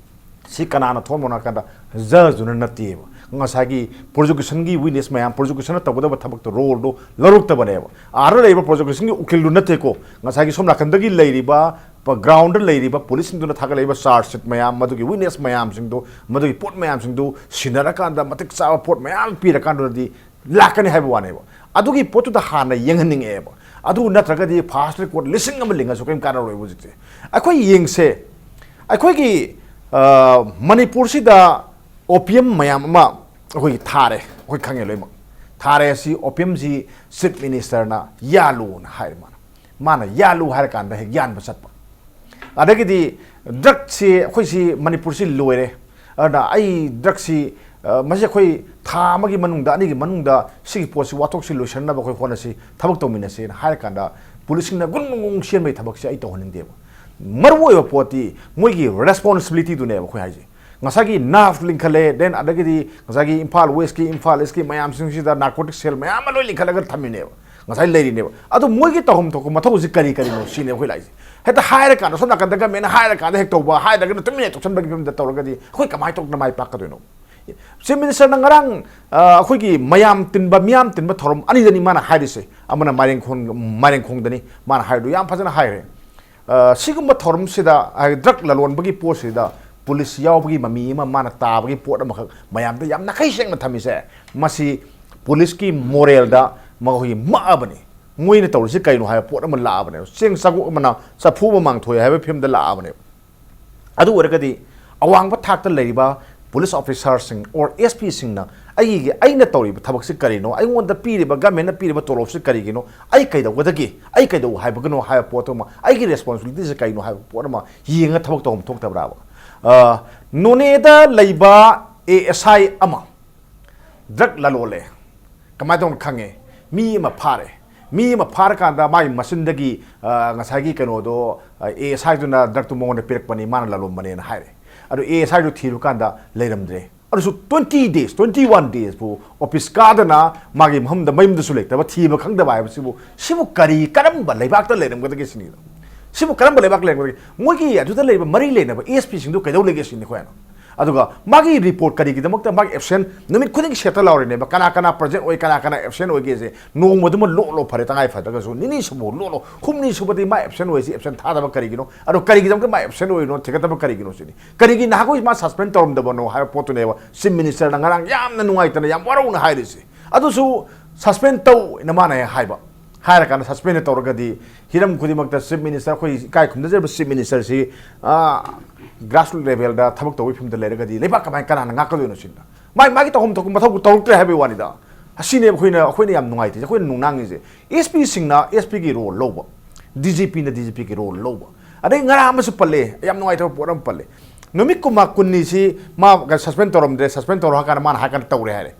ꯁꯤ ꯀꯅꯥꯅ ꯊꯣꯛꯍꯟꯕꯅꯣ ꯍꯥꯏ ꯀꯥꯟꯗ ꯖꯖꯇꯨꯅ ꯅꯠꯇꯦꯕ, ꯉꯁꯥꯏꯒꯤ ꯄ꯭ꯔꯣꯁꯤꯀ꯭ꯌꯨꯁꯟꯒꯤ ꯋꯤꯠꯅꯦꯁ ꯃꯌꯥꯝ, ꯄ꯭ꯔꯣꯁꯤꯀ꯭ꯌꯨꯁꯟꯅ ꯇꯧꯒꯗꯕ ꯊꯕꯛꯇꯣ, ꯔꯣꯜꯗꯣ ꯂꯧꯔꯛꯇꯕꯅꯦꯕ꯫ ꯑꯥꯗ ꯂꯩꯔꯤꯕ ꯄ꯭ꯔꯣꯁꯤꯀ꯭ꯌꯨꯁꯟꯒꯤ ꯎꯀꯤꯜꯗꯨ ꯅꯠꯇꯦꯀꯣ, ꯉꯁꯥꯏꯒꯤ ꯁꯣꯝ ꯅꯥꯀꯟꯗꯒꯤ ꯂꯩꯔꯤꯕ ꯒ꯭ꯔꯥꯎꯟꯗ ꯂꯩꯔꯤꯕ ꯄꯨꯂꯤꯁꯁꯤꯡꯗꯨꯅ ꯊꯥꯒꯠꯂꯛꯏꯕ ꯆꯥꯔꯖ ꯁꯤꯠ ꯃꯌꯥꯝ, ꯃꯗꯨꯒꯤ ꯋꯤꯠꯅꯦꯁ ꯃꯌꯥꯝꯁꯤꯡꯗꯣ, ꯃꯗꯨꯒꯤ ꯄꯣꯠ ꯃꯌꯥꯝꯁꯤꯡꯗꯨ ꯁꯤꯟꯅꯔꯀꯥꯟꯗ ꯃꯇꯤꯛ ꯆꯥꯕ ꯄꯣꯠ ꯃꯌꯥꯝ ꯄꯤꯔꯀꯥꯟꯗꯨꯗꯗꯤ ꯂꯥꯛꯀꯅꯤ ꯍꯥꯏꯕ ꯋꯥꯅꯦꯕ꯫ ꯑꯗꯨꯒꯤ ꯄꯣꯠꯇꯨꯗ ꯍꯥꯟꯅ ꯌꯦꯡꯍꯟꯅꯤꯡꯉꯛꯑꯦꯕ꯫ ꯑꯗꯨ ꯅꯠꯇ꯭ꯔꯒꯗꯤ ꯐꯥꯁ ꯇ꯭ꯔꯦꯛ ꯀꯣꯔꯠ ꯂꯤꯁꯤꯡ ꯑꯃ ꯂꯤꯡꯉꯁꯨ ꯀꯔꯤꯝ ꯀꯥꯟꯅꯔꯣꯏꯕ ꯍꯧꯖꯤꯛꯁꯦ꯫ ꯑꯩꯈꯣꯏ ꯌꯦꯡꯁꯦ, ꯑꯩꯈꯣꯏꯒꯤ, ꯑ, ꯃꯅꯤꯄꯨꯔꯁꯤꯗ ꯑꯣꯄꯤꯌꯝ ꯃꯌꯥꯝ ꯑꯃ ꯑꯩꯈꯣꯏꯒꯤ ꯊꯥꯔꯦ, ꯑꯩꯈꯣꯏ ꯈꯪꯉꯦ ꯂꯣꯏꯅꯃꯛ꯫ ꯊꯥꯔꯦ ꯑꯁꯤ, ꯑꯣꯄꯤꯌꯝꯁꯤ ꯆꯤꯐ ꯃꯤꯅꯤꯁꯇꯔꯅ ꯌꯥꯜꯂꯨꯅ ꯍꯥꯏꯔꯦ꯫ ꯃꯥꯅ, ꯃꯥꯅ ꯌꯥꯜꯂꯨ ꯍꯥꯏꯔꯀꯥꯟꯗ ꯍꯦꯛ ꯌꯥꯟꯕ ꯆꯠꯄ꯫ ꯑꯗꯒꯤꯗꯤ ꯗ꯭ꯔꯒꯁꯤ, ꯑꯩꯈꯣꯏꯁꯤ ꯃꯅꯤꯄꯨꯔꯁꯤ ꯂꯣꯏꯔꯦ, ꯑꯗꯨꯅ ꯑꯩ ꯗ꯭ꯔꯒꯁꯤ ꯑ, ꯃꯁꯤ ꯑꯩꯈꯣꯏ ꯊꯥ ꯑꯃꯒꯤ ꯃꯅꯨꯡꯗ, ꯑꯅꯤꯒꯤ ꯃꯅꯨꯡꯗ ꯁꯤꯒꯤ ꯄꯣꯠꯁꯤ, ꯋꯥꯊꯣꯛꯁꯤ ꯂꯣꯏꯁꯤꯟꯅꯕ ꯑꯩꯈꯣꯏ ꯍꯣꯠꯅꯁꯤ, ꯊꯕꯛ ꯇꯧꯃꯤꯟꯅꯁꯦꯅ ꯍꯥꯏꯔꯀꯥꯟꯗ ꯄꯨꯂꯤꯁꯁꯤꯡꯅ ꯒꯨꯟ ꯒꯨꯟ ꯒꯨꯟ ꯆꯦꯟꯕꯒꯤ ꯊꯕꯛꯁꯦ ꯑꯩ ꯇꯧꯍꯟꯅꯤꯡꯗꯦꯕ꯫ ꯃꯔꯨꯑꯣꯏꯕ ꯄꯣꯠꯇꯤ ꯃꯣꯏꯒꯤ ꯔꯦꯁꯄꯣꯟꯁꯤꯕꯤꯂꯤꯇꯤꯗꯨꯅꯦꯕ ꯑꯩꯈꯣꯏ ꯍꯥꯏꯁꯦ꯫ ꯉꯁꯥꯏꯒꯤ ꯅꯥꯐ ꯂꯤꯡꯈꯠꯂꯦ, then ꯑꯗꯒꯤꯗꯤ ꯉꯁꯥꯏꯒꯤ ꯏꯝꯐꯥꯜ ꯋꯦꯁꯀꯤ, ꯏꯝꯐꯥꯜ ꯏꯁꯀꯤ ꯃꯌꯥꯝꯁꯤꯡꯁꯤꯗ ꯅꯥꯔꯀꯣꯇꯤꯛ ꯁꯦꯜ ꯃꯌꯥꯝ ꯑꯃ ꯂꯣꯏ ꯂꯤꯡꯈꯠꯂꯒ ꯊꯝꯃꯤꯅꯦꯕ ꯉꯁꯥꯏ ꯂꯩꯔꯤꯅꯦꯕ꯫ ꯑꯗꯨ ꯃꯣꯏꯒꯤ ꯇꯧꯐꯝ ꯊꯣꯛꯄ ꯃꯊꯧꯁꯤ ꯀꯔꯤ ꯀꯔꯤꯅꯣ ꯁꯤꯅꯦ ꯑꯩꯈꯣꯏ ꯂꯥꯛꯏꯁꯦ꯫ ꯍꯦꯛꯇ ꯍꯥꯏꯔꯀꯥꯟꯗ, ꯁꯣꯝ ꯅꯥꯀꯟꯗ ꯒꯃꯦꯟꯅ ꯍꯥꯏꯔꯀꯥꯟꯗ ꯍꯦꯛ ꯇꯧꯕ, ꯍꯥꯏꯔꯒꯅ ꯇꯨꯃꯤꯟꯅ ꯇꯣꯛꯁꯟꯕꯒꯤ ꯐꯤꯕꯝꯗ ꯇꯧꯔꯒꯗꯤ ꯑꯩꯈꯣꯏ ꯀꯃꯥꯏꯅ ꯇꯧꯗꯅ ꯃꯥꯏ ꯄꯥꯛꯀꯗꯣꯏꯅꯣ? ꯆꯤꯐ ꯃꯤꯅꯤꯁꯇꯔꯅ ꯉꯔꯥꯡ, ꯑ, ꯑꯩꯈꯣꯏꯒꯤ ꯃꯌꯥꯝ ꯇꯤꯟꯕ, ꯃꯤꯌꯥꯝ ꯇꯤꯟꯕ ꯊꯧꯔꯝ ꯑꯅꯤꯗꯅꯤ ꯃꯥꯅ ꯍꯥꯏꯔꯤꯁꯦ꯫ ꯑꯃꯅ ꯃꯥꯏꯔꯦꯡꯈꯣꯡ, ꯃꯥꯏꯔꯦꯡꯈꯣꯡꯗꯅꯤ ꯃꯥꯅ ꯍꯥꯏꯔꯤꯗꯨ, ꯌꯥꯝ ꯐꯖꯅ ꯍꯥꯏꯔꯦ꯫ ꯑ, ꯁꯤꯒꯨꯝꯕ ꯊꯧꯔꯝꯁꯤꯗ, ꯍꯥꯏꯗꯤ ꯗ꯭ꯔꯒ ꯂꯂꯣꯟꯕꯒꯤ ꯄꯣꯠꯁꯤꯗ ꯄꯨꯂꯤꯁ ꯌꯥꯎꯕꯒꯤ ꯃꯃꯤ ꯑꯃ ꯃꯥꯅ ꯇꯥꯕꯒꯤ ꯄꯣꯠ ꯑꯃꯈꯛ ꯃꯌꯥꯝꯗ ꯌꯥꯝ ꯅꯥꯈꯩ ꯁꯦꯡꯅ ꯊꯝꯃꯤꯁꯦ, ꯃꯁꯤ ꯄꯨꯂꯤꯁꯀꯤ ꯃꯣꯔꯦꯜꯗ ꯃꯈꯣꯏꯒꯤ ꯃꯛꯑꯕꯅꯤ꯫ ꯃꯣꯏꯅ ꯇꯧꯔꯤꯁꯤ ꯀꯩꯅꯣ ꯍꯥꯏꯕ ꯄꯣꯠ ꯑꯃ ꯂꯥꯛꯑꯕꯅꯦꯕ꯫ ꯆꯦꯡ ꯆꯥꯛꯀꯣꯛ ꯑꯃꯅ ꯆꯐꯨ ꯑꯃ ꯃꯥꯡꯊꯣꯛꯑꯦ ꯍꯥꯏꯕ ꯐꯤꯕꯝꯗ ꯂꯥꯛꯑꯕꯅꯦꯕ꯫ ꯑꯗꯨ ꯑꯣꯏꯔꯒꯗꯤ ꯑꯋꯥꯡꯕ ꯊꯥꯛꯇ ꯂꯩꯔꯤꯕ ꯄꯨꯂꯤꯁ ꯑꯣꯐꯤꯁꯥꯔꯁꯤꯡ or S P ꯁꯤꯡꯅ ꯑꯩꯒꯤ, ꯑꯩꯅ ꯇꯧꯔꯤꯕ ꯊꯕꯛꯁꯤ ꯀꯔꯤꯅꯣ, ꯑꯩꯉꯣꯟꯗ ꯄꯤꯔꯤꯕ, ꯒꯃꯦꯟꯅ ꯄꯤꯔꯤꯕ ꯇꯣꯂꯣꯞꯁꯤ ꯀꯔꯤꯒꯤꯅꯣ, ꯑꯩ ꯀꯩꯗꯧꯒꯗꯒꯦ, ꯑꯩ ꯀꯩꯗꯧ ꯍꯥꯏꯕꯒꯤꯅꯣ ꯍꯥꯏꯕ ꯄꯣꯠꯇꯨꯃ, ꯑꯩꯒꯤ ꯔꯦꯁꯄꯣꯟꯁꯤꯕꯤꯂꯤꯇꯤꯁꯦ ꯀꯩꯅꯣ ꯍꯥꯏꯕ ꯄꯣꯠ ꯑꯃ ꯌꯦꯡꯉ ꯊꯕꯛ ꯇꯧꯐꯝ ꯊꯣꯛꯇꯕ꯭ꯔꯥꯕ? ꯑ, ꯅꯣꯅꯦꯗ ꯂꯩꯕ A S I ꯑꯃ ꯗ꯭ꯔꯒ ꯂꯂꯣꯜꯂꯦ꯫ ꯀꯃꯥꯏꯅ ꯇꯧꯅ ꯈꯪꯉꯦ? ꯃꯤ ꯑꯃ ꯐꯥꯔꯦ꯫ ꯃꯤ ꯑꯃ ꯐꯥꯔꯀꯥꯟꯗ ꯃꯥꯒꯤ ꯃꯆꯤꯟꯗꯒꯤ, ꯑ, ꯉꯁꯥꯏꯒꯤ ꯀꯩꯅꯣꯗꯣ, ꯑ, A S I ꯗꯨꯅ ꯗ꯭ꯔꯒꯇꯨ ꯃꯉꯣꯟꯗ ꯄꯤꯔꯛꯄꯅꯤ, ꯃꯥꯅ ꯂꯂꯣꯟꯕꯅꯦꯅ ꯍꯥꯏꯔꯦ꯫ ꯑꯗꯨ A S I ꯗꯨ ꯊꯤꯔꯨꯀꯥꯟꯗ ꯂꯩꯔꯝꯗ꯭ꯔꯦ꯫ ꯑꯗꯨꯁꯨ twenty days, twenty one days ꯐꯥꯎ ꯑꯣꯐꯤꯁ ꯀꯥꯗꯅ ꯃꯥꯒꯤ ꯃꯐꯝꯗ, ꯃꯌꯨꯝꯗꯁꯨ ꯂꯩꯇꯕ, ꯊꯤꯕ ꯈꯪꯗꯕ ꯍꯥꯏꯕꯁꯤꯕꯨ, ꯁꯤꯕꯨ ꯀꯔꯤ, ꯀꯔꯝꯕ ꯂꯩꯕꯥꯛꯇ ꯂꯩꯔꯝꯒꯗꯒꯦ ꯁꯤꯅꯤꯗ꯫ ꯁꯤꯕꯨ ꯀꯔꯝꯕ ꯂꯩꯕꯥꯛꯇ ꯂꯩꯔꯝꯒꯗꯒꯦ? ꯃꯣꯏꯒꯤ ꯑꯗꯨꯗ ꯂꯩꯔꯤꯕ ꯃꯔꯤ ꯂꯩꯅꯕ S P ꯁꯤꯡꯗꯨ ꯀꯩꯗꯧ ꯂꯩꯒꯦ ꯁꯤꯅꯤ ꯑꯩꯈꯣꯏꯅ꯫ ꯑꯗꯨꯒ ꯃꯥꯒꯤ ꯔꯤꯄꯣꯔꯠ ꯀꯔꯤꯒꯤꯗꯃꯛꯇ ꯃꯥꯒꯤ ꯑꯦꯕꯁꯦꯟ ꯅꯨꯃꯤꯠ ꯈꯨꯗꯤꯡꯒꯤ ꯁꯦꯠꯇ ꯂꯥꯎꯔꯤꯅꯦꯕ, ꯀꯅꯥ ꯀꯅꯥ ꯄ꯭ꯔꯖꯦꯟ ꯑꯣꯏ, ꯀꯅꯥ ꯀꯅꯥ ꯑꯦꯕꯁꯦꯟ ꯑꯣꯏꯒꯦꯁꯦ ꯅꯣꯡꯃꯗꯨꯃ ꯂꯣꯠꯂꯣ ꯐꯔꯦ, ꯇꯉꯥꯏ ꯐꯗ꯭ꯔꯒꯁꯨ ꯅꯤꯅꯤ ꯁꯨꯕ ꯂꯣꯠꯂꯣ, ꯍꯨꯝꯅꯤ ꯁꯨꯕꯗꯤ ꯃꯥ ꯑꯦꯕꯁꯦꯟ ꯑꯣꯏꯁꯤ, ꯑꯦꯕꯁꯦꯟ ꯊꯥꯗꯕ ꯀꯔꯤꯒꯤꯅꯣ? ꯑꯗꯣ ꯀꯔꯤꯒꯤꯗꯃꯛꯇ ꯃꯥ ꯑꯦꯕꯁꯦꯟ ꯑꯣꯏꯔꯤꯅꯣ ꯊꯤꯒꯠꯇꯕ ꯀꯔꯤꯒꯤꯅꯣ ꯁꯤꯅꯤ꯫ ꯀꯔꯤꯒꯤ ꯅꯍꯥꯟꯈꯣꯏ ꯃꯥ ꯁꯁꯄꯦꯟ ꯇꯧꯔꯝꯗꯕꯅꯣ ꯍꯥꯏꯕ ꯄꯣꯠꯇꯨꯅꯦꯕ ꯆꯤꯐ ꯃꯤꯅꯤꯁꯇꯔꯅ ꯉꯔꯥꯡ ꯌꯥꯝꯅ ꯅꯨꯡꯉꯥꯏꯇꯅ, ꯌꯥꯝ ꯋꯥꯔꯧꯅ ꯍꯥꯏꯔꯤꯁꯦ꯫ ꯑꯗꯨꯁꯨ ꯁꯁꯄꯦꯟ ꯇꯧ ꯍꯥꯏꯅ ꯃꯥꯅ ꯍꯦꯛ ꯍꯥꯏꯕ꯫ ꯍꯥꯏꯔꯀꯥꯟꯗ ꯁꯁꯄꯦꯟ ꯇꯧꯔꯒꯗꯤ ꯍꯤꯔꯝ ꯈꯨꯗꯤꯡꯃꯛꯇ ꯆꯤꯐ ꯃꯤꯅꯤꯁꯇꯔ, ꯑꯩꯈꯣꯏ ꯏꯀꯥꯏ ꯈꯨꯝꯅꯖꯔꯤꯕ ꯆꯤꯐ ꯃꯤꯅꯤꯁꯇꯔꯁꯤ, ꯑ, ꯒ꯭ꯔꯥꯁꯔꯨꯠ ꯂꯦꯚꯦꯜꯗ ꯊꯕꯛ ꯇꯧꯕꯒꯤ ꯐꯤꯕꯝꯗ ꯂꯩꯔꯒꯗꯤ ꯂꯩꯕꯥꯛ ꯀꯃꯥꯏꯅ, ꯀꯅꯥꯅ ꯉꯥꯛꯀꯗꯣꯏꯅꯣ ꯁꯤꯅ? ꯃꯥꯒꯤ, ꯃꯥꯒꯤ ꯇꯧꯐꯝ ꯊꯣꯛꯄ ꯃꯊꯧ ꯇꯧꯔꯛꯇ꯭ꯔꯦ ꯍꯥꯏꯕꯒꯤ ꯋꯥꯅꯤꯗ꯫ ꯑꯁꯤꯅꯦꯕ ꯑꯩꯈꯣꯏꯅ, ꯑꯩꯈꯣꯏꯅ ꯌꯥꯝ ꯅꯨꯡꯉꯥꯏꯇ꯭ꯔꯤꯁꯦ, ꯑꯩꯈꯣꯏꯅ ꯅꯨꯡꯅꯥꯡꯉꯤꯁꯦ꯫ S P ꯁꯤꯡꯅ S P ꯒꯤ ꯔꯣꯜ ꯂꯧꯕ, D G P ꯅ D G P ꯒꯤ ꯔꯣꯜ ꯂꯧꯕ, ꯑꯗꯩ ꯉꯔꯥꯡ ꯑꯃꯁꯨ ꯄꯜꯂꯦ, ꯌꯥꯝ ꯅꯨꯡꯉꯥꯏꯇꯕ ꯄꯣꯠ ꯑꯃ ꯄꯜꯂꯦ꯫ ꯅꯨꯃꯤꯠ ꯀꯨꯟꯃꯥ ꯀꯨꯟꯅꯤꯁꯤ ꯃꯥ ꯁꯁꯄꯦꯟ ꯇꯧꯔꯝꯗ꯭ꯔꯦ, ꯁꯁꯄꯦꯟ ꯇꯧꯔꯣ ꯍꯥꯏ ꯀꯥꯟꯗ ꯃꯥꯅ ꯍꯥꯏ ꯀꯥꯟꯗ ꯇꯧꯔꯦ ꯍꯥꯏꯔꯦ꯫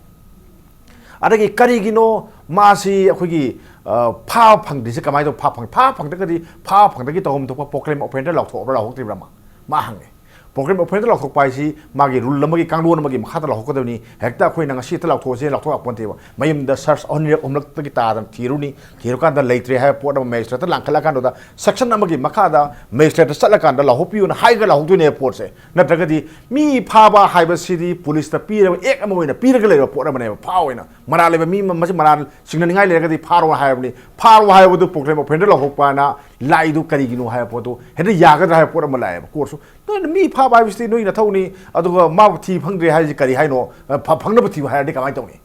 ꯑꯗꯒꯤ ꯀꯔꯤꯒꯤꯅꯣ ꯃꯥꯁꯤ ꯑꯩꯈꯣꯏꯒꯤ, ꯑ, ꯐꯥꯕ ꯐꯪꯗ꯭ꯔꯤꯁꯦ ꯀꯃꯥꯏꯅ ꯇꯧꯕ? ꯐꯥꯕ ꯐꯪ-, ꯐꯥꯕ ꯐꯪꯗ꯭ꯔꯒꯗꯤ ꯐꯥꯕ ꯐꯪꯗꯒꯤ ꯇꯧꯐꯝ ꯊꯣꯛꯄ ꯄ꯭ꯔꯣꯀ꯭ꯂꯦꯝ ꯑꯣꯐꯦꯟꯗꯔ ꯂꯥꯎꯊꯣꯛꯑꯕ꯭ꯔꯥ ꯂꯥꯎꯊꯣꯛꯇ꯭ꯔꯤꯕ꯭ꯔꯥ ꯃꯥ? ꯃꯥ ꯍꯪꯉꯦ꯫ ꯄ꯭ꯔꯣꯀ꯭ꯂꯦꯝ ꯑꯣꯐꯦꯟꯗꯔ ꯂꯥꯎꯊꯣꯛꯄ ꯍꯥꯏꯁꯤ ꯃꯥꯒꯤ ꯔꯨꯜ ꯑꯃꯒꯤ, ꯀꯥꯡꯂꯣꯟ ꯑꯃꯒꯤ ꯃꯈꯥꯗ ꯂꯥꯎꯊꯣꯛꯀꯗꯕꯅꯤ꯫ ꯍꯦꯛꯇ ꯑꯩꯈꯣꯏꯅ ꯉꯁꯤ ꯍꯦꯛꯇ ꯂꯥꯎꯊꯣꯛꯑꯁꯦ ꯂꯥꯎꯊꯣꯛ ꯌꯥꯄꯣꯟꯇꯦꯕ꯫ ꯃꯌꯨꯝꯗ ꯁꯔꯆ ꯑꯅꯤꯔꯛ ꯑꯍꯨꯝꯂꯛꯇꯒꯤ ꯇꯥꯗꯅ ꯊꯤꯔꯨꯅꯤ, ꯊꯤꯔꯨꯀꯥꯟꯗ ꯂꯩꯇ꯭ꯔꯦ ꯍꯥꯏꯕ ꯄꯣꯠ ꯑꯃ ꯃꯦꯖꯤꯁꯇ꯭ꯔꯦꯠꯇ ꯂꯥꯡꯈꯠꯂꯀꯥꯟꯗꯨꯗ ꯁꯦꯛꯁꯟ ꯑꯃꯒꯤ ꯃꯈꯥꯗ ꯃꯦꯖꯤꯁꯇ꯭ꯔꯦꯠꯇ ꯆꯠꯂꯀꯥꯟꯗ ꯂꯥꯎꯊꯣꯛꯄꯤꯌꯨꯅ ꯍꯥꯏꯔꯒ ꯂꯥꯎꯊꯣꯛꯇꯣꯏꯅꯦꯕ ꯄꯣꯠꯁꯦ꯫ ꯅꯠꯇ꯭ꯔꯒꯗꯤ ꯃꯤ ꯐꯥꯕ ꯍꯥꯏꯕꯁꯤꯗꯤ ꯄꯨꯂꯤꯁꯇ ꯄꯤꯔꯕ ꯑꯦꯛ ꯑꯃ ꯑꯣꯏꯅ ꯄꯤꯔꯒ ꯂꯩꯔꯕ ꯄꯣꯠ ꯑꯃꯅꯦꯕ꯫ ꯐꯥ ꯑꯣꯏꯅ ꯃꯔꯥꯜ ꯂꯩꯕ ꯃꯤ ꯑꯃ, ꯃꯁꯤ ꯃꯔꯥꯜ ꯆꯤꯡꯅꯅꯤꯡꯉꯥꯏ ꯂꯩꯔꯒꯗꯤ ꯐꯥꯔꯣ ꯍꯥꯏꯔꯕꯅꯤ꯫ ꯐꯥꯔꯣ ꯍꯥꯏꯕꯗꯨ ꯄ꯭ꯔꯣꯀ꯭ꯂꯦꯝ ꯑꯣꯐꯦꯟꯗꯔ ꯂꯥꯎꯊꯣꯛꯄꯅ ꯂꯥꯛꯏꯗꯨ ꯀꯔꯤꯒꯤꯅꯣ ꯍꯥꯏꯕ ꯄꯣꯠꯇꯨ ꯍꯦꯛꯇ ꯌꯥꯒꯗ꯭ꯔꯥ ꯍꯥꯏꯕ ꯄꯣꯠ ꯑꯃ ꯂꯥꯛꯑꯦꯕ꯫ ꯀꯣꯔꯠꯁꯨ ꯅꯣꯏꯅ ꯃꯤ ꯐꯥꯕ ꯍꯥꯏꯕꯁꯤꯗꯤ ꯅꯣꯏ ꯅꯊꯧꯅꯤ, ꯑꯗꯨꯒ ꯃꯥꯕꯨ ꯊꯤ ꯐꯪꯗ꯭ꯔꯦ ꯍꯥꯏꯔꯤꯁꯤ ꯀꯔꯤ ꯍꯥꯏꯅꯣ? ꯐ-, ꯐꯪꯅꯕ ꯊꯤꯌꯨ ꯍꯥꯏꯔꯗꯤ ꯀꯃꯥꯏꯅ ꯇꯧꯅꯤ?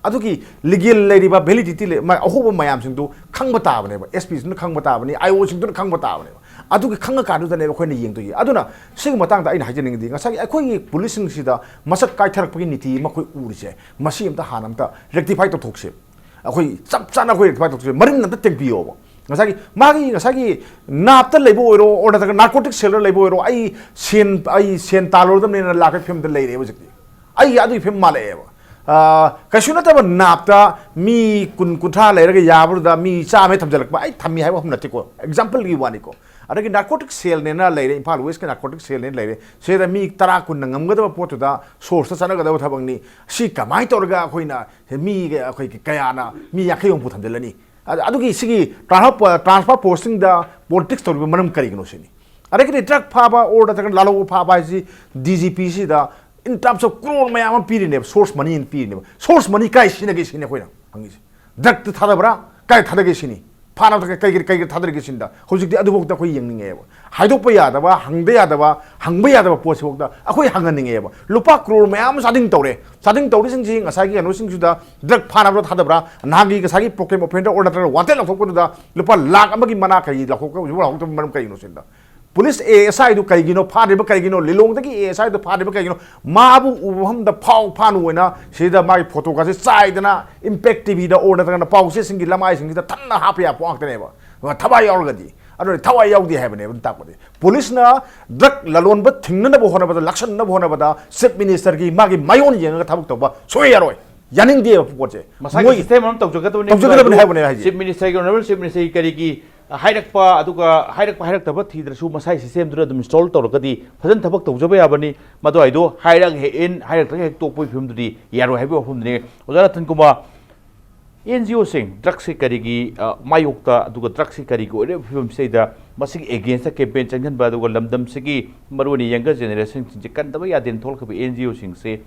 ꯑꯗꯨꯒꯤ ꯂꯤꯒꯦꯜ ꯂꯩꯔꯤꯕ ꯚꯦꯂꯤꯗꯤꯇꯤ ꯂꯩ-, ꯃ-, ꯑꯍꯣꯕ ꯃꯌꯥꯝꯁꯤꯡꯗꯨ ꯈꯪꯕ ꯇꯥꯕꯅꯦꯕ, ꯑꯦꯁ ꯄꯤꯁꯤꯡꯗꯨꯅ ꯈꯪꯕ ꯇꯥꯕꯅꯤ, ꯑꯥꯏ ꯑꯣꯁꯤꯡꯗꯨꯅ ꯈꯪꯕ ꯇꯥꯕꯅꯦꯕ꯫ ꯑꯗꯨꯒꯤ ꯈꯪꯉꯀꯥꯟꯗꯨꯗꯅꯦꯕ ꯑꯩꯈꯣꯏꯅ ꯌꯦꯡꯗꯣꯏꯁꯦ꯫ ꯑꯗꯨꯅ ꯁꯤꯒꯤ ꯃꯇꯥꯡꯗ ꯑꯩꯅ ꯍꯥꯏꯖꯅꯤꯡꯉꯤꯗꯤ, ꯉꯁꯥꯏꯒꯤ ꯑꯩꯈꯣꯏꯒꯤ ꯄꯨꯂꯤꯁꯁꯤꯡꯁꯤꯗ ꯃꯁꯛ ꯀꯥꯏꯊꯔꯛꯄꯒꯤ ꯅꯤꯇꯤ ꯑꯃ ꯑꯩꯈꯣꯏ ꯎꯔꯤꯁꯦ, ꯃꯁꯤ ꯑꯝꯇ ꯍꯥꯟꯅ ꯑꯝꯇ ꯔꯦꯛꯇꯤꯐꯥꯏ ꯇꯧꯊꯣꯛꯁꯦ꯫ ꯑꯩꯈꯣꯏ ꯆꯞ ꯆꯥꯅ ꯑꯩꯈꯣꯏ ꯔꯦꯛꯇꯤꯐꯥꯏ ꯇꯧꯊꯣꯛꯁꯦ, ꯃꯔꯤꯟ ꯑꯝꯇ ꯇꯦꯡꯕꯤꯌꯣꯕ꯫ ꯉꯁꯥꯏꯒꯤ ꯃꯥꯒꯤ, ꯉꯁꯥꯏꯒꯤ ꯅꯥꯞꯇ ꯂꯩꯕ ꯑꯣꯏꯔꯣ, ꯑꯣꯔ ꯅꯠꯇ꯭ꯔꯒ ꯅꯥꯔꯀꯣꯇꯤꯛ ꯁꯦꯜꯗ ꯂꯩꯕ ꯑꯣꯏꯔꯣ, ꯑꯩ ꯁꯦꯟ, ꯑꯩ ꯁꯦꯟ ꯇꯥꯜꯂꯨꯔꯗꯕꯅꯦꯅ ꯂꯥꯛꯄꯒꯤ ꯐꯤꯕꯝꯗ ꯂꯩꯔꯦ ꯍꯧꯖꯤꯛꯇꯤ꯫ ꯑꯩ ꯑꯗꯨꯒꯤ ꯐꯤꯕꯝ ꯃꯥꯜꯂꯛꯑꯦꯕ꯫ ꯑꯥ, ꯀꯩꯁꯨ ꯅꯠꯇꯕ ꯅꯥꯞꯇ ꯃꯤ ꯀꯨꯟ ꯀꯨꯟꯊ꯭ꯔꯥ ꯂꯩꯔꯒ ꯌꯥꯕꯗꯨꯗ ꯃꯤ ꯆꯥꯝꯃ ꯊꯝꯖꯤꯜꯂꯛꯄ, ꯑꯩ ꯊꯝꯃꯤ ꯍꯥꯏꯕ ꯋꯥꯐꯝ ꯅꯠꯇꯦꯀꯣ, ꯑꯦꯛꯖꯥꯝꯄꯜꯒꯤ ꯋꯥꯅꯤꯀꯣ꯫ ꯑꯗꯒꯤ ꯅꯥꯔꯀꯣꯇꯤꯛ ꯁꯦꯜꯅꯦꯅ ꯂꯩꯔꯦ, ꯏꯝꯐꯥꯜ ꯋꯦꯁꯀꯤ ꯅꯥꯔꯀꯣꯇꯤꯛ ꯁꯦꯜꯅꯦꯅ ꯂꯩꯔꯦ꯫ ꯁꯤꯗ ꯃꯤ ꯇꯔꯥ ꯀꯨꯟꯅ ꯉꯝꯒꯗꯕ ꯄꯣꯠꯇꯨꯗ ꯁꯣꯔꯁꯇ ꯆꯠꯅꯒꯗꯕ ꯊꯕꯛꯅꯤ꯫ ꯁꯤ ꯀꯃꯥꯏꯅ ꯇꯧꯔꯒ ꯑꯩꯈꯣꯏꯅ ꯃꯤ, ꯑꯩꯈꯣꯏꯒꯤ ꯀꯌꯥꯅ ꯃꯤ ꯌꯥꯡꯈꯩ ꯍꯨꯝꯐꯨ ꯊꯝꯖꯤꯜꯂꯅꯤ? ꯑꯗ-, ꯑꯗꯨꯒꯤ ꯁꯤꯒꯤ ꯇ꯭ꯔꯥꯟꯁꯐꯔ, ꯇ꯭ꯔꯥꯟꯁꯐꯔ ꯄꯣꯁꯇꯤꯡꯗ ꯄꯣꯂꯤꯇꯤꯛꯁ ꯇꯧꯔꯤꯕ ꯃꯔꯝ ꯀꯔꯤꯒꯤꯅꯣ ꯁꯤꯅꯤ꯫ ꯑꯗꯒꯤꯗꯤ ꯗ꯭ꯔꯒ ꯐꯥꯕ ꯑꯣꯔ ꯅꯠꯇ꯭ꯔꯒ ꯂꯥꯂꯣꯕ ꯐꯥꯕ ꯍꯥꯏꯁꯤ ꯗꯤ ꯖꯤ ꯄꯤ ꯁꯤꯗ in terms of ꯀ꯭ꯔꯣꯔ ꯃꯌꯥꯝ ꯑꯃ ꯄꯤꯔꯤꯅꯦꯕ, ꯁꯣꯔꯁ ꯃꯅꯤ ꯑꯃ ꯄꯤꯔꯤꯅꯦꯕ꯫ ꯁꯣꯔꯁ ꯃꯅꯤ ꯀꯥꯏ ꯁꯤꯖꯤꯟꯅꯒꯦ ꯁꯤꯅꯤ ꯑꯩꯈꯣꯏꯅ ꯍꯪꯉꯤꯁꯦ꯫ ꯗ꯭ꯔꯒꯇ ꯊꯥꯗꯕ꯭ꯔꯥ, ꯀꯥꯏ ꯊꯥꯗꯒꯦ ꯁꯤꯅꯤ꯫ ꯐꯥꯅꯕ ꯀꯩ-, ꯀꯩ-, ꯀꯩ ꯊꯥꯗꯔꯤꯒꯦ ꯁꯤꯅꯤꯗ꯫ ꯍꯧꯖꯤꯛꯇꯤ ꯑꯗꯨꯐꯥꯎꯗ ꯑꯩꯈꯣꯏ ꯌꯦꯡꯅꯤꯡꯉꯦꯕ꯫ ꯍꯥꯏꯗꯣꯛꯄ ꯌꯥꯗꯕ, ꯍꯪꯕ ꯌꯥꯗꯕ, ꯍꯪꯕ ꯌꯥꯗꯕ ꯄꯣꯠꯁꯤꯐꯥꯎꯗ ꯑꯩꯈꯣꯏ ꯍꯪꯍꯟꯅꯤꯡꯉꯦꯕ꯫ ꯂꯨꯄꯥ ꯀ꯭ꯔꯣꯔ ꯃꯌꯥꯝ ꯑꯃ ꯆꯥꯗꯤꯡ ꯇꯧꯔꯦ꯫ ꯆꯥꯗꯤꯡ ꯇꯧꯔꯤꯁꯤꯡꯁꯤ ꯉꯁꯥꯏꯒꯤ ꯀꯩꯅꯣꯁꯤꯡꯁꯤꯗ ꯗ꯭ꯔꯒ ꯐꯥꯅꯕꯗ ꯊꯥꯗꯕ꯭ꯔꯥ? ꯅꯍꯥꯟꯒꯤ ꯉꯁꯥꯏꯒꯤ ꯄ꯭ꯔꯣꯀ꯭ꯂꯦꯝ ꯑꯣꯐꯦꯟꯗꯔ ꯑꯣꯔ ꯅꯠꯇ꯭ꯔꯒ ꯋꯥꯟꯇꯦꯗ ꯂꯧꯊꯣꯛꯄꯗꯨꯗ ꯂꯨꯄꯥ ꯂꯥꯈ ꯑꯃꯒꯤ ꯃꯅꯥ ꯀꯔꯤ ꯂꯧꯊꯣꯛꯄ, ꯍꯧꯖꯤꯛ ꯂꯧꯊꯣꯛꯇꯕ ꯃꯔꯝ ꯀꯔꯤꯒꯤꯅꯣ ꯁꯤꯗ? ꯄꯨꯂꯤꯁ ꯑꯦ ꯑꯦꯁ ꯑꯥꯏꯗꯨ ꯀꯩꯒꯤꯅꯣ ꯐꯥꯗ꯭ꯔꯤꯕ, ꯀꯩꯒꯤꯅꯣ? ꯂꯤꯂꯣꯡꯗꯒꯤ ꯑꯦ ꯑꯦꯁ ꯑꯥꯏꯗꯨ ꯐꯥꯗ꯭ꯔꯤꯕ ꯀꯩꯒꯤꯅꯣ? ꯃꯥꯕꯨ ꯎꯕ ꯃꯐꯝꯗ ꯐꯥꯎ ꯐꯥꯅꯨ ꯑꯣꯏꯅ ꯁꯤꯗ ꯃꯥꯒꯤ ꯐꯣꯇꯣꯒꯁꯦ ꯆꯥꯏꯗꯅ ꯏꯝꯄꯦꯛ ꯇꯤ ꯚꯤꯗ ꯑꯣꯔ ꯅꯠꯇ꯭ꯔꯒꯅ ꯄꯥꯎꯆꯦꯁꯤꯡꯒꯤ ꯂꯃꯥꯏꯁꯤꯡꯁꯤꯗ ꯊꯟꯅ ꯍꯥꯞꯄ ꯌꯥꯕ ꯄꯣꯠ ꯉꯥꯛꯇꯅꯦꯕ, ꯊꯕꯥꯏ ꯌꯥꯎꯔꯒꯗꯤ꯫ ꯑꯗꯨꯅ ꯊꯋꯥꯏ ꯌꯥꯎꯗꯦ ꯍꯥꯏꯕꯅꯦꯕ꯫ ꯑꯗꯨ ꯇꯥꯛꯄꯗꯤ ꯄꯨꯂꯤꯁꯅ ꯗ꯭ꯔꯒ ꯂꯂꯣꯟꯕ ꯊꯤꯡꯅꯅꯕ ꯍꯣꯠꯅꯕꯗ, ꯂꯥꯛꯁꯟꯅꯕ ꯍꯣꯠꯅꯕꯗ ꯆꯤꯐ ꯃꯤꯅꯤꯁꯇꯔꯒꯤ ꯃꯥꯒꯤ ꯃꯥꯏꯑꯣꯟ ꯌꯦꯡꯉꯒ ꯊꯕꯛ ꯇꯧꯕ ꯁꯨꯡꯌꯥ ꯌꯥꯔꯣꯏ꯫ ꯌꯥꯅꯤꯡꯗꯦꯕ ꯄꯣꯠꯁꯦ꯫ ꯃꯁꯥꯒꯤ ꯃꯣꯏ ꯁꯤꯁꯇꯦꯝ ꯑꯃ ꯇꯧꯖꯒꯗꯕꯅꯤ꯫ ꯇꯧꯖꯒꯗꯕꯅꯤ ꯍꯥꯏꯕꯅꯦ ꯍꯥꯏꯁꯦ꯫ ꯆꯤꯐ ꯃꯤꯅꯤꯁꯇꯔꯒꯤ, ꯑꯣꯅꯔꯦꯕꯜ ꯆꯤꯐ ꯃꯤꯅꯤꯁꯇꯔꯒꯤ ꯀꯔꯤꯒꯤ ꯍꯥꯏꯔꯛꯄ, ꯑꯗꯨꯒ ꯍꯥꯏꯔꯛꯄ ꯍꯥꯏꯔꯛꯇꯕ ꯊꯤꯗ꯭ꯔꯁꯨ ꯃꯁꯥꯒꯤ ꯁꯤꯁꯇꯦꯝꯗꯨꯗ ꯑꯗꯨꯝ ꯏꯟꯁꯇꯣꯜ ꯇꯧꯔꯒꯗꯤ ꯐꯖꯅ ꯊꯕꯛ ꯇꯧꯖꯕ ꯌꯥꯕꯅꯤ꯫ ꯃꯗꯨ ꯍꯥꯏꯗꯣ ꯍꯥꯏꯔꯛꯑꯒ ꯍꯦꯛ ꯏꯟ, ꯍꯥꯏꯔꯛꯇ꯭ꯔꯒ ꯍꯦꯛ ꯇꯣꯛꯄꯒꯤ ꯐꯤꯕꯝꯗꯨꯗꯤ ꯌꯥꯔꯣꯏ ꯍꯥꯏꯕꯒꯤ ꯋꯥꯐꯝꯗꯨꯅꯤ꯫ ꯑꯣꯖꯥ ꯔꯇꯟ ꯀꯨꯃꯥꯔ, ꯑꯦꯟ ꯖꯤ ꯑꯣꯁꯤꯡ ꯗ꯭ꯔꯒꯁꯤ ꯀꯔꯤꯒꯤ, ꯑ, ꯃꯥꯌꯣꯛꯇ, ꯑꯗꯨꯒ ꯗ꯭ꯔꯒꯁꯤ ꯀꯔꯤꯒꯤ ꯑꯣꯏꯔꯤꯕ ꯐꯤꯕꯝꯁꯤꯗꯩꯗ ꯃꯁꯤꯒꯤ ꯑꯦꯒꯦꯟꯁꯇ ꯀꯦꯝꯄꯦꯟ ꯆꯪꯁꯤꯟꯕ, ꯑꯗꯨꯒ ꯂꯝꯗꯝꯁꯤꯒꯤ ꯃꯔꯨꯑꯣꯏꯅ ꯌꯪꯒꯔ ꯖꯦꯅꯦꯔꯦꯁꯟꯁꯤꯡꯁꯦ ꯀꯟꯗꯕ ꯌꯥꯗꯦꯅ ꯊꯣꯛꯂꯛꯈꯤꯕ ꯑꯦꯟ ꯖꯤ ꯑꯣꯁꯤꯡꯁꯦ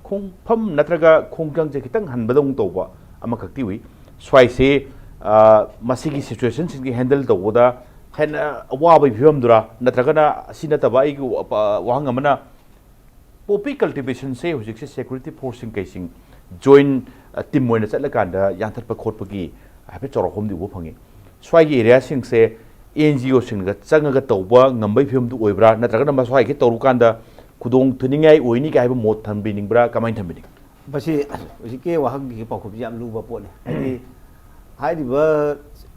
ꯈꯣꯡꯐꯝ ꯅꯠꯇ꯭ꯔꯒ ꯈꯣꯡꯖꯪꯁꯦ ꯈꯤꯇꯪ ꯍꯟꯕꯗꯧꯅ ꯇꯧꯕ ꯑꯃꯈꯛꯇꯤ ꯎꯏ꯫ ꯁ꯭ꯋꯥꯏꯁꯦ, ꯑ, ꯃꯁꯤꯒꯤ ꯁꯤꯆꯨꯋꯦꯁꯟꯁꯤꯡꯁꯦ ꯍꯦꯟꯗꯜ ꯇꯧꯕꯗ ꯍꯦꯟꯅ ꯑꯋꯥꯕꯒꯤ ꯐꯤꯕꯝꯗꯨꯔꯥ, ꯅꯠꯇ꯭ꯔꯒꯅ ꯑꯁꯤ ꯅꯠꯇꯕ ꯑꯩꯒꯤ ꯋꯥ-, ꯋꯥꯍꯪ ꯑꯃꯅ, ꯄꯣꯄꯤ ꯀꯜꯇꯤꯚꯦꯁꯟꯁꯦ ꯍꯧꯖꯤꯛꯁꯦ ꯁꯦꯀ꯭ꯌꯨꯔꯤꯇꯤ ꯐꯣꯔꯁꯁꯤꯡ ꯀꯩꯁꯤꯡ ꯖꯣꯏꯟ, ꯑ, ꯇꯤꯝ ꯑꯣꯏꯅ ꯆꯠꯂꯀꯥꯟꯗ ꯌꯥꯟꯊꯠꯄ ꯈꯣꯠꯄꯒꯤ ꯍꯥꯏꯐꯦꯠ ꯆꯥꯎꯔꯥꯛꯐꯝꯗꯤ ꯎꯕ ꯐꯪꯉꯤ꯫ ꯁ꯭ꯋꯥꯏꯒꯤ ꯑꯦꯔꯤꯌꯥꯁꯤꯡꯁꯦ ꯑꯦꯟ ꯖꯤ ꯑꯣꯁꯤꯡꯒ ꯆꯪꯉꯒ ꯇꯧꯕ ꯉꯝꯕꯒꯤ ꯐꯤꯕꯝꯗꯨ ꯑꯣꯏꯕ꯭ꯔꯥ, ꯅꯠꯇ꯭ꯔꯒꯅ ꯃꯁ꯭ꯋꯥꯏꯒꯤ ꯇꯧꯔꯨꯀꯥꯟꯗ ꯈꯨꯗꯣꯡ ꯊꯤꯅꯤꯡꯉꯥꯏ ꯑꯣꯏꯅꯤ ꯀꯥꯏ ꯍꯥꯏꯕ ꯃꯣꯠ ꯊꯝꯕꯤꯅꯤꯡꯕ꯭ꯔꯥ, ꯀꯃꯥꯏꯅ ꯊꯝꯕꯤꯅꯤꯡ? ꯃꯁꯤ ꯍꯧꯖꯤꯛꯀꯤ ꯋꯥꯍꯪꯒꯤ ꯄꯥꯎꯈꯨꯝꯁꯤ ꯌꯥꯝ ꯂꯨꯕ ꯄꯣꯠꯅꯤ꯫ ꯍꯥꯏꯗꯤ, ꯍꯥꯏꯔꯤꯕ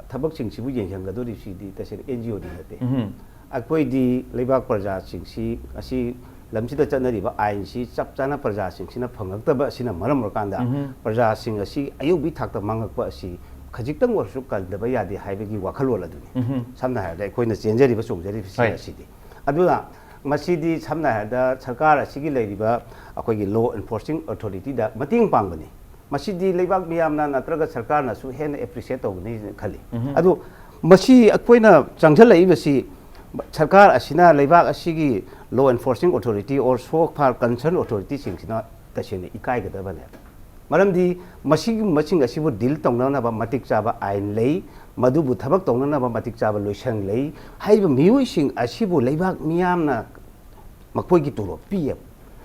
ꯊꯕꯛꯁꯤꯡꯁꯤꯕꯨ ꯌꯦꯡꯁꯤꯟꯒꯗꯧꯔꯤꯁꯤꯗꯤ ꯇꯁꯦꯡꯅ ꯑꯦꯟ ꯖꯤ ꯑꯣꯗꯤ ꯅꯠꯇꯦ꯫ ꯎꯝ꯫ ꯑꯩꯈꯣꯏꯗꯤ ꯂꯩꯕꯥꯛ ꯄ꯭ꯔꯖꯥꯁꯤꯡꯁꯤ, ꯑꯁꯤ ꯂꯝꯁꯤꯗ ꯆꯠꯅꯔꯤꯕ ꯑꯥꯏꯟꯁꯤ ꯆꯞ ꯆꯥꯅ ꯄ꯭ꯔꯖꯥꯁꯤꯡꯁꯤꯅ ꯐꯪꯉꯛꯇꯕ ꯑꯁꯤꯅ ꯃꯔꯝ ꯑꯣꯏꯔꯀꯥꯟꯗ, ꯎꯝ꯫ ꯄ꯭ꯔꯖꯥꯁꯤꯡ ꯑꯁꯤ ꯑꯌꯨꯛꯀꯤ ꯊꯥꯛꯇ ꯃꯥꯡꯉꯛꯄ ꯑꯁꯤ ꯈꯖꯤꯛꯇꯪ ꯑꯣꯏꯔꯁꯨ ꯀꯟꯗꯕ ꯌꯥꯗꯦ ꯍꯥꯏꯕꯒꯤ ꯋꯥꯈꯜꯂꯣꯟ ꯑꯗꯨꯅꯤ꯫ ꯎꯝ꯫ ꯁꯝꯅ ꯍꯥꯏꯔꯕꯗ ꯑꯩꯈꯣꯏꯅ ꯆꯦꯟꯖꯔꯤꯕ ꯆꯣꯡꯖꯔꯤꯕꯁꯤꯡ ꯍꯣꯏ꯫ ꯑꯁꯤꯗꯤ꯫ ꯑꯗꯨꯅ ꯃꯁꯤꯗꯤ ꯁꯝꯅ ꯍꯥꯏꯔꯕꯗ ꯁꯔꯀꯥꯔ ꯑꯁꯤꯒꯤ ꯂꯩꯔꯤꯕ ꯑꯩꯈꯣꯏꯒꯤ ꯂꯣ ꯑꯦꯟꯐꯣꯔꯁꯤꯡ ꯑꯣꯊꯣꯔꯤꯇꯤꯗ ꯃꯇꯦꯡ ꯄꯥꯡꯕꯅꯤ꯫ ꯃꯁꯤꯗꯤ ꯂꯩꯕꯥꯛ ꯃꯤꯌꯥꯝꯅ ꯅꯠꯇ꯭ꯔꯒ ꯁꯔꯀꯥꯔꯅꯁꯨ ꯍꯦꯟꯅ ꯑꯦꯄ꯭ꯔꯤꯁꯤꯌꯦꯠ ꯇꯧꯒꯅꯤ ꯈꯜꯂꯤ꯫ ꯎꯝꯍꯨꯝ꯫ ꯑꯗꯨ ꯃꯁꯤ ꯑꯩꯈꯣꯏꯅ ꯆꯪꯁꯤꯜꯂꯛꯏꯕꯁꯤ ꯁꯔꯀꯥꯔ ꯑꯁꯤꯅ ꯂꯩꯕꯥꯛ ꯑꯁꯤꯒꯤ ꯂꯣ ꯑꯦꯟꯐꯣꯔꯁꯤꯡ ꯑꯣꯊꯣꯔꯤꯇꯤ ꯑꯣꯔ ꯁꯣ ꯐꯥꯔ ꯀꯟꯁꯔꯟ ꯑꯣꯊꯣꯔꯤꯇꯤꯁꯤꯡꯁꯤꯅ ꯇꯁꯦꯡꯅ ꯏꯀꯥꯏꯒꯗꯕꯅꯦ꯫ ꯃꯔꯝꯗꯤ ꯃꯁꯤꯒꯨꯝꯕꯁꯤꯡ ꯑꯁꯤꯕꯨ ꯗꯤꯜ ꯇꯧꯅꯅꯕ ꯃꯇꯤꯛ ꯆꯥꯕ ꯑꯥꯏꯟ ꯂꯩ, ꯃꯗꯨꯕꯨ ꯊꯕꯛ ꯇꯧꯅꯅꯕ ꯃꯇꯤꯛ ꯆꯥꯕ ꯂꯣꯏꯁꯪ ꯂꯩ꯫ ꯍꯥꯏꯔꯤꯕ ꯃꯤꯑꯣꯏꯁꯤꯡ ꯑꯁꯤꯕꯨ ꯂꯩꯕꯥꯛ ꯃꯤꯌꯥꯝꯅ ꯃꯈꯣꯏꯒꯤ ꯇꯣꯂꯣꯞ ꯄꯤꯌꯦꯕ꯫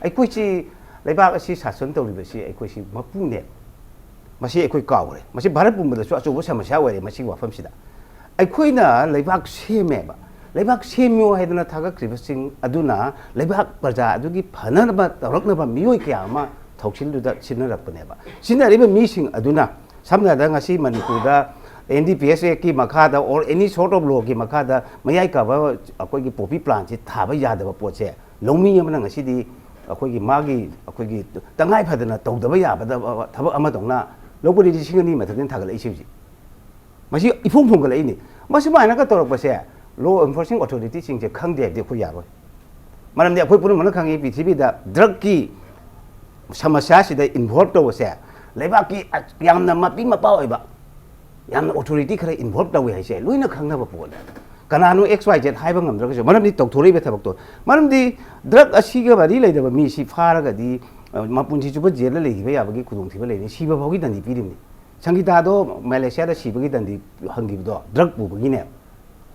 ꯑꯩꯈꯣꯏꯁꯤ, ꯂꯩꯕꯥꯛ ꯑꯁꯤ ꯁꯥꯁꯟ ꯇꯧꯔꯤꯕꯁꯤ ꯑꯩꯈꯣꯏꯁꯤ ꯃꯄꯨꯅꯦꯕ꯫ ꯃꯁꯤ ꯑꯩꯈꯣꯏ ꯀꯥꯎꯔꯦ꯫ ꯃꯁꯤ ꯚꯥꯔꯠ ꯄꯨꯝꯕꯗꯁꯨ ꯑꯆꯧꯕ ꯁꯃꯁ꯭ꯌꯥ ꯑꯣꯏꯔꯦ ꯃꯁꯤꯒꯤ ꯋꯥꯐꯝꯁꯤꯗ꯫ ꯑꯩꯈꯣꯏꯅ ꯂꯩꯕꯥꯛ ꯁꯦꯝꯃꯦꯕ꯫ ꯂꯩꯕꯥꯛ ꯁꯦꯝꯃꯤꯌꯣ ꯍꯥꯏꯗꯅ ꯊꯥꯒꯠꯈ꯭ꯔꯤꯕꯁꯤꯡ ꯑꯗꯨꯅ ꯂꯩꯕꯥꯛ ꯄ꯭ꯔꯖꯥ ꯑꯗꯨꯒꯤ ꯐꯅꯅꯕ ꯇꯧꯔꯛꯅꯕ ꯃꯤꯑꯣꯏ ꯀꯌꯥ ꯑꯃ ꯊꯧꯁꯤꯜꯗꯨꯗ ꯁꯤꯟꯅꯔꯛꯄꯅꯦꯕ꯫ ꯁꯤꯟꯅꯔꯤꯕ ꯃꯤꯁꯤꯡ ꯑꯗꯨꯅ, ꯁꯝꯅ ꯍꯥꯏꯔꯕꯗ, ꯉꯁꯤ ꯃꯅꯤꯄꯨꯔꯗ ꯑꯦꯟ ꯗꯤ ꯄꯤ ꯑꯦꯁ ꯑꯦꯛꯀꯤ ꯃꯈꯥꯗ or any sort of lawꯒꯤ ꯃꯈꯥꯗ ꯃꯌꯥꯏ ꯀꯥꯕ ꯑꯩꯈꯣꯏꯒꯤ ꯄꯣꯄꯤ ꯄ꯭ꯂꯥꯟꯁꯤ ꯊꯥꯕ ꯌꯥꯗꯕ ꯄꯣꯠꯁꯦ, ꯂꯧꯃꯤ ꯑꯃꯅ ꯉꯁꯤꯗꯤ ꯑꯩꯈꯣꯏꯒꯤ ꯃꯥꯒꯤ ꯑꯩꯈꯣꯏꯒꯤ ꯇꯉꯥꯏ ꯐꯗꯅ ꯇꯧꯗꯕ ꯌꯥꯕꯗꯕ ꯊꯕꯛ ꯑꯃꯗꯧꯅ ꯂꯧꯕꯗꯤ ꯂꯤꯁꯤꯡ ꯑꯅꯤ ꯃꯊꯛꯇꯅ ꯊꯥꯒꯠꯂꯛꯏꯁꯦ ꯍꯧꯖꯤꯛ꯫ ꯃꯁꯤ ꯏꯐꯣꯡ ꯐꯣꯡꯒꯠꯂꯛꯏꯅꯤ꯫ ꯃꯁꯨꯃꯥꯏꯅ ꯇꯧꯔꯛꯄꯁꯦ law enforcing authorityꯁꯤꯡꯁꯦ ꯈꯪꯗꯦ ꯍꯥꯏꯕꯗꯤ ꯑꯩꯈꯣꯏ ꯌꯥꯔꯣꯏ꯫ ꯃꯔꯝꯗꯤ ꯑꯩꯈꯣꯏ ꯄꯨꯝꯅꯃꯛꯅ ꯈꯪꯉꯤ, ꯄ꯭ꯔꯤꯊꯤꯕꯤꯗ ꯗ꯭ꯔꯛꯀꯤ ꯁꯃꯁ꯭ꯌꯥꯁꯤꯗ involve ꯇꯧꯕꯁꯦ ꯂꯩꯕꯥꯛꯀꯤ ꯌꯥꯝꯅ ꯃꯄꯤ ꯃꯄꯥ ꯑꯣꯏꯕ, ꯌꯥꯝꯅ authority ꯈꯔ involve ꯇꯧꯏ ꯍꯥꯏꯁꯦ ꯂꯣꯏꯅ ꯈꯪꯅꯕ ꯄꯣꯠꯅꯦ꯫ ꯀꯅꯥꯅꯣ X Y Z ꯍꯥꯏꯕ ꯉꯝꯗ꯭ꯔꯒꯁꯨ, ꯃꯔꯝꯗꯤ ꯇꯧꯊꯣꯔꯛꯏꯕ ꯊꯕꯛꯇꯣ, ꯃꯔꯝꯗꯤ ꯗ꯭ꯔꯛ ꯑꯁꯤꯒ ꯃꯔꯤ ꯂꯩꯅꯕ ꯃꯤꯁꯤ ꯐꯥꯔꯒꯗꯤ, ꯑ, ꯃꯄꯨꯟꯁꯤ ꯆꯨꯞꯄ ꯖꯦꯜꯗ ꯂꯩꯈꯤꯕ ꯌꯥꯕꯒꯤ ꯈꯨꯗꯣꯡꯊꯤꯕ ꯂꯩꯔꯤ, ꯁꯤꯕ ꯐꯥꯎꯒꯤ ꯗꯟꯗꯤ ꯄꯤꯔꯤꯕꯅꯤ꯫ ꯁꯪꯒꯤꯇꯥꯗꯣ ꯃꯦꯂꯦꯁꯤꯌꯥꯗ ꯁꯤꯕꯒꯤ ꯗꯟꯗꯤ ꯍꯪꯈꯤꯕꯗꯣ ꯗ꯭ꯔꯛ ꯄꯨꯕꯒꯤꯅꯦ꯫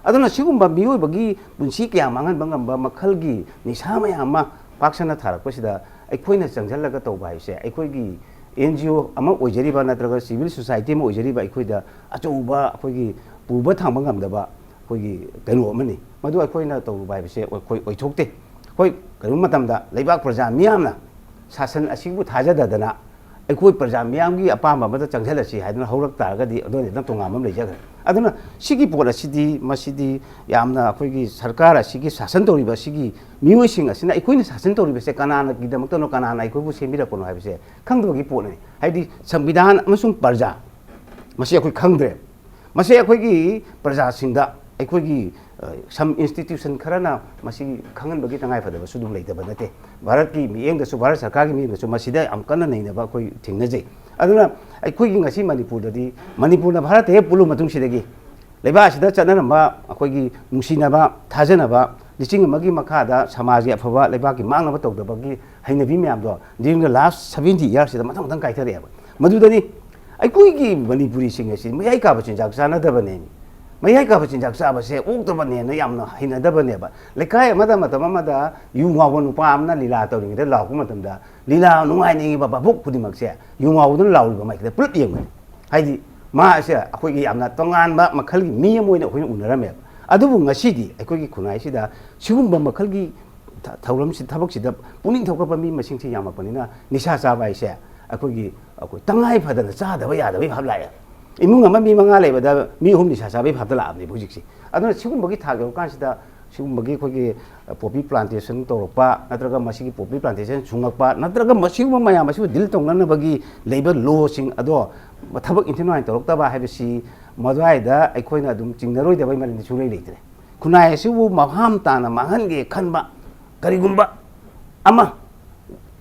ꯑꯗꯨꯅ ꯁꯤꯒꯨꯝꯕ ꯃꯤꯑꯣꯏꯕꯒꯤ ꯄꯨꯟꯁꯤ ꯀꯌꯥ ꯃꯥꯡꯍꯟꯕ ꯉꯝꯕ ꯃꯈꯜꯒꯤ ꯅꯤꯁꯥ ꯃꯌꯥꯝ ꯑꯃ ꯄꯥꯛ ꯁꯟꯅ ꯊꯥꯔꯛꯄꯁꯤꯗ ꯑꯩꯈꯣꯏꯅ ꯆꯪꯁꯤꯜꯂꯒ ꯇꯧꯕ ꯍꯥꯏꯁꯦ, ꯑꯩꯈꯣꯏꯒꯤ N G O ꯑꯃ ꯑꯣꯏꯖꯔꯤꯕ ꯅꯠꯇ꯭ꯔꯒ civil society ꯑꯃ ꯑꯣꯏꯖꯔꯤꯕ ꯑꯩꯈꯣꯏꯗ ꯑꯆꯧꯕ ꯑꯩꯈꯣꯏꯒꯤ ꯄꯨꯕ ꯊꯥꯡꯕ ꯉꯝꯗꯕ ꯑꯩꯈꯣꯏꯒꯤ ꯀꯩꯅꯣ ꯑꯃꯅꯤ꯫ ꯃꯗꯨ ꯑꯩꯈꯣꯏꯅ ꯇꯧꯔꯨꯕ ꯍꯥꯏꯕꯁꯦ ꯑꯩꯈꯣꯏ ꯑꯣꯏꯊꯣꯛꯇꯦ꯫ ꯑꯩꯈꯣꯏ ꯀꯔꯤꯒꯨꯝꯕ ꯃꯇꯝꯗ ꯂꯩꯕꯥꯛ ꯄ꯭ꯔꯖꯥ ꯃꯤꯌꯥꯝꯅ ꯁꯥꯁꯟ ꯑꯁꯤꯕꯨ ꯊꯥꯖꯗꯗꯅ ꯑꯩꯈꯣꯏ ꯄ꯭ꯔꯖꯥ ꯃꯤꯌꯥꯝꯒꯤ ꯑꯄꯥꯝꯕ ꯑꯃꯗ ꯆꯪꯁꯤꯜꯂꯁꯤ ꯍꯥꯏꯗꯨꯅ ꯍꯧꯔꯛ ꯇꯥꯔꯒꯗꯤ ꯑꯗꯨꯅ ꯍꯦꯟꯅ ꯇꯣꯉꯥꯟꯕ ꯑꯃ ꯂꯩꯖꯈ꯭ꯔꯦ꯫ ꯑꯗꯨꯅ ꯁꯤꯒꯤ ꯄꯣꯠ ꯑꯁꯤꯗꯤ, ꯃꯁꯤꯗꯤ ꯌꯥꯝꯅ ꯑꯩꯈꯣꯏꯒꯤ ꯁꯔꯀꯥꯔ ꯑꯁꯤꯒꯤ ꯁꯥꯁꯟ ꯇꯧꯔꯤꯕ ꯑꯁꯤꯒꯤ ꯃꯤꯑꯣꯏꯁꯤꯡ ꯑꯁꯤꯅ ꯑꯩꯈꯣꯏꯅ ꯁꯥꯁꯟ ꯇꯧꯔꯤꯕꯁꯦ ꯀꯅꯥꯅꯒꯤꯗꯃꯛꯇꯅꯣ, ꯀꯅꯥꯅ ꯑꯩꯈꯣꯏꯕꯨ ꯁꯦꯝꯕꯤꯔꯛꯄꯅꯣ ꯍꯥꯏꯕꯁꯦ ꯈꯪꯗꯕꯒꯤ ꯄꯣꯠꯅꯤ꯫ ꯍꯥꯏꯗꯤ ꯁꯪꯕꯤꯙꯥꯟ ꯑꯃꯁꯨꯡ ꯄ꯭ꯔꯖꯥ, ꯃꯁꯤ ꯑꯩꯈꯣꯏ ꯈꯪꯗ꯭ꯔꯦ꯫ ꯃꯁꯤ ꯑꯩꯈꯣꯏꯒꯤ ꯄ꯭ꯔꯖꯥꯁꯤꯡꯗ ꯑꯩꯈꯣꯏꯒꯤ, ꯑ, some institution ꯈꯔꯅ ꯃꯁꯤ ꯈꯪꯍꯟꯕꯒꯤ ꯇꯉꯥꯏꯐꯗꯕꯁꯨ ꯑꯗꯨꯝ ꯂꯩꯇꯕ ꯅꯠꯇꯦ꯫ ꯚꯥꯔꯠꯀꯤ ꯃꯤꯠꯌꯦꯡꯗꯁꯨ, ꯚꯥꯔꯠ ꯁꯔꯀꯥꯔꯒꯤ ꯃꯤꯠꯌꯦꯡꯗꯁꯨ ꯃꯁꯤꯗ ꯌꯥꯝ ꯀꯟꯅ ꯅꯩꯅꯕ ꯑꯩꯈꯣꯏ ꯊꯦꯡꯅꯖꯩ꯫ ꯑꯗꯨꯅ ꯑꯩꯈꯣꯏꯒꯤ ꯉꯁꯤ ꯃꯅꯤꯄꯨꯔꯗꯗꯤ, ꯃꯅꯤꯄꯨꯔꯅ ꯚꯥꯔꯠꯇ ꯍꯦꯛ ꯄꯨꯜꯂꯨ ꯃꯇꯨꯡꯁꯤꯗꯒꯤ ꯂꯩꯕꯥꯛ ꯑꯁꯤꯗ ꯆꯠꯅꯔꯝꯕ ꯑꯩꯈꯣꯏꯒꯤ ꯅꯨꯡꯁꯤꯅꯕ, ꯊꯥꯖꯅꯕ, ꯂꯤꯁꯤꯡ ꯑꯃꯒꯤ ꯃꯈꯥꯗ ꯁꯃꯥꯖꯒꯤ ꯑꯐꯕ, ꯂꯩꯕꯥꯛꯀꯤ ꯃꯥꯡꯅꯕ ꯇꯧꯗꯕꯒꯤ ꯍꯩꯅꯕꯤ ꯃꯌꯥꯝꯗꯣ during the last seventy yearsꯁꯤꯗ ꯃꯊꯪ ꯃꯊꯪ ꯀꯥꯏꯊꯔꯛꯑꯦꯕ꯫ ꯃꯗꯨꯗꯅꯤ ꯑꯩꯈꯣꯏꯒꯤ ꯃꯅꯤꯄꯨꯔꯤꯁꯤꯡ ꯑꯁꯤ ꯃꯌꯥꯏ ꯀꯥꯕ ꯆꯤꯟꯖꯥꯛ ꯆꯥꯅꯗꯕꯅꯦ꯫ ꯃꯌꯥꯏ ꯀꯥꯕ ꯆꯤꯟꯖꯥꯛ ꯆꯥꯕꯁꯦ ꯑꯣꯛꯇꯕꯅꯦꯅ ꯌꯥꯝꯅ ꯍꯩꯅꯗꯕꯅꯦꯕ꯫ ꯂꯩꯀꯥꯏ ꯑꯃꯗ ꯃꯇꯝ ꯑꯃꯗ ꯌꯨ ꯉꯥꯎꯕ ꯅꯨꯄꯥ ꯑꯃꯅ ꯂꯤꯂꯥ ꯇꯧꯔꯤꯉꯩꯗ ꯂꯥꯎꯔꯛꯄ ꯃꯇꯝꯗ, ꯂꯤꯂꯥ ꯅꯨꯡꯉꯥꯏꯅꯤꯡꯉꯤꯕ ꯚꯥꯕꯣꯛ ꯈꯨꯗꯤꯡꯃꯛꯁꯦ ꯌꯨ ꯉꯥꯎꯕꯗꯨꯅ ꯂꯥꯎꯔꯤꯕ ꯃꯥꯏꯀꯩꯗ ꯄꯨꯂꯞ ꯌꯦꯡꯕꯅꯤ꯫ ꯍꯥꯏꯗꯤ ꯃꯥꯁꯦ ꯑꯩꯈꯣꯏꯒꯤ ꯌꯥꯝꯅ ꯇꯣꯉꯥꯟꯕ ꯃꯈꯜꯒꯤ ꯃꯤ ꯑꯃ ꯑꯣꯏꯅ ꯑꯩꯈꯣꯏꯅ ꯎꯅꯔꯝꯃꯦꯕ꯫ ꯑꯗꯨꯕꯨ ꯉꯁꯤꯗꯤ ꯑꯩꯈꯣꯏꯒꯤ ꯈꯨꯟꯅꯥꯏꯁꯤꯗ ꯁꯤꯒꯨꯝꯕ ꯃꯈꯜꯒꯤ ꯊ-, ꯊꯧꯔꯝꯁꯤ, ꯊꯕꯛꯁꯤꯗ ꯄꯨꯛꯅꯤꯡ ꯊꯧꯒꯠꯄ ꯃꯤ ꯃꯁꯤꯡꯁꯤ ꯌꯥꯝꯃꯛꯄꯅꯤꯅ ꯅꯤꯁꯥ ꯆꯥꯕ ꯍꯥꯏꯁꯦ ꯑꯩꯈꯣꯏꯒꯤ, ꯑꯩꯈꯣꯏ ꯇꯉꯥꯏ ꯐꯗꯅ ꯆꯥꯗꯕ ꯌꯥꯗꯕꯒꯤ ꯚꯥꯞ ꯂꯥꯛꯑꯦ꯫ ꯏꯃꯨꯡ ꯑꯃ ꯃꯤ ꯃꯉꯥ ꯂꯩꯕꯗ ꯃꯤ ꯑꯍꯨꯝ ꯅꯤꯁꯥ ꯆꯥꯕꯒꯤ ꯐꯥꯕꯇ ꯂꯥꯛꯑꯕꯅꯦꯕ ꯍꯧꯖꯤꯛꯁꯦ꯫ ꯑꯗꯨꯅ ꯁꯤꯒꯨꯝꯕꯒꯤ ꯊꯥꯛ ꯌꯧꯔꯀꯥꯟꯁꯤꯗ ꯁꯤꯒꯨꯝꯕꯒꯤ ꯑꯩꯈꯣꯏꯒꯤ poppy plantation ꯇꯧꯔꯛꯄ, ꯅꯠꯇ꯭ꯔꯒ ꯃꯁꯤꯒꯤ poppy plantation ꯁꯨꯡꯉꯛꯄ, ꯅꯠꯇ꯭ꯔꯒ ꯃꯁꯤꯒꯨꯝꯕ ꯃꯌꯥꯝ ꯑꯁꯤꯕꯨ deal ꯇꯧꯅꯅꯕꯒꯤ ꯂꯩꯕ lawꯁꯤꯡ ꯑꯗꯣ ꯊꯕꯛ ꯏꯟꯊꯤ ꯅꯨꯡꯉꯥꯏꯅ ꯇꯧꯔꯛꯇꯕ ꯍꯥꯏꯕꯁꯤ ꯃꯗꯨꯋꯥꯏꯗ ꯑꯩꯈꯣꯏꯅ ꯑꯗꯨꯝ ꯆꯤꯡꯅꯔꯣꯏꯗꯕꯒꯤ ꯃꯔꯝꯗꯤ ꯁꯨꯡꯂꯩ ꯂꯩꯇ꯭ꯔꯦ꯫ ꯈꯨꯟꯅꯥꯏ ꯑꯁꯤꯕꯨ ꯃꯐꯝ ꯇꯥꯅ ꯃꯥꯡꯍꯟꯒꯦ ꯈꯟꯕ ꯀꯔꯤꯒꯨꯝꯕ ꯑꯃ,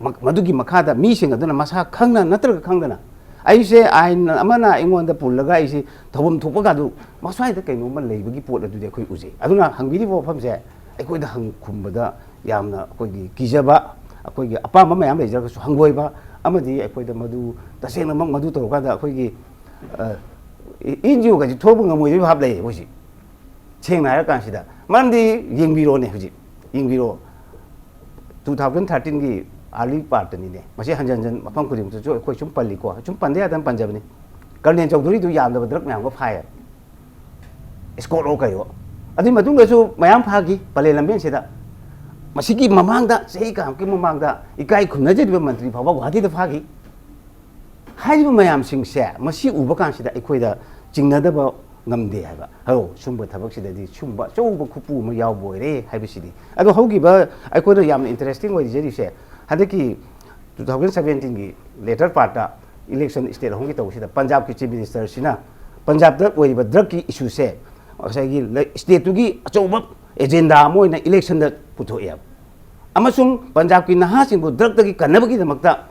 ꯃ-, ꯃꯗꯨꯒꯤ ꯃꯈꯥꯗ ꯃꯤꯁꯤꯡ ꯑꯗꯨꯅ ꯃꯁꯥ ꯈꯪꯅ ꯅꯠꯇ꯭ꯔꯒ ꯈꯪꯗꯅ, ꯑꯩꯁꯦ ꯑꯥꯏꯟ ꯑꯃꯅ ꯑꯩꯉꯣꯟꯗ ꯄꯨꯜꯂꯒ ꯑꯩꯁꯦ ꯊꯧꯐꯝ ꯊꯣꯛꯄꯒ ꯑꯗꯨ ꯃꯁ꯭ꯋꯥꯏꯗ ꯀꯩꯅꯣꯝꯃ ꯂꯩꯕꯒꯤ ꯄꯣꯠ ꯑꯗꯨꯗꯤ ꯑꯩꯈꯣꯏ ꯎꯖꯩ꯫ ꯑꯗꯨꯅ ꯍꯪꯕꯤꯔꯤꯕ ꯋꯥꯐꯝꯁꯦ ꯑꯩꯈꯣꯏꯗ ꯍꯪ ꯈꯨꯝꯕꯗ ꯌꯥꯝꯅ ꯑꯩꯈꯣꯏꯒꯤ ꯀꯤꯖꯕ, ꯑꯩꯈꯣꯏꯒꯤ ꯑꯄꯥꯝꯕ ꯃꯌꯥꯝ ꯂꯩꯖꯔꯒꯁꯨ ꯍꯪꯒꯣꯏꯕ, ꯑꯃꯗꯤ ꯑꯩꯈꯣꯏꯗ ꯃꯗꯨ ꯇꯁꯦꯡꯅꯃꯛ ꯃꯗꯨ ꯇꯧꯔꯀꯥꯟꯗ ꯑꯩꯈꯣꯏꯒꯤ, ꯑ, ꯏ-, ꯑꯦꯟ ꯖꯤ ꯑꯣꯒꯁꯤ ꯊꯣꯛꯄ ꯉꯝꯃꯣꯏꯗꯕꯒꯤ ꯚꯥꯞ ꯂꯩꯌꯦ ꯑꯩꯈꯣꯏꯁꯤ꯫ ꯁꯦꯡꯅ ꯍꯥꯏꯔꯀꯥꯟꯁꯤꯗ, ꯃꯔꯝꯗꯤ ꯌꯦꯡꯕꯤꯔꯣꯅꯦ ꯍꯧꯖꯤꯛ, ꯌꯦꯡꯕꯤꯔꯣ, two thousand thirteenꯒꯤ early partꯇꯅꯤꯅꯦ꯫ ꯃꯁꯤ ꯍꯟꯖꯟ ꯍꯟꯖꯟ ꯃꯐꯝ ꯈꯨꯗꯤꯡꯃꯛꯇꯁꯨ ꯑꯩꯈꯣꯏ ꯁꯨꯝ ꯄꯜꯂꯤꯀꯣ, ꯁꯨꯝ ꯄꯟꯗ ꯌꯥꯗꯅ ꯄꯟꯖꯕꯅꯤ꯫ ꯀꯔꯅꯦꯜ ꯆꯧꯙꯨꯔꯤꯗꯨ ꯌꯥꯝꯗꯕ drug ꯃꯌꯥꯝꯒ ꯐꯥꯏꯌꯦ, escortꯂꯣ ꯀꯩꯌꯣ꯫ ꯑꯗꯨꯒꯤ ꯃꯇꯨꯡꯗꯁꯨ ꯃꯌꯥꯝ ꯐꯥꯈꯤ ꯄꯂꯦꯜ ꯂꯝꯕꯦꯟꯁꯤꯗ꯫ ꯃꯁꯤꯒꯤ ꯃꯃꯥꯡꯗ, ꯆꯍꯤ ꯀꯌꯥꯃꯨꯛꯀꯤ ꯃꯃꯥꯡꯗ ꯏꯀꯥꯏ ꯈꯨꯝꯅꯖꯔꯤꯕ ꯃꯟꯇ꯭ꯔꯤ ꯐꯥꯎꯕ ꯒꯨꯍꯥꯇꯤꯗ ꯐꯥꯈꯤ꯫ ꯍꯥꯏꯔꯤꯕ ꯃꯌꯥꯝꯁꯤꯡꯁꯦ ꯃꯁꯤ ꯎꯕ ꯀꯥꯟꯁꯤꯗ ꯑꯩꯈꯣꯏꯗ ꯆꯤꯡꯅꯗꯕ ꯉꯝꯗꯦ ꯍꯥꯏꯕ꯫ ꯍꯧ ꯁꯨꯝꯕ ꯊꯕꯛꯁꯤꯗꯗꯤ ꯁꯨꯝꯕ ꯑꯆꯧꯕ ꯈꯨꯄꯨ ꯑꯃ ꯌꯥꯎꯕ ꯑꯣꯏꯔꯦ ꯍꯥꯏꯕꯁꯤꯗꯤ꯫ ꯑꯗꯣ ꯍꯧꯈꯤꯕ ꯑꯩꯈꯣꯏꯅ ꯌꯥꯝꯅ interesting ꯑꯣꯏꯖꯔꯤꯁꯦ, ꯍꯟꯗꯛꯀꯤ two thousand seventeenꯒꯤ latter partꯇ election state ꯑꯍꯨꯝꯒꯤ ꯇꯧꯕꯁꯤꯗ ꯄꯟꯖꯥꯕꯀꯤ chief ministerꯁꯤꯅ ꯄꯟꯖꯥꯕꯇ ꯑꯣꯏꯔꯤꯕ drugꯀꯤ issueꯁꯦ ꯉꯁꯥꯏꯒꯤ ꯂꯩ-, stateꯇꯨꯒꯤ ꯑꯆꯧꯕ agenda ꯑꯃ ꯑꯣꯏꯅ electionꯗ ꯄꯨꯊꯣꯛꯑꯦꯕ꯫ ꯑꯃꯁꯨꯡ ꯄꯟꯖꯥꯕꯀꯤ ꯅꯍꯥꯁꯤꯡꯕꯨ drugꯇꯒꯤ ꯀꯟꯅꯕꯒꯤꯗꯃꯛꯇ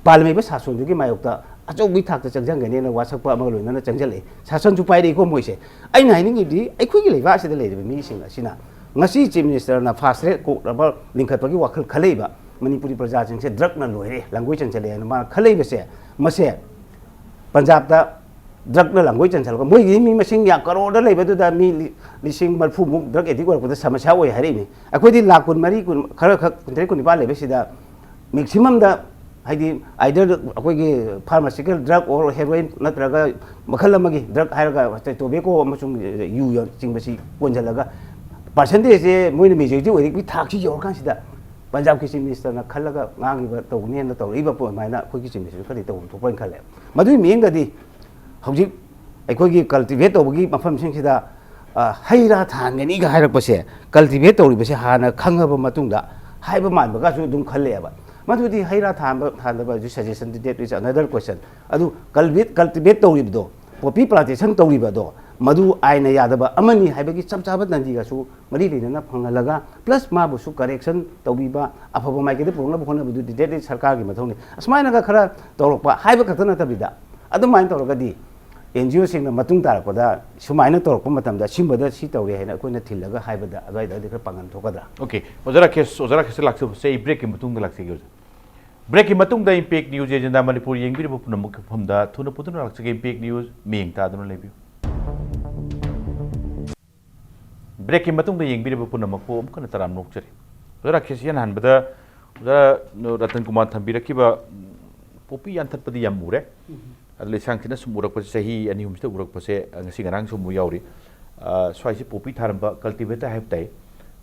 ꯄꯥꯜꯂꯝꯃꯤꯕ ꯁꯥꯁꯣꯟꯗꯨꯒꯤ ꯃꯥꯌꯣꯛꯇ ꯑꯆꯧꯕꯒꯤ ꯊꯥꯛꯇ ꯆꯪꯁꯤꯟꯒꯅꯤꯅ ꯋꯥꯁꯛꯄ ꯑꯃꯒ ꯂꯣꯏꯅꯅ ꯆꯪꯁꯤꯜꯂꯛꯏ꯫ ꯁꯥꯁꯟꯁꯨ ꯄꯥꯏꯔꯛꯏꯀꯣ ꯃꯣꯏꯁꯦ꯫ ꯑꯩꯅ ꯍꯥꯏꯅꯤꯡꯉꯤꯗꯤ ꯑꯩꯈꯣꯏꯒꯤ ꯂꯩꯕꯥꯛ ꯑꯁꯤꯗ ꯂꯩꯔꯤꯕ ꯃꯤꯁꯤꯡ ꯑꯁꯤꯅ ꯉꯁꯤ chief ministerꯅ fast track court ꯑꯃ ꯂꯤꯡꯈꯠꯄꯒꯤ ꯋꯥꯈꯜ ꯈꯜꯂꯛꯏꯕ, ꯃꯅꯤꯄꯨꯔꯤ ꯄ꯭ꯔꯖꯥꯁꯤꯡꯁꯦ drugꯅ ꯂꯣꯏꯔꯦ, ꯂꯥꯡꯒꯣꯏ ꯆꯟꯁꯤꯜꯂꯛꯑꯦꯅ ꯃꯥꯅ ꯈꯜꯂꯛꯏꯕꯁꯦ, ꯃꯁꯦ ꯄꯟꯖꯥꯕꯇ drugꯅ ꯂꯥꯡꯒꯣꯏ ꯆꯟꯁꯤꯜꯂꯒ ꯃꯣꯏꯒꯤ ꯃꯤ ꯃꯁꯤꯡ ꯌꯥꯝ ꯀꯔꯣꯔꯗ ꯂꯩꯕꯗꯨꯗ ꯃꯤ ꯂꯤ-, ꯂꯤꯁꯤꯡ ꯃꯔꯤꯐꯨꯃꯨꯛ drug addict ꯑꯣꯏꯔꯛꯄꯗ ꯁꯃꯁ꯭ꯌꯥ ꯑꯣꯏ ꯍꯥꯏꯔꯛꯏꯅꯤ꯫ ꯑꯩꯈꯣꯏꯗꯤ ꯂꯥꯈ ꯀꯨꯟꯃꯔꯤ, ꯀꯨꯟ, ꯈꯔ ꯈꯛ ꯀꯨꯟꯇꯔꯦꯠ, ꯀꯨꯟꯅꯤꯄꯥꯜ ꯂꯩꯕꯁꯤꯗ maximumꯗ, ꯍꯥꯏꯗꯤ, either ꯑꯩꯈꯣꯏꯒꯤ pharmaceutical drug or heroin ꯅꯠꯇ꯭ꯔꯒ ꯃꯈꯜ ꯑꯃꯒꯤ drug ꯍꯥꯏꯔꯒ tobacco ꯑꯃꯁꯨꯡ ꯌꯨꯅꯆꯤꯡꯕꯁꯤ ꯀꯣꯟꯁꯤꯜꯂꯒ percentageꯁꯦ ꯃꯣꯏꯅ majority ꯑꯣꯏꯔꯛꯄꯒꯤ ꯊꯥꯛꯁꯤ ꯌꯧꯔꯀꯥꯟꯁꯤꯗ ꯄꯟꯖꯥꯕꯀꯤ chief ministerꯅ ꯈꯜꯂꯒ ꯉꯥꯡꯉꯤꯕ ꯇꯧꯒꯅꯦꯅ ꯇꯧꯔꯛꯏꯕ ꯄꯣꯠ ꯑꯗꯨꯃꯥꯏꯅ ꯑꯩꯈꯣꯏꯒꯤ chief ministerꯁꯨ ꯈꯔꯗꯤ ꯇꯧꯐꯝ ꯊꯣꯛꯄ ꯍꯥꯏꯅ ꯈꯜꯂꯦ꯫ ꯃꯗꯨꯒꯤ ꯃꯤꯠꯌꯦꯡꯗꯗꯤ ꯍꯧꯖꯤꯛ ꯑꯩꯈꯣꯏꯒꯤ ꯀꯜꯇꯤꯚꯦꯠ ꯇꯧꯕꯒꯤ ꯃꯐꯝꯁꯤꯡꯁꯤꯗ, ꯑ, ꯍꯩ ꯔꯥ ꯊꯥꯍꯟꯒꯅꯤꯒ ꯍꯥꯏꯔꯛꯄꯁꯦ, ꯀꯜꯇꯤꯚꯦꯠ ꯇꯧꯔꯤꯕꯁꯦ ꯍꯥꯟꯅ ꯈꯪꯉꯕ ꯃꯇꯨꯡꯗ ꯍꯥꯏꯕ ꯃꯥꯟꯕꯒꯁꯨ ꯑꯗꯨꯝ ꯈꯜꯂꯛꯑꯦꯕ꯫ ꯃꯗꯨꯗꯤ ꯍꯩ ꯔꯥ ꯊꯥꯍꯟꯕ ꯊꯥꯍꯟꯗꯕ ꯍꯧꯖꯤꯛ suggestion, that is another question꯫ ꯑꯗꯨ ꯀꯜꯚꯦꯠ ꯀꯜꯇꯤꯚꯦꯠ ꯇꯧꯔꯤꯕꯗꯣ, ꯄꯣꯄꯤ ꯄ꯭ꯂꯥꯟꯇꯦꯁꯟ ꯇꯧꯔꯤꯕ ꯑꯗꯣ, ꯃꯗꯨ ꯑꯥꯏꯟꯅ ꯌꯥꯗꯕ ꯑꯃꯅꯤ ꯍꯥꯏꯕꯒꯤ ꯆꯞ ꯆꯥꯕ ꯗꯟꯗꯤꯒꯁꯨ ꯃꯔꯤ ꯂꯩꯅꯅ ꯐꯪꯍꯜꯂꯒ, ꯄ꯭ꯂꯁ ꯃꯥꯕꯨꯁꯨ ꯀꯔꯦꯛꯁꯟ ꯇꯧꯕꯤꯕ, ꯑꯐꯕ ꯃꯥꯏꯀꯩꯗ ꯄꯨꯔꯛꯅꯕ ꯍꯣꯠꯅꯕꯗꯨꯗꯤ ꯗꯦꯠꯂꯤ ꯁꯔꯀꯥꯔꯒꯤ ꯃꯊꯧꯅꯤ꯫ ꯑꯁꯨꯃꯥꯏꯅꯒ ꯈꯔ ꯇꯧꯔꯛꯄ ꯍꯥꯏꯕ ꯈꯛꯇ ꯅꯠꯇꯕꯤꯗ, ꯑꯗꯨꯃꯥꯏꯅ ꯇꯧꯔꯒꯗꯤ ꯑꯦꯟ ꯖꯤ ꯑꯣꯁꯤꯡꯅ ꯃꯇꯨꯡ ꯇꯥꯔꯛꯄꯗ ꯁꯨꯃꯥꯏꯅ ꯇꯧꯔꯛꯄ ꯃꯇꯝꯗ ꯁꯤꯒꯨꯝꯕꯗ ꯁꯤ ꯇꯧꯔꯦ ꯍꯥꯏꯅ ꯑꯩꯈꯣꯏꯅ ꯊꯤꯜꯂꯒ ꯍꯥꯏꯕꯗ ꯑꯗꯨꯋꯥꯏꯗꯗꯤ ꯈꯔ ꯄꯥꯡꯒꯜ ꯊꯣꯛꯀꯗ꯭ꯔꯥ? ꯑꯣꯀꯦ, ꯑꯣꯖꯥ ꯔꯥꯀꯦꯁ, ꯑꯣꯖꯥ ꯔꯥꯀꯦꯁꯇ ꯂꯥꯛꯆꯕꯁꯦ ꯑꯩ ꯕ꯭ꯔꯦꯛꯀꯤ ꯃꯇꯨꯡꯗ ꯂꯥꯛꯆꯒꯦ, ꯑꯣꯖꯥ꯫ ꯕ꯭ꯔꯦꯛꯀꯤ ꯃꯇꯨꯡꯗ ꯏꯝꯄꯦꯛ ꯅ꯭ꯌꯨꯁ ꯑꯦꯖꯦꯟꯗꯥ ꯃꯅꯤꯄꯨꯔ ꯌꯦꯡꯕꯤꯔꯤꯕ ꯄꯨꯝꯅꯃꯛꯀꯤ ꯃꯐꯝꯗ ꯊꯨꯅ ꯄꯨꯟꯗꯨꯅ ꯂꯥꯛꯆꯒꯦ꯫ ꯏꯝꯄꯦꯛ ꯅ꯭ꯌꯨꯁ ꯃꯤꯠꯌꯦꯡ ꯇꯥꯗꯨꯅ ꯂꯩꯕꯤꯌꯨ꯫ ꯕ꯭ꯔꯦꯛꯀꯤ ꯃꯇꯨꯡꯗ ꯌꯦꯡꯕꯤꯔꯤꯕ ꯄꯨꯝꯅꯃꯛꯄꯨ ꯑꯃꯨꯛ ꯍꯟꯅ ꯇꯔꯥꯝꯅ ꯑꯣꯛꯆꯔꯤ꯫ ꯑꯣꯖꯥ ꯔꯥꯀꯦꯁ, ꯏꯍꯥꯟ ꯍꯥꯟꯕꯗ ꯑꯣꯖꯥ ꯔꯇꯟ ꯀꯨꯃꯥꯔ ꯊꯝꯕꯤꯔꯛꯈꯤꯕ, ꯎꯝ, ꯄꯣꯄꯤ ꯌꯥꯟꯊꯠꯄꯗꯤ ꯌꯥꯝ ꯎꯔꯦ꯫ ꯎꯝ꯫ ꯑꯗꯨ ꯂꯩꯁꯥꯡ ꯊꯤꯅ ꯁꯨꯝ ꯎꯔꯛꯄꯁꯦ, ꯆꯍꯤ ꯑꯅꯤ ꯑꯍꯨꯝꯁꯤꯗ ꯎꯔꯛꯄꯁꯦ, ꯉꯁꯤ ꯉꯔꯥꯡꯁꯨ ꯑꯃꯨꯛ ꯌꯥꯎꯔꯤ꯫ ꯑ, ꯁ꯭ꯋꯥꯏꯁꯤ ꯄꯣꯄꯤ ꯊꯥꯔꯝꯕ cultivator ꯍꯥꯏꯕ ꯇꯥꯏ꯫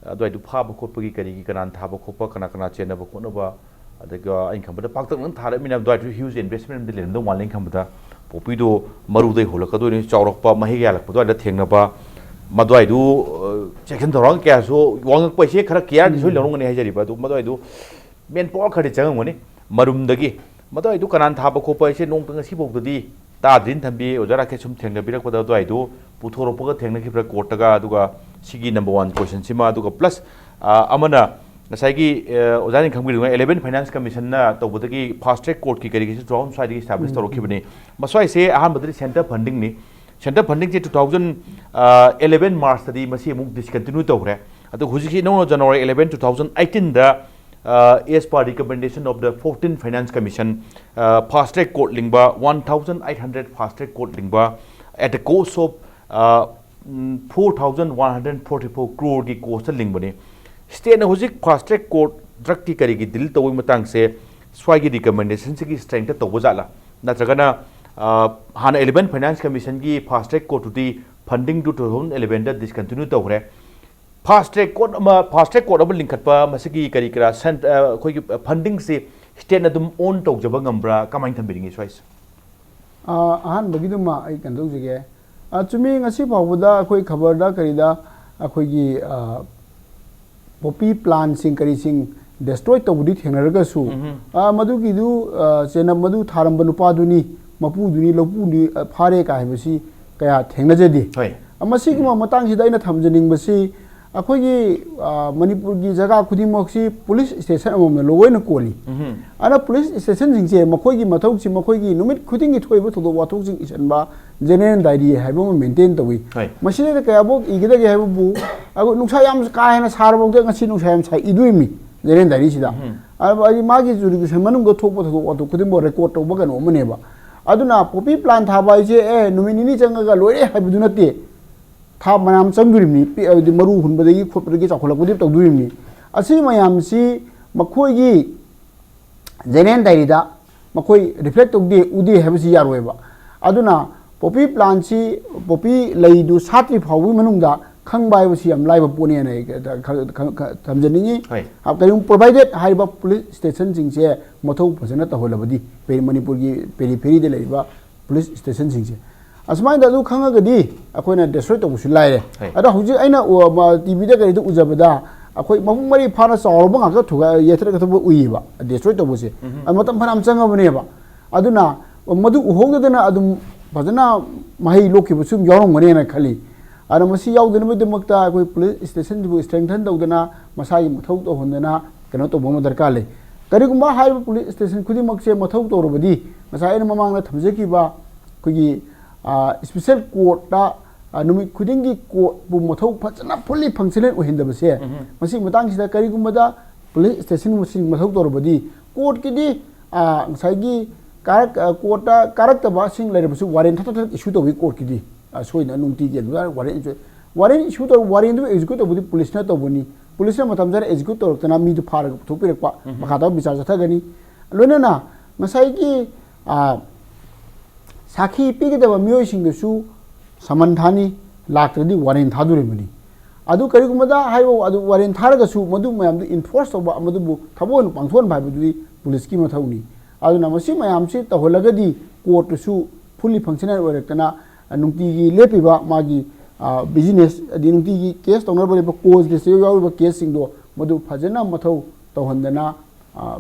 ꯑꯗꯨꯋꯥꯏꯗꯨ ꯐꯥꯕ ꯈꯣꯠꯄꯒꯤ, ꯀꯔꯤꯒꯤ, ꯀꯅꯥꯅ ꯊꯥꯕ ꯈꯣꯠꯄ, ꯀꯅꯥ ꯀꯅꯥ ꯆꯦꯟꯅꯕ ꯈꯣꯠꯅꯕ, ꯑꯗꯨꯒ ꯑꯩꯅ ꯈꯟꯕꯗ ꯄꯥꯛꯇꯛꯅꯅ ꯊꯥꯔꯛꯃꯤꯅ ꯑꯗꯨꯋꯥꯏꯗꯨꯁꯨ huge investment ꯑꯃꯗꯤ ꯂꯩꯔꯝꯗꯧ ꯃꯥꯜꯂꯦ꯫ ꯑꯩꯅ ꯈꯟꯕꯗ ꯄꯣꯄꯤꯗꯣ ꯃꯔꯨꯗꯩ ꯍꯣꯜꯂꯛꯀꯗꯣꯏꯅꯤ, ꯆꯥꯎꯔꯛꯄ, ꯃꯍꯩ ꯌꯥꯜꯂꯛꯄ ꯑꯗꯨꯋꯥꯏꯗ ꯊꯦꯡꯅꯕ, ꯃꯗꯨꯋꯥꯏꯗꯨ, ꯑ, ꯆꯦꯛꯁꯤꯟ ꯊꯧꯔꯥꯡ ꯀꯌꯥꯁꯨ ꯋꯥꯉꯛꯄ ꯍꯥꯏꯁꯦ ꯈꯔ careꯗꯤ ꯁꯣꯏ ꯎꯝ꯫ ꯂꯧꯔꯝꯒꯅꯤ ꯍꯥꯏꯖꯔꯤꯕ꯫ ꯑꯗꯨ ꯃꯗꯨꯋꯥꯏꯗꯨ manpower ꯈꯔꯗꯤ ꯆꯪꯉꯝꯒꯅꯤ꯫ ꯃꯔꯨꯝꯗꯒꯤ ꯃꯗꯨꯋꯥꯏꯗꯨ ꯀꯅꯥꯅ ꯊꯥꯕ ꯈꯣꯠꯄ ꯍꯥꯏꯁꯦ ꯅꯣꯡꯇ ꯉꯁꯤ ꯐꯥꯎꯗꯗꯤ ꯇꯥꯗ꯭ꯔꯤꯅ ꯊꯝꯕꯤ꯫ ꯑꯣꯖꯥ ꯔꯥꯀꯦꯁ ꯁꯨꯝ ꯊꯦꯡꯅꯕꯤꯔꯛꯄꯗ ꯑꯗꯨꯋꯥꯏꯗꯨ ꯄꯨꯊꯣꯔꯛꯄꯒ ꯊꯦꯡꯅꯈꯤꯕ꯭ꯔꯥ ꯀꯣꯔꯠꯇꯒ? ꯑꯗꯨꯒ ꯁꯤꯒꯤ number one questionꯁꯤꯃ, ꯑꯗꯨꯒ plus, ꯑ, ꯑꯃꯅ ꯉꯁꯥꯏꯒꯤ, ꯑ, ꯑꯣꯖꯥꯅ ꯈꯪꯕꯤꯔꯤꯗꯨꯉꯩ eleven finance commissionꯅ ꯇꯧꯕꯗꯒꯤ fast track courtꯀꯤ ꯀꯔꯤꯒꯤꯁꯨ ꯆꯥꯎꯔꯝ ꯁ꯭ꯋꯥꯏꯗꯒꯤ establish ꯎꯝ, ꯎꯝ꯫ ꯇꯧꯔꯛꯈꯤꯕꯅꯤ꯫ ꯃꯁ꯭ꯋꯥꯏꯁꯦ ꯑꯍꯥꯟꯕꯗꯗꯤ centre fundingꯅꯤ꯫ Centre fundingꯁꯦ two thousand eleven Marchꯇꯗꯤ ꯃꯁꯤ ꯑꯃꯨꯛ discontinue ꯇꯧꯈ꯭ꯔꯦ꯫ ꯑꯗꯨ ꯍꯧꯖꯤꯛꯁꯤ ꯏꯅꯧꯅꯧ January eleven, two thousand eighteenꯗ, ꯑ, as per recommendation of the fourteen Finance Commission, ꯑ, fast track court ꯂꯤꯡꯕ one thousand eight hundred fast track court ꯂꯤꯡꯕ at the cost of, ꯑ, ꯎꯝ, four thousand one hundred forty four croreꯒꯤ cost ꯂꯤꯡꯕꯅꯤ꯫ Stateꯅ ꯍꯧꯖꯤꯛ fast track court drugꯀꯤ ꯀꯔꯤꯒꯤ deal ꯇꯧꯕꯒꯤ ꯃꯇꯥꯡꯁꯦ ꯁ꯭ꯋꯥꯏꯒꯤ recommendationꯁꯤꯒꯤ strengthꯇ ꯇꯧꯕ ꯖꯥꯠꯂꯥ? ꯅꯠꯇ꯭ꯔꯒꯅ, ꯑ, ꯍꯥꯟꯅ eleven Finance Commissionꯒꯤ fast track courtꯇꯨꯗꯤ fundingꯗꯨ two thousand elevenꯗ discontinue ꯇꯧꯈ꯭ꯔꯦ꯫ Fast track court ꯑꯃ, fast track court ꯑꯃ ꯂꯤꯡꯈꯠꯄ, ꯃꯁꯤꯒꯤ ꯀꯔꯤ ꯀꯔꯥ ꯁꯦꯟ-, ꯑ, ꯑꯩꯈꯣꯏꯒꯤ fundingꯁꯤ stateꯅ ꯑꯗꯨꯝ own ꯇꯧꯖꯕ ꯉꯝꯕ꯭ꯔꯥ? ꯀꯃꯥꯏꯅ ꯊꯝꯕꯤꯅꯤꯡꯉꯤ ꯁ꯭ꯋꯥꯏꯁꯦ? ꯑ, ꯑꯍꯥꯟꯕꯒꯤꯗꯨꯃ ꯑꯩ ꯀꯩꯅꯣ ꯇꯧꯖꯒꯦ꯫ ꯑ, ꯆꯨꯝꯃꯤ, ꯉꯁꯤ ꯐꯥꯎꯕꯗ ꯑꯩꯈꯣꯏ ꯈꯕꯔꯗ ꯀꯔꯤꯗ ꯑꯩꯈꯣꯏꯒꯤ, ꯑ, ꯄꯣꯄꯤ ꯄ꯭ꯂꯥꯟꯁꯤꯡ ꯀꯔꯤꯁꯤꯡ ꯗꯦꯁꯇ꯭ꯔꯣꯏ ꯇꯧꯕꯗꯤ ꯊꯦꯡꯅꯔꯒꯁꯨ, ꯎꯝꯍꯨꯝ꯫ ꯑ, ꯃꯗꯨꯒꯤꯗꯨ, ꯑ, ꯆꯦꯅꯞ ꯃꯗꯨ ꯊꯥꯔꯝꯕ ꯅꯨꯄꯥꯗꯨꯅꯤ, ꯃꯄꯨꯗꯨꯅꯤ, ꯂꯧꯄꯨꯗꯨꯅꯤ, ꯑ, ꯐꯥꯔꯦ ꯀꯥꯏ ꯍꯥꯏꯕꯁꯤ ꯀꯌꯥ ꯊꯦꯡꯅꯖꯗꯦ꯫ ꯍꯣꯏ꯫ ꯑ, ꯃꯁꯤꯒꯤ ꯃꯇꯥꯡꯁꯤꯗ ꯑꯩꯅ ꯊꯝꯖꯅꯤꯡꯕꯁꯤ, ꯑꯩꯈꯣꯏꯒꯤ, ꯑ, ꯃꯅꯤꯄꯨꯔꯒꯤ ꯖꯒꯥ ꯈꯨꯗꯤꯡꯃꯛꯁꯤ ꯄꯨꯂꯤꯁ ꯁ꯭ꯇꯦꯁꯟ ꯑꯃꯃꯝꯅ ꯂꯣꯏꯅ ꯀꯣꯜꯂꯤ꯫ ꯎꯝꯍꯨꯝ꯫ ꯑꯗꯨꯅ ꯄꯨꯂꯤꯁ ꯁ꯭ꯇꯦꯁꯟꯁꯤꯡꯁꯦ ꯃꯈꯣꯏꯒꯤ ꯃꯊꯧꯁꯤ ꯃꯈꯣꯏꯒꯤ ꯅꯨꯃꯤꯠ ꯈꯨꯗꯤꯡꯒꯤ ꯊꯣꯛꯏꯕ ꯊꯧꯗꯣꯛ ꯋꯥꯊꯣꯛꯁꯤꯡ ꯏꯁꯤꯟꯕ ꯖꯦꯅꯔꯦꯜ ꯗꯥꯏꯔꯤ ꯍꯥꯏꯕ ꯑꯃ ꯃꯦꯟꯇꯦꯟ ꯇꯧꯏ꯫ ꯍꯣꯏ꯫ ꯃꯁꯤꯗꯩꯗ ꯀꯌꯥꯐꯥꯎ ꯏꯒꯗꯒꯦ ꯍꯥꯏꯕꯕꯨ, ꯑꯩꯈꯣꯏ ꯅꯨꯡꯁꯥ ꯌꯥꯝ ꯀꯥ ꯍꯦꯟꯅ ꯁꯥꯔꯕꯐꯥꯎꯗ ꯉꯁꯤ ꯅꯨꯡꯁꯥ ꯌꯥꯝ ꯁꯥꯏ ꯏꯗꯣꯏꯃꯤ ꯖꯦꯅꯔꯦꯜ ꯗꯥꯏꯔꯤꯁꯤꯗ꯫ ꯎꯝꯍꯨꯝ꯫ ꯑꯗꯨ ꯍꯥꯏꯗꯤ ꯃꯥꯒꯤ ꯖꯨꯔꯤꯗꯤꯛꯁꯟ ꯃꯅꯨꯡꯗ ꯊꯣꯛꯄ ꯊꯧꯗꯣꯛ ꯋꯥꯊꯣꯛ ꯈꯨꯗꯤꯡꯃꯛ ꯔꯦꯀꯣꯔꯗ ꯇꯧꯕ ꯀꯩꯅꯣ ꯑꯃꯅꯦꯕ꯫ ꯑꯗꯨꯅ ꯄꯣꯄꯤ ꯄ꯭ꯂꯥꯟ ꯊꯥꯕ ꯍꯥꯏꯁꯦ, ꯑꯦ, ꯅꯨꯃꯤꯠ ꯅꯤꯅꯤ ꯆꯪꯉꯒ ꯂꯣꯏꯔꯦ ꯍꯥꯏꯕꯗꯨ ꯅꯠꯇꯦ꯫ ꯊꯥ ꯃꯌꯥꯝ ꯆꯪꯗꯣꯔꯤꯕꯅꯤ, ꯄꯤ-, ꯍꯥꯏꯕꯗꯤ ꯃꯔꯨ ꯍꯨꯟꯕꯗꯒꯤ ꯈꯣꯠꯄꯗꯒꯤ ꯆꯥꯎꯈꯠꯂꯛꯄꯗꯤ ꯇꯧꯗꯣꯔꯤꯕꯅꯤ꯫ ꯑꯁꯤ ꯃꯌꯥꯝꯁꯤ ꯃꯈꯣꯏꯒꯤ ꯖꯦꯅꯔꯦꯜ ꯗꯥꯏꯔꯤꯗ ꯃꯈꯣꯏ ꯔꯤꯐ꯭ꯂꯦꯛ ꯇꯧꯗꯦ, ꯎꯗꯦ ꯍꯥꯏꯕꯁꯤ ꯌꯥꯔꯣꯏꯕ꯫ ꯑꯗꯨꯅ ꯄꯣꯄꯤ ꯄ꯭ꯂꯥꯟꯁꯤ, ꯄꯣꯄꯤ ꯂꯩꯗꯨ ꯁꯥꯠꯇ꯭ꯔꯤ ꯐꯥꯎꯕꯒꯤ ꯃꯅꯨꯡꯗ ꯈꯪꯕ ꯍꯥꯏꯕꯁꯤ ꯌꯥꯝ ꯂꯥꯏꯕ ꯄꯣꯠꯅꯦꯅ ꯑꯩ ꯈ-, ꯈ-, ꯈ-, ꯊꯝꯖꯅꯤꯡꯉꯤ꯫ ꯍꯣꯏ꯫ ꯀꯔꯤꯒꯨꯝꯕ provided ꯍꯥꯏꯔꯤꯕ ꯄꯨꯂꯤꯁ ꯁ꯭ꯇꯦꯁꯟꯁꯤꯡꯁꯦ ꯃꯊꯧ ꯐꯖꯅ ꯇꯧꯍꯜꯂꯕꯗꯤ, ꯄꯦ-, ꯃꯅꯤꯄꯨꯔꯒꯤ ꯄꯦꯔꯤꯐꯦꯔꯤꯗ ꯂꯩꯔꯤꯕ ꯄꯨꯂꯤꯁ ꯁ꯭ꯇꯦꯁꯟꯁꯤꯡꯁꯦ꯫ ꯑꯁꯨꯃꯥꯏꯅ ꯑꯗꯨ ꯈꯪꯉꯒꯗꯤ ꯑꯩꯈꯣꯏꯅ ꯗꯦꯁꯇ꯭ꯔꯣꯏ ꯇꯧꯕꯁꯨ ꯂꯥꯏꯔꯦ꯫ ꯍꯣꯏ꯫ ꯑꯗꯣ ꯍꯧꯖꯤꯛ ꯑꯩꯅ ꯎ-, ꯃ-, ꯇꯤ ꯚꯤꯗ ꯀꯔꯤꯗ ꯎꯖꯕꯗ ꯑꯩꯈꯣꯏ ꯃꯄꯨꯡ ꯃꯔꯩ ꯐꯥꯅ ꯆꯥꯎꯔꯕ ꯉꯥꯛꯇ ꯊꯨꯒꯥꯏ-, ꯌꯩꯊꯠ ꯈꯣꯊꯠꯄ ꯎꯏꯌꯦꯕ, ꯗꯦꯁꯇ꯭ꯔꯣꯏ ꯇꯧꯕꯁꯦ꯫ ꯎꯝꯍꯨꯝ꯫ ꯑꯗꯨ ꯃꯇꯝ ꯐꯅꯌꯥꯝ ꯆꯪꯉꯕꯅꯦꯕ꯫ ꯑꯗꯨꯅ ꯃꯗꯨ ꯎꯍꯧꯗꯗꯅ ꯑꯗꯨꯝ ꯐꯖꯅ ꯃꯍꯩ ꯂꯣꯛꯈꯤꯕꯁꯨ ꯑꯗꯨꯝ ꯌꯥꯎꯔꯝꯒꯅꯦꯅ ꯈꯜꯂꯤ꯫ ꯑꯗꯨꯅ ꯃꯁꯤ ꯌꯥꯎꯗꯅꯕꯒꯤꯗꯃꯛꯇ ꯑꯩꯈꯣꯏ ꯄꯨꯂꯤꯁ ꯁ꯭ꯇꯦꯁꯟꯁꯤꯕꯨ ꯁ꯭ꯇꯔꯦꯡꯊꯟ ꯇꯧꯗꯅ, ꯃꯁꯥꯒꯤ ꯃꯊꯧ ꯇꯧꯍꯟꯗꯅ ꯀꯩꯅꯣ ꯇꯧꯕ ꯑꯃ ꯗꯔꯀꯥꯔ ꯂꯩ꯫ ꯀꯔꯤꯒꯨꯝꯕ ꯍꯥꯏꯔꯤꯕ ꯄꯨꯂꯤꯁ ꯁ꯭ꯇꯦꯁꯟ ꯈꯨꯗꯤꯡꯃꯛꯁꯦ ꯃꯊꯧ ꯇꯧꯔꯕꯗꯤ, ꯉꯁꯥꯏ ꯑꯩꯅ ꯃꯃꯥꯡꯗ ꯊꯝꯖꯈꯤꯕ ꯑꯩꯈꯣꯏꯒꯤ, ꯑ, ꯁ꯭ꯄꯤꯁꯦꯜ ꯀꯣꯔꯠꯇ, ꯑ, ꯅꯨꯃꯤꯠ ꯈꯨꯗꯤꯡꯒꯤ ꯀꯣꯔꯠꯄꯨ ꯃꯊꯧ ꯐꯖꯅ fully functional ꯑꯣꯏꯍꯟꯗꯕꯁꯦ, ꯎꯝꯍꯨꯝ꯫ ꯃꯁꯤꯒꯤ ꯃꯇꯥꯡꯁꯤꯗ ꯀꯔꯤꯒꯨꯝꯕꯗ ꯄꯨꯂꯤꯁ ꯁ꯭ꯇꯦꯁꯟꯒꯨꯝꯕꯁꯤꯡ ꯃꯊꯧ ꯇꯧꯔꯕꯗꯤ, ꯀꯣꯔꯠꯀꯤꯗꯤ, ꯑ, ꯉꯁꯥꯏꯒꯤ ꯀꯥꯔꯛ-, ꯑ, ꯀꯣꯔꯠꯇ ꯀꯥꯔꯛꯇꯕꯁꯤꯡ ꯂꯩꯔꯕꯁꯨ ꯋꯥꯔꯦꯟ ꯊꯠ ꯊꯠ ꯊꯠ ꯏꯁꯨ ꯇꯧꯏ ꯀꯣꯔꯠꯀꯤꯗꯤ꯫ ꯑ, ꯁꯣꯏꯗꯅ ꯅꯨꯡꯇꯤꯒꯤ ꯑꯗꯨꯃꯥꯏꯅ ꯋꯥꯔꯦꯟ ꯏꯁꯨ, ꯋꯥꯔꯦꯟ ꯏꯁꯨ ꯇꯧ-, ꯋꯥꯔꯦꯟꯗꯨ ꯑꯦꯛꯖꯤꯀ꯭ꯌꯨꯠ ꯇꯧꯕꯗꯤ ꯄꯨꯂꯤꯁꯅ ꯇꯧꯕꯅꯤ꯫ ꯄꯨꯂꯤꯁꯅ ꯃꯇꯝ ꯆꯥꯅ ꯑꯦꯛꯖꯤꯀ꯭ꯌꯨꯠ ꯇꯧꯔꯛꯇꯅ ꯃꯤꯗꯨ ꯐꯥꯔꯒ ꯄꯨꯊꯣꯛꯄꯤꯔꯛꯄ, ꯎꯝꯍꯨꯝ꯫ ꯃꯈꯥ ꯇꯥꯕ ꯕꯤꯆꯥꯔ ꯆꯠꯊꯒꯅꯤ꯫ ꯂꯣꯏꯅꯅ ꯉꯁꯥꯏꯒꯤ, ꯑ, ꯁꯥꯈꯤ ꯄꯤꯒꯗꯕ ꯃꯤꯑꯣꯏꯁꯤꯡꯗꯨꯁꯨ ꯁꯃꯟ ꯊꯥꯅꯤ, ꯂꯥꯛꯇ꯭ꯔꯗꯤ ꯋꯥꯔꯦꯟ ꯊꯥꯗꯣꯔꯤꯕꯅꯤ꯫ ꯑꯗꯨ ꯀꯔꯤꯒꯨꯝꯕꯗ ꯍꯥꯏꯕ ꯑꯗꯨ ꯋꯥꯔꯦꯟ ꯊꯥꯔꯒꯁꯨ ꯃꯗꯨ ꯃꯌꯥꯝꯗꯨ ꯏꯟꯐꯣꯔꯁ ꯇꯧꯕ, ꯃꯗꯨꯕꯨ ꯊꯕꯛ ꯑꯣꯏꯅ ꯄꯥꯡꯊꯣꯛꯍꯟꯕ ꯍꯥꯏꯕꯗꯨꯗꯤ ꯄꯨꯂꯤꯁꯀꯤ ꯃꯊꯧꯅꯤ꯫ ꯑꯗꯨꯅ ꯃꯁꯤ ꯃꯌꯥꯝꯁꯤ ꯇꯧꯍꯜꯂꯒꯗꯤ ꯀꯣꯔꯠꯇꯨꯁꯨ ꯐꯨꯜꯂꯤ ꯐꯪꯁꯅꯦꯜ ꯑꯣꯏꯔꯛꯇꯅ, ꯑ, ꯅꯨꯡꯇꯤꯒꯤ ꯂꯦꯞꯄꯤꯕ ꯃꯥꯒꯤ, ꯑ, ꯕꯤꯖꯤꯅꯦꯁ, ꯑꯗꯩ ꯅꯨꯡꯇꯤꯒꯤ ꯀꯦꯁ ꯇꯧꯅꯔꯤꯕ ꯀꯣꯔꯠ ꯀꯦꯁꯇ ꯌꯥꯎꯔꯤꯕ ꯀꯦꯁꯁꯤꯡꯗꯣ ꯃꯗꯨ ꯐꯖꯅ ꯃꯊꯧ ꯇꯧꯍꯟꯗꯅ, ꯑ,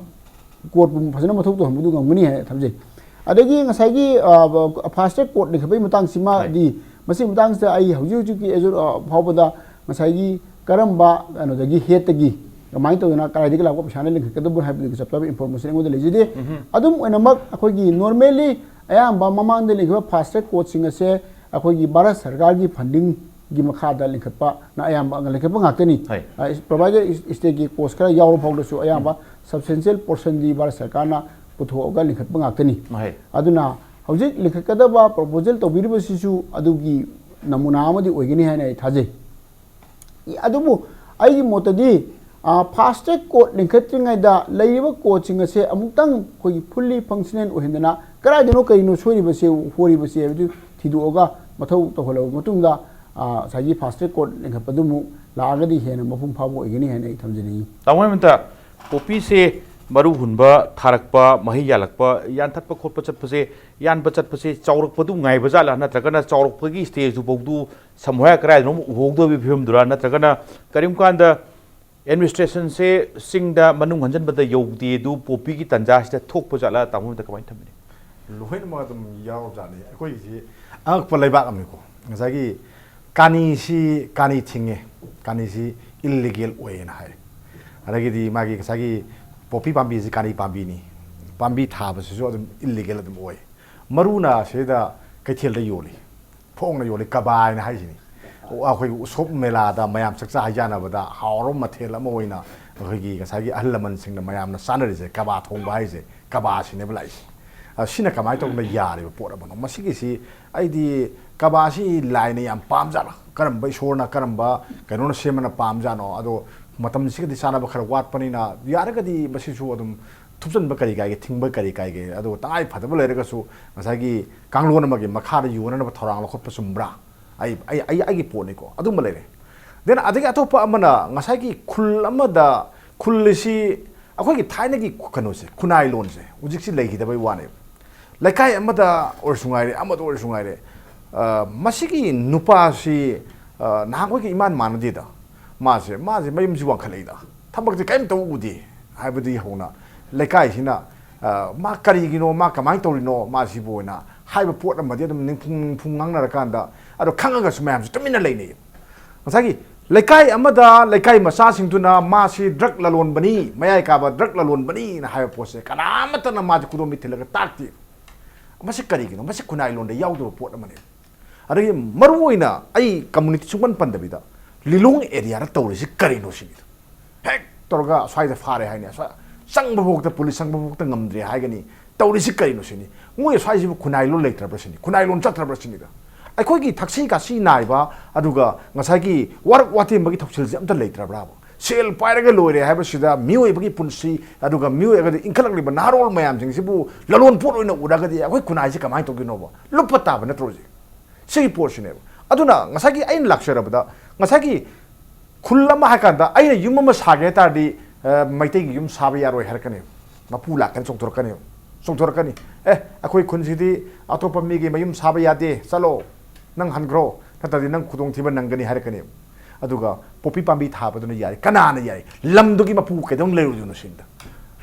ꯀꯣꯔꯠꯄꯨ ꯐꯖꯅ ꯃꯊꯧ ꯇꯧꯍꯟꯕꯗꯨ ꯉꯝꯒꯅꯤ ꯍꯥꯏꯅ ꯊꯝꯖꯩ꯫ ꯑꯗꯒꯤ ꯉꯁꯥꯏꯒꯤ, ꯑ, ꯐꯥꯁ ꯇ꯭ꯔꯦꯛ ꯀꯣꯔꯠ ꯂꯤꯡꯈꯠꯄꯒꯤ ꯃꯇꯥꯡꯁꯤꯃꯗꯤ, ꯃꯁꯤꯒꯤ ꯃꯇꯥꯡꯁꯤꯗ ꯑꯩ ꯍꯧꯖꯤꯛ ꯍꯧꯖꯤꯛꯀꯤ ꯑꯦꯖꯨ-, ꯑ, ꯐꯥꯎꯕꯗ ꯉꯁꯥꯏꯒꯤ ꯀꯔꯝꯕ ꯀꯩꯅꯣꯗꯒꯤ, ꯍꯦꯠꯇꯒꯤ ꯀꯃꯥꯏꯅ ꯇꯧꯗꯅ ꯀꯗꯥꯏꯗꯒꯤ ꯂꯥꯛꯄ ꯄꯩꯁꯥꯅ ꯂꯤꯡꯈꯠꯀꯗꯕꯅꯣ ꯍꯥꯏꯕꯗꯨꯒꯤ ꯆꯞ ꯆꯥꯕ ꯏꯟꯐꯣꯔꯃꯦꯁꯟ ꯑꯩꯉꯣꯟꯗ ꯂꯩꯖꯗꯦ꯫ ꯑꯗꯨꯝ ꯑꯣꯏꯅꯃꯛ ꯑꯩꯈꯣꯏꯒꯤ ꯅꯣꯔꯃꯦꯜꯂꯤ ꯑꯌꯥꯝꯕ ꯃꯃꯥꯡꯗ ꯂꯩꯈꯤꯕ ꯐꯥꯁ ꯇ꯭ꯔꯦꯛ ꯀꯣꯔꯠꯁꯤꯡ ꯑꯁꯦ ꯑꯩꯈꯣꯏꯒꯤ ꯚꯥꯔꯠ ꯁꯔꯀꯥꯔꯒꯤ ꯐꯟꯗꯤꯡꯒꯤ ꯃꯈꯥꯗ ꯂꯤꯡꯈꯠꯄꯅ ꯑꯌꯥꯝꯕ ꯂꯤꯡꯈꯠꯄ ꯉꯥꯛꯇꯅꯤ꯫ ꯍꯣꯏ꯫ ꯑ, ꯏꯁ-, ꯄ꯭ꯔꯣꯚꯥꯏꯗꯦꯠ ꯏꯁ-, ꯏꯁꯇꯦꯠꯀꯤ ꯀꯣꯁ ꯈꯔ ꯌꯥꯎꯔ ꯐꯥꯎꯗꯁꯨ ꯑꯌꯥꯝꯕ ꯁꯕꯁ꯭ꯇꯦꯟꯁꯤꯌꯦꯜ ꯄꯣꯔꯁꯟꯗꯤ ꯚꯥꯔꯠ ꯁꯔꯀꯥꯔꯅ ꯄꯨꯊꯣꯛꯑꯒ ꯂꯤꯡꯈꯠꯄ ꯉꯥꯛꯇꯅꯤ꯫ ꯍꯣꯏ꯫ ꯑꯗꯨꯅ ꯍꯧꯖꯤꯛ ꯂꯤꯡꯈꯠꯀꯗꯕ ꯄ꯭ꯔꯣꯄꯣꯖꯦꯜ ꯇꯧꯕꯤꯔꯤꯕꯁꯤꯁꯨ ꯑꯗꯨꯒꯤ ꯅꯃꯨꯅꯥ ꯑꯃꯗꯤ ꯑꯣꯏꯒꯅꯤ ꯍꯥꯏꯅ ꯑꯩ ꯊꯥꯖꯩ꯫ ꯏ-, ꯑꯗꯨꯕꯨ ꯑꯩꯒꯤ ꯃꯣꯠꯇꯗꯤ, ꯑ, ꯐꯥꯁ ꯇ꯭ꯔꯦꯛ ꯀꯣꯔꯠ ꯂꯤꯡꯈꯠꯇ꯭ꯔꯤꯉꯩꯗ ꯂꯩꯔꯤꯕ ꯀꯣꯔꯠꯁꯤꯡ ꯑꯁꯦ ꯑꯃꯨꯛꯇꯪ ꯑꯩꯈꯣꯏꯒꯤ ꯐꯨꯜꯂꯤ ꯐꯪꯁꯅꯦꯜ ꯑꯣꯏꯍꯟꯗꯅ ꯀꯗꯥꯏꯗꯅꯣ ꯀꯔꯤꯅꯣ ꯁꯣꯏꯔꯤꯕꯁꯦ, ꯍꯣꯔꯤꯕꯁꯦ ꯍꯥꯏꯕꯗꯨ ꯊꯤꯗꯣꯛꯑꯒ ꯃꯊꯧ ꯇꯧꯍꯜꯂꯕ ꯃꯇꯨꯡꯗ, ꯑ, ꯉꯁꯥꯏꯒꯤ ꯐꯥꯁ ꯇ꯭ꯔꯦꯛ ꯀꯣꯔꯠ ꯂꯤꯡꯈꯠꯄꯗꯨꯃꯨꯛ ꯂꯥꯛꯑꯒꯗꯤ ꯍꯦꯟꯅ ꯃꯄꯨꯡ ꯐꯥꯕ ꯑꯣꯏꯒꯅꯤ ꯍꯥꯏꯅ ꯑꯩ ꯊꯝꯖꯅꯤꯡꯉꯤ꯫ ꯇꯥꯃꯣ ꯍꯦꯃꯟꯇ, ꯄꯣꯄꯤꯁꯦ ꯃꯔꯨ ꯍꯨꯟꯕ, ꯊꯥꯔꯛꯄ, ꯃꯍꯩ ꯌꯥꯜꯂꯛꯄ, ꯌꯥꯟꯊꯠꯄ ꯈꯣꯠꯄ ꯆꯠꯄꯁꯦ, ꯌꯥꯟꯕ ꯆꯠꯄꯁꯦ ꯆꯥꯎꯔꯛꯄꯗꯨ ꯉꯥꯏꯕ ꯖꯥꯠꯂꯥ, ꯅꯠꯇ꯭ꯔꯒꯅ ꯆꯥꯎꯔꯛꯄꯒꯤ ꯁ꯭ꯇꯦꯖꯇꯨꯐꯥꯎꯗꯨ ꯁꯝꯍꯥꯏ ꯀꯗꯥꯏꯗꯅꯣꯝ ꯎꯍꯧꯗꯕꯒꯤ ꯐꯤꯕꯝꯗꯨꯔꯥ, ꯅꯠꯇ꯭ꯔꯒꯅ ꯀꯔꯤꯒꯨꯝꯕ ꯀꯥꯟꯗ ꯑꯦꯗꯃꯤꯅꯤꯁꯇ꯭ꯔꯦꯁꯟꯁꯦ ꯆꯤꯡꯗ ꯃꯅꯨꯡ ꯍꯟꯖꯟꯕꯗ ꯌꯧꯗꯦ ꯑꯗꯨ ꯄꯣꯄꯤꯒꯤ ꯇꯟꯖꯥꯁꯤꯗ ꯊꯣꯛꯄ ꯖꯥꯠꯂꯥ, ꯇꯥꯃꯣ ꯍꯣꯏꯗ ꯀꯃꯥꯏꯅ ꯊꯝꯕꯤꯅꯤ? ꯂꯣꯏꯅꯃꯛ ꯑꯗꯨꯝ ꯌꯥꯎꯔꯕꯖꯥꯠꯅꯤ꯫ ꯑꯩꯈꯣꯏꯒꯤꯁꯤ ꯑꯉꯛꯄ ꯂꯩꯕꯥꯛ ꯑꯃꯅꯤꯀꯣ꯫ ꯉꯁꯥꯏꯒꯤ ꯀꯥꯅꯤꯁꯤ, ꯀꯥꯅꯤ ꯊꯤꯡꯉꯦ, ꯀꯥꯅꯤꯁꯤ ꯏꯜꯂꯤꯒꯦꯜ ꯑꯣꯏꯌꯦꯅ ꯍꯥꯏ꯫ ꯑꯗꯒꯤꯗꯤ ꯃꯥꯒꯤ ꯉꯁꯥꯏꯒꯤ ꯄꯣꯄꯤ ꯄꯥꯝꯕꯤꯁꯤ ꯀꯥꯅꯤ ꯄꯥꯝꯕꯤꯅꯤ, ꯄꯥꯝꯕꯤ ꯊꯥꯕꯁꯤꯁꯨ ꯑꯗꯨꯝ ꯏꯜꯂꯤꯒꯦꯜ ꯑꯗꯨꯝ ꯑꯣꯏ꯫ ꯃꯔꯨꯅ ꯁꯤꯗ ꯀꯩꯊꯦꯜꯗ ꯌꯣꯜꯂꯤ, ꯐꯣꯡꯅ ꯌꯣꯜꯂꯤ, ꯀꯕꯥ ꯍꯥꯏꯅ ꯍꯥꯏꯁꯤꯅꯤ꯫ ꯑꯩꯈꯣꯏꯒꯤ ꯎꯁꯣꯞ ꯃꯦꯂꯥꯗ ꯃꯌꯥꯝ ꯆꯥꯛꯆꯥ ꯍꯩꯖꯥꯟꯅꯕꯗ ꯍꯥꯎꯔꯕ ꯃꯊꯦꯜ ꯑꯃ ꯑꯣꯏꯅ ꯑꯩꯈꯣꯏꯒꯤ ꯉꯁꯥꯏꯒꯤ ꯑꯍꯜ ꯂꯃꯟꯁꯤꯡꯅ ꯃꯌꯥꯝꯅ ꯆꯥꯅꯔꯤꯁꯦ ꯀꯕꯥ ꯊꯣꯡꯕ ꯍꯥꯏꯁꯦ, ꯀꯕꯥꯁꯤꯅꯦꯕ ꯂꯥꯛꯏꯁꯦ꯫ ꯑ, ꯁꯤꯅ ꯀꯃꯥꯏꯅ ꯇꯧꯗꯅ ꯌꯥꯔꯤꯕ ꯄꯣꯠ ꯑꯃꯅꯣ? ꯃꯁꯤꯒꯤꯁꯤ ꯑꯩꯗꯤ ꯀꯕꯥꯁꯤ ꯂꯥꯏꯅ ꯌꯥꯝ ꯄꯥꯝꯖꯥꯠꯂꯥ? ꯀꯔꯝꯕ ꯏꯁꯣꯔꯅ, ꯀꯔꯝꯕ ꯀꯩꯅꯣꯅ ꯁꯦꯝꯕꯅ ꯄꯥꯝꯖꯥꯠꯅꯣ? ꯑꯗꯣ ꯃꯇꯝꯁꯤꯒꯗꯤ ꯆꯥꯅꯕ ꯈꯔ ꯋꯥꯠꯄꯅꯤꯅ, ꯌꯥꯔꯒꯗꯤ ꯃꯁꯤꯁꯨ ꯑꯗꯨꯝ ꯊꯨꯞꯆꯟꯕ ꯀꯔꯤ ꯀꯥꯏꯒꯦ, ꯊꯤꯡꯕ ꯀꯔꯤ ꯀꯥꯏꯒꯦ? ꯑꯗꯣ ꯇꯉꯥꯏ ꯐꯗꯕ ꯂꯩꯔꯒꯁꯨ ꯉꯁꯥꯏꯒꯤ ꯀꯥꯡꯂꯣꯟ ꯑꯃꯒꯤ ꯃꯈꯥꯗ ꯌꯣꯟꯅꯅꯕ ꯊꯧꯔꯥꯡ ꯂꯧꯈꯠꯄ ꯆꯨꯝꯕ꯭ꯔꯥ? ꯑꯩ, ꯑꯩ, ꯑꯩ, ꯑꯩꯒꯤ ꯄꯣꯠꯅꯤꯀꯣ, ꯑꯗꯨꯝꯕ ꯂꯩꯔꯦ꯫ Then ꯑꯗꯒꯤ ꯑꯇꯣꯞꯄ ꯑꯃꯅ ꯉꯁꯥꯏꯒꯤ ꯈꯨꯜ ꯑꯃꯗ, ꯈꯨꯜ ꯑꯁꯤ ꯑꯩꯈꯣꯏꯒꯤ ꯊꯥꯏꯅꯒꯤ ꯀꯩꯅꯣꯁꯦ, ꯈꯨꯟꯅꯥꯏ ꯂꯣꯟꯁꯦ ꯍꯧꯖꯤꯛꯁꯤ ꯂꯩꯈꯤꯗꯕꯩ ꯋꯥꯅꯦꯕ꯫ ꯂꯩꯀꯥꯏ ꯑꯃꯗ ꯑꯣꯏꯔꯁꯨ ꯉꯥꯏꯔꯦ, ꯑꯃꯗ ꯑꯣꯏꯔꯁꯨ ꯉꯥꯏꯔꯦ, ꯑ, ꯃꯁꯤꯒꯤ ꯅꯨꯄꯥꯁꯤ, ꯑ, ꯅꯍꯥꯟꯈꯣꯏꯒ ꯏꯃꯥꯟ ꯃꯥꯟꯅꯗꯦꯗ꯫ ꯃꯥꯁꯦ, ꯃꯥꯁꯦ ꯃꯌꯨꯝꯁꯤ ꯋꯥꯡꯈꯠꯂꯛꯏꯗ, ꯊꯕꯛꯁꯦ ꯀꯔꯤꯝꯇ ꯎꯗꯦ ꯍꯥꯏꯕꯗꯒꯤ ꯍꯧꯅ ꯂꯩꯀꯥꯏꯁꯤꯅ, ꯑ, ꯃꯥ ꯀꯔꯤꯒꯤꯅꯣ, ꯃꯥ ꯀꯃꯥꯏꯅ ꯇꯧꯔꯤꯅꯣ ꯃꯥꯁꯤꯕꯨ ꯑꯣꯏꯅ ꯍꯥꯏꯕ ꯄꯣꯠ ꯑꯃꯗꯤ ꯑꯗꯨꯝ ꯅꯤꯡꯐꯨꯡ ꯅꯤꯡꯐꯨꯡ ꯉꯥꯡꯅꯔꯀꯥꯟꯗ, ꯑꯗꯣ ꯈꯪꯉꯒꯁꯨ ꯃꯌꯥꯝꯁꯦ ꯇꯨꯃꯤꯟꯅ ꯂꯩꯅꯩ꯫ ꯉꯁꯥꯏꯒꯤ ꯂꯩꯀꯥꯏ ꯑꯃꯗ ꯂꯩꯀꯥꯏ ꯃꯆꯥꯁꯤꯡꯗꯨꯅ ꯃꯥꯁꯤ ꯗ꯭ꯔꯒ ꯂꯂꯣꯟꯕꯅꯤ, ꯃꯌꯥꯏ ꯀꯥꯕ ꯗ꯭ꯔꯒ ꯂꯂꯣꯟꯕꯅꯤ ꯍꯥꯏꯕ ꯄꯣꯠꯁꯦ ꯀꯅꯥꯃꯠꯇꯅ ꯃꯥꯁꯦ ꯈꯨꯗꯣꯝꯕꯤ ꯊꯤꯜꯂꯒ ꯇꯥꯛꯇꯦ꯫ ꯃꯁꯤ ꯀꯔꯤꯒꯤꯅꯣ? ꯃꯁꯤ ꯈꯨꯟꯅꯥꯏ ꯂꯣꯟꯗ ꯌꯥꯎꯗꯕ ꯄꯣꯠ ꯑꯃꯅꯤ꯫ ꯑꯗꯒꯤ ꯃꯔꯨꯑꯣꯏꯅ ꯑꯩ ꯀꯝꯃꯨꯅꯤꯇꯤ ꯁꯨꯡꯄꯟ ꯄꯟꯗꯕꯤꯗ ꯂꯤꯂꯣꯡ ꯑꯦꯔꯤꯌꯥꯗ ꯇꯧꯔꯤꯁꯤ ꯀꯔꯤꯅꯣ ꯁꯤꯅꯤꯗ꯫ ꯍꯦꯛ ꯇꯧꯔꯒ ꯁ꯭ꯋꯥꯏꯗ ꯐꯥꯔꯦ ꯍꯥꯏꯅꯤ, ꯑꯁ꯭ꯋꯥꯏ ꯆꯪꯕ ꯐꯥꯎꯗ, ꯄꯨꯂꯤꯁ ꯆꯪꯕ ꯐꯥꯎꯗ ꯉꯝꯗ꯭ꯔꯦ ꯍꯥꯏꯒꯅꯤ꯫ ꯇꯧꯔꯤꯁꯤ ꯀꯔꯤꯅꯣ ꯁꯤꯅꯤ? ꯃꯣꯏ ꯁ꯭ꯋꯥꯏꯁꯤꯕꯨ ꯈꯨꯟꯅꯥꯏ ꯂꯣꯟ ꯂꯩꯇ꯭ꯔꯕ꯭ꯔꯥ ꯁꯤꯅꯤ? ꯈꯨꯟꯅꯥꯏ ꯂꯣꯟ ꯆꯠꯇ꯭ꯔꯕ꯭ꯔꯥ ꯁꯤꯅꯤꯗ꯫ ꯑꯩꯈꯣꯏꯒꯤ ꯊꯛꯁꯤ ꯈꯥꯁꯤ ꯅꯥꯏꯕ, ꯑꯗꯨꯒ ꯉꯁꯥꯏꯒꯤ ꯋꯥꯔꯛ ꯋꯥꯇꯦꯝꯕꯒꯤ ꯊꯧꯁꯤꯜꯁꯦ ꯑꯝꯇ ꯂꯩꯇ꯭ꯔꯕ꯭ꯔꯥꯕ? ꯁꯦꯜ ꯄꯥꯏꯔꯒ ꯂꯣꯏꯔꯦ ꯍꯥꯏꯕꯁꯤꯗ ꯃꯤꯑꯣꯏꯕꯒꯤ ꯄꯨꯟꯁꯤ, ꯑꯗꯨꯒ ꯃꯤꯑꯣꯏ ꯑꯗꯨ ꯏꯟꯈꯠꯂꯛꯂꯤꯕ ꯅꯍꯥꯔꯣꯜ ꯃꯌꯥꯝꯁꯤꯡꯁꯤꯕꯨ ꯂꯂꯣꯟ ꯄꯣꯠ ꯑꯣꯏꯅ ꯎꯔꯒꯗꯤ ꯑꯩꯈꯣꯏ ꯈꯨꯟꯅꯥꯏꯁꯤ ꯀꯃꯥꯏꯅ ꯇꯧꯗꯣꯏꯅꯣꯕ? ꯂꯨꯞꯄ ꯇꯥꯕ ꯅꯠꯇ꯭ꯔꯣ ꯍꯧꯖꯤꯛ? ꯁꯤꯒꯤ ꯄꯣꯠꯁꯤꯅꯦꯕ꯫ ꯑꯗꯨꯅ ꯉꯁꯥꯏꯒꯤ ꯑꯩꯅ ꯂꯥꯛꯆꯔꯕꯗ, ꯉꯁꯥꯏꯒꯤ ꯈꯨꯜ ꯑꯃ ꯍꯥꯏ ꯀꯥꯟꯗ ꯑꯩꯅ ꯌꯨꯝ ꯑꯃ ꯁꯥꯒꯦ ꯍꯥꯏ ꯇꯥꯔꯗꯤ, ꯑ, ꯃꯩꯇꯩꯒꯤ ꯌꯨꯝ ꯁꯥꯕ ꯌꯥꯔꯣꯏ ꯍꯥꯏꯔꯛꯀꯅꯤ, ꯃꯄꯨ ꯂꯥꯛꯀꯅꯤ, ꯆꯣꯡꯊꯣꯔꯛꯀꯅꯤ, ꯆꯣꯡꯊꯣꯔꯛꯀꯅꯤ꯫ "ꯑꯦ, ꯑꯩꯈꯣꯏ ꯈꯨꯟꯁꯤꯗꯤ ꯑꯇꯣꯞꯄ ꯃꯤꯒꯤ ꯃꯌꯨꯝ ꯁꯥꯕ ꯌꯥꯗꯦ, ꯆꯠꯂꯣ, ꯅꯪ ꯍꯟꯈ꯭ꯔꯣ, ꯅꯠꯇ꯭ꯔꯗꯤ ꯅꯪ ꯈꯨꯗꯣꯡꯊꯤꯕ ꯅꯪꯒꯅꯤ" ꯍꯥꯏꯔꯛꯀꯅꯤ꯫ ꯑꯗꯨꯒ ꯄꯣꯄꯤ ꯄꯥꯝꯕꯤ ꯊꯥꯕꯗꯨꯅ ꯌꯥꯔꯤ꯫ ꯀꯅꯥꯅ ꯌꯥꯔꯤ? ꯂꯝꯗꯨꯒꯤ ꯃꯄꯨ ꯀꯩꯗꯧꯅ ꯂꯩꯔꯣꯏꯗꯣꯏꯅꯣ ꯁꯤꯅꯤꯗ꯫